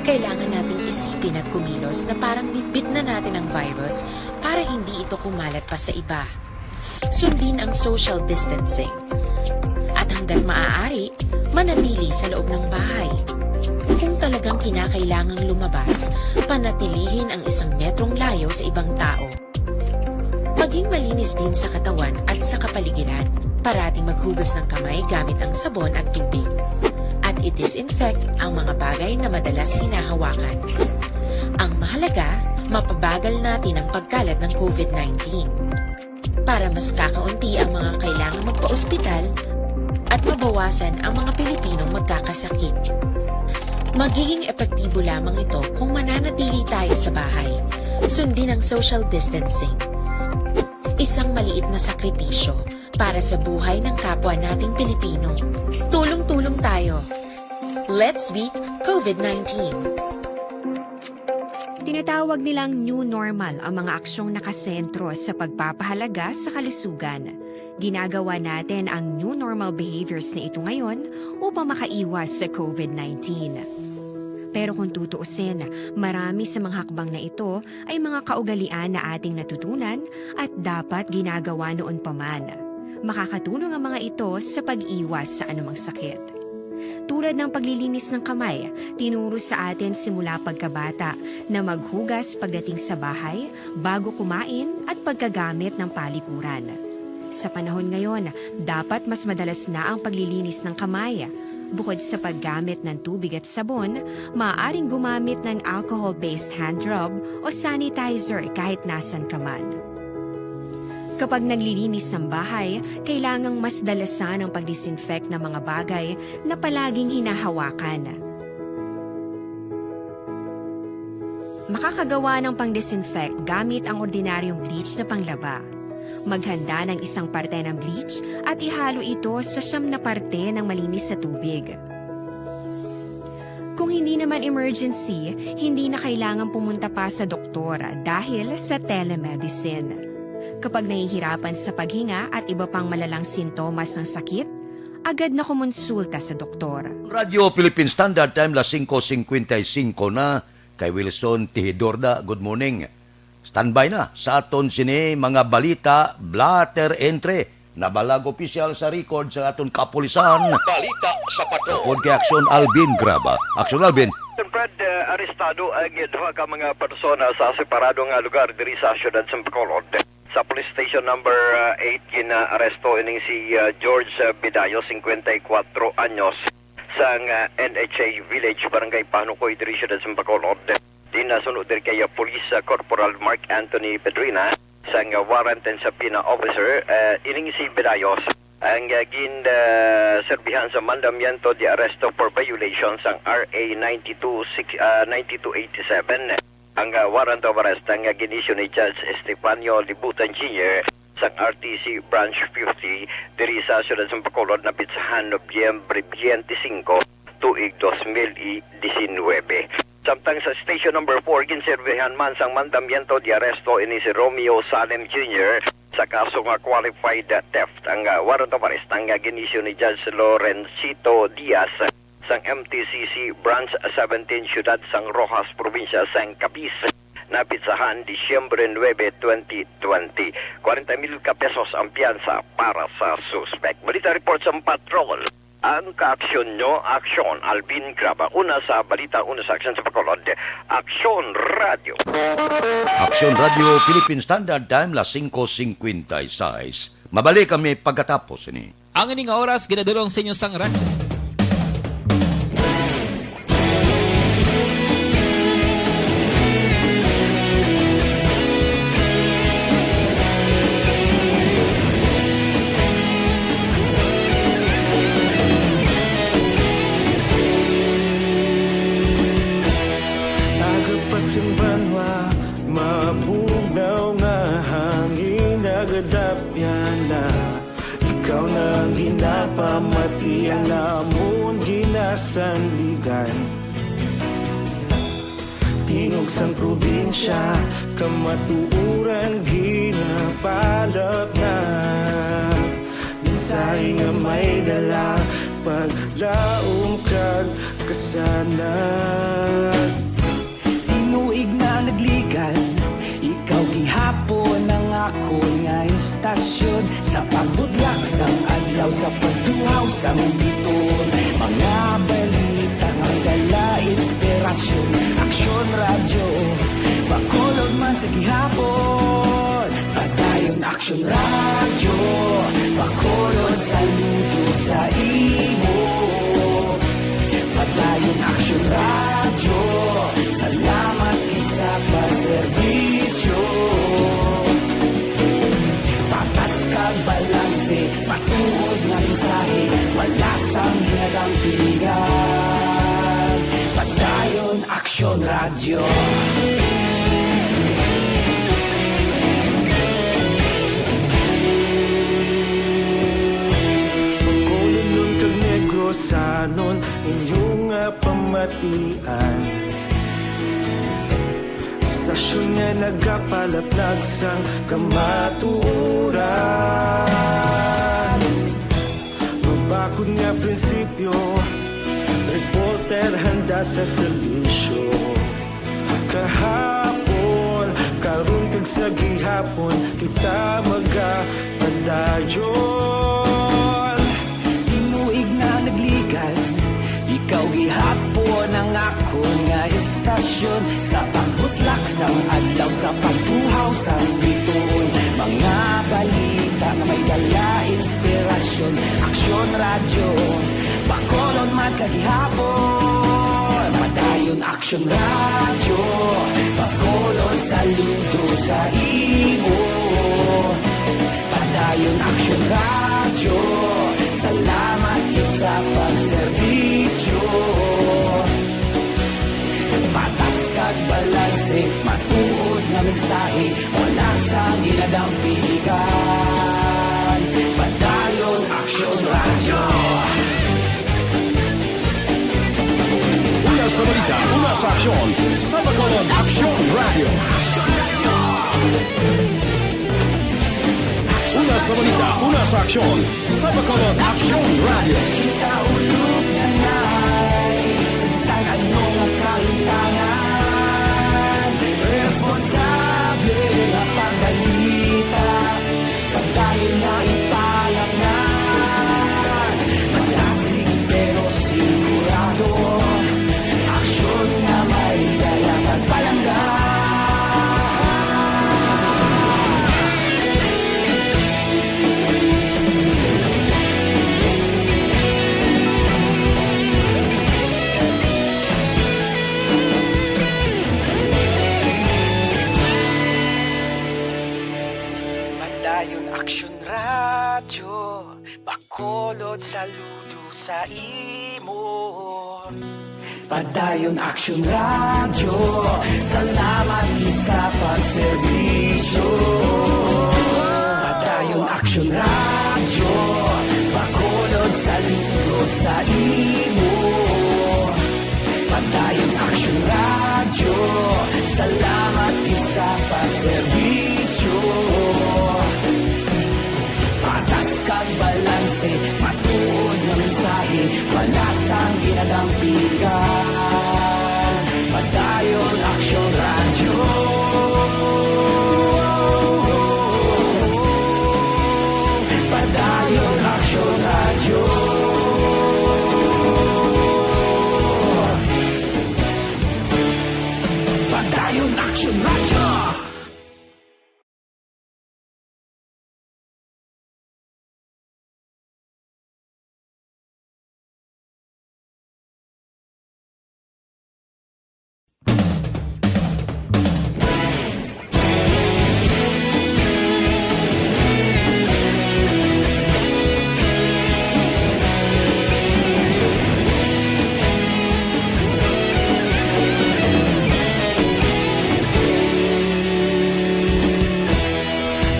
Kailangan nating isipin at kumilos na parang bitbit na natin ang virus para hindi ito kumalat pa sa iba. Sundin ang social distancing. At hanggat maaari, manatili sa loob ng bahay. Kung talagang kinakailangang lumabas, panatilihin ang isang metrong layo sa ibang tao. Maging malinis din sa katawan at sa kapaligiran. Parating maghugas ng kamay gamit ang sabon at tubig. At i-disinfect ang mga bagay na madalas hinahawakan. Ang mahalaga, mapabagal natin ang pagkalat ng covid nineteen. Para mas kakaunti ang mga kailangang magpa-ospital, at mabawasan ang mga Pilipinong magkakasakit. Magiging epektibo lamang ito kung mananatili tayo sa bahay, sundin ang social distancing. Isang maliit na sakripisyo para sa buhay ng kapwa nating Pilipino. Tulong-tulong tayo. Let's beat COVID nineteen. Tinatawag nilang new normal ang mga aksyong nakasentro sa pagpapahalaga sa kalusugan. Ginagawa natin ang new normal behaviors na ito ngayon upang makaiwas sa COVID nineteen. Pero kung tutuusin, marami sa mga hakbang na ito ay mga kaugalian na ating natutunan at dapat ginagawa noon pa man. Makakatulong ang mga ito sa pag-iwas sa anumang sakit. Tulad ng paglilinis ng kamay, tinuro sa atin simula pagkabata na maghugas pagdating sa bahay, bago kumain at pagkagamit ng palikuran. Sa panahon ngayon, dapat mas madalas na ang paglilinis ng kamay. Bukod sa paggamit ng tubig at sabon, maaaring gumamit ng alcohol-based hand rub o sanitizer kahit nasan ka man. Kapag naglilinis ng bahay, kailangang mas dalasan ang pag-disinfect ng mga bagay na palaging hinahawakan. Makakagawa ng pang-disinfect gamit ang ordinaryong bleach na panglaba. Maghanda ng isang parte ng bleach at ihalo ito sa siyam na parte ng malinis na tubig. Kung hindi naman emergency, hindi na kailangan pumunta pa sa doktor dahil sa telemedicine. Kapag nahihirapan sa paghinga at iba pang malalang sintomas ng sakit, agad na kumonsulta sa doktor. Radyo Philippine Standard Time, las singko singkwenta y singko na. Kay Wilson Tihidorda, good morning. Standby na sa aton sini mga balita, blotter entry. Nabalag opisyal sa record sa aton kapulisan. Balita sa Patrol. Tungkol kay Aksyon Alvin Graba. Aksyon Alvin. Brad, eh, arestado ang duha ka mga persona sa separado nga lugar diri sa siyudad sa Bacolod. Sa Police Station Number, uh, eight, ginaaresto ining si, uh, George, uh, Bidayo, singkwenta y kuwatro anyos, sang, uh, N H A Village, Barangay Panukoy, diri siyudad sa Bacolod. Din nasunod diri kay, uh, Police, uh, Corporal Mark Anthony Pedrina, sang, uh, Warrant and Subpoena Officer, uh, ining si Bidayos ang, uh, gin, uh, serbihan sa mandamiento de arresto for violation sang R A ninety-two six, uh, ninety-two eighty-seven. Ang, ah, warrant of arrest nga gin-issue ni Judge Estefanio Libutan Junior sang R T C Branch fifty diri sa siyudad sa Bacolod napitsahan Nobyembre twenty-five, tuig dos mil y diecinuebe. Samtang sa Station Number four, ginserbihan man sang mandamiento de arresto ini si Romeo Salem Junior sa kaso nga qualified theft. Ang, ah, warrant of arrest ang, ah, gin-issue ni Judge Lorencito Diaz sang M T C C Branch seventeen, Siyudad sang Roxas, Probinsya sang Capiz, napitsahan Disyembre nuebe, twenty twenty. Kwarenta mil ka pesos ang piyansa para sa suspek. Balita report sa Patrol. Ang kaaksyon nyo, aksyon. Alvin Graba, una sa balita, una sa aksyon sa Bacolod. Aksyon Radio. Aksyon Radio, Philippine Standard Time, las singko singkwenta y seis. Mabalik kami pagkatapos ini. Ang ining oras ginadulong sa inyo sang radyo. Aga pa sing banwa, mabugnaw nga hangin, nagadapyan na. Ikaw na ang ginapamati, ang amon ginasandigan. Tingog sang probinsya, kamatuoran ginapalapnag. Mensahe nga may dala, paglaom kag kasanag. Tinuig na nagligan, ikaw gihapon ang akon nga istasyon. Sa pagbudlak sang adlaw, sa pagduhaw sang biton, mga balita nga dala inspirasyon. Aksyon Radyo, Bacolod man sa gihapon. Padayon Aksyon Radyo, Bacolod, saludo sa imo. Padayon Aksyon Radyo, salamat gid sa pagserbisyo. Patas kag balanse, matuod nga mensahe, wala Radyo. Bacolodnon kag Negrosanon, inyo nga pamatian. Istasyon nga nagapalaplag sang kamatuoran. Mabakod nga prinsipyo, reporter handa sa serbisyo. Kahapon, karon kag sa gihapon, kita magapadayon. Tinuig na nagligan, ikaw gihapon ang akon nga istasyon. Sa pagbutlak sang adlaw, sa pagtuhaw sang bituon, mga balita nga may dala inspirasyon. Aksyon Radyo, Bacolod man sa gihapon. Padayon Aksyon Radyo, Bacolod saludo sa imo. Padayon Aksyon Radyo, salamat gid sa pagserbisyo. Patas kag balanse, matuod nga mensahe, wala sang ginadampigan. Padayon Aksyon Radyo. Una sa balita, una sa aksyon, sa Bacolod Aksyon Radyo. Una sa balita, una sa aksyon, sa Bacolod Aksyon Radyo. Kita ulog nga nay, sa bisan ano nga kahintangan, responsable nga pagbalita, pagdayon nga ipalapnan. Malasig pero sigurado, aksyon nga may dala kag palangga. Padayon Aksyon Radyo, Bacolod saludo sa imo. Padayon Aksyon Radyo, salamat gid sa pagserbisyo. Padayon Aksyon Radyo, Bacolod saludo sa imo. Padayon Aksyon Radyo, salamat gid sa pagserbisyo. Patas kag balanse, matuod nga mensahe, wala sang ginadampigan. Padayon Aksyon Radyo. Padayon Aksyon Radyo. Padayon Aksyon Radyo.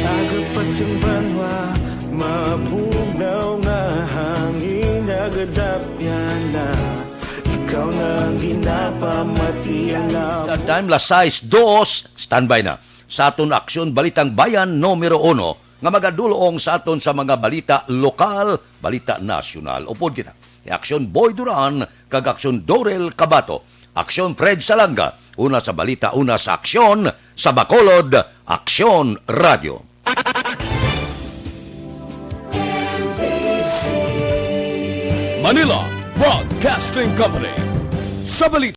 Aga pa sing banwa, mabugnaw nga hangin, nagadapyan na. Ikaw na ang ginapamatian na. Start time, las sais dos, standby na sa aton Aksyon Balitang Bayan numero uno, nga magadulong sa aton sa mga balita lokal, balita nasyonal. Upod kita ni Aksyon Boy Duran kag Aksyon Dorel Cabato, Aksyon Fred Salanga, una sa balita, una sa aksyon, sa Bacolod, Aksyon Radio. Manila Broadcasting Company. Sa balita,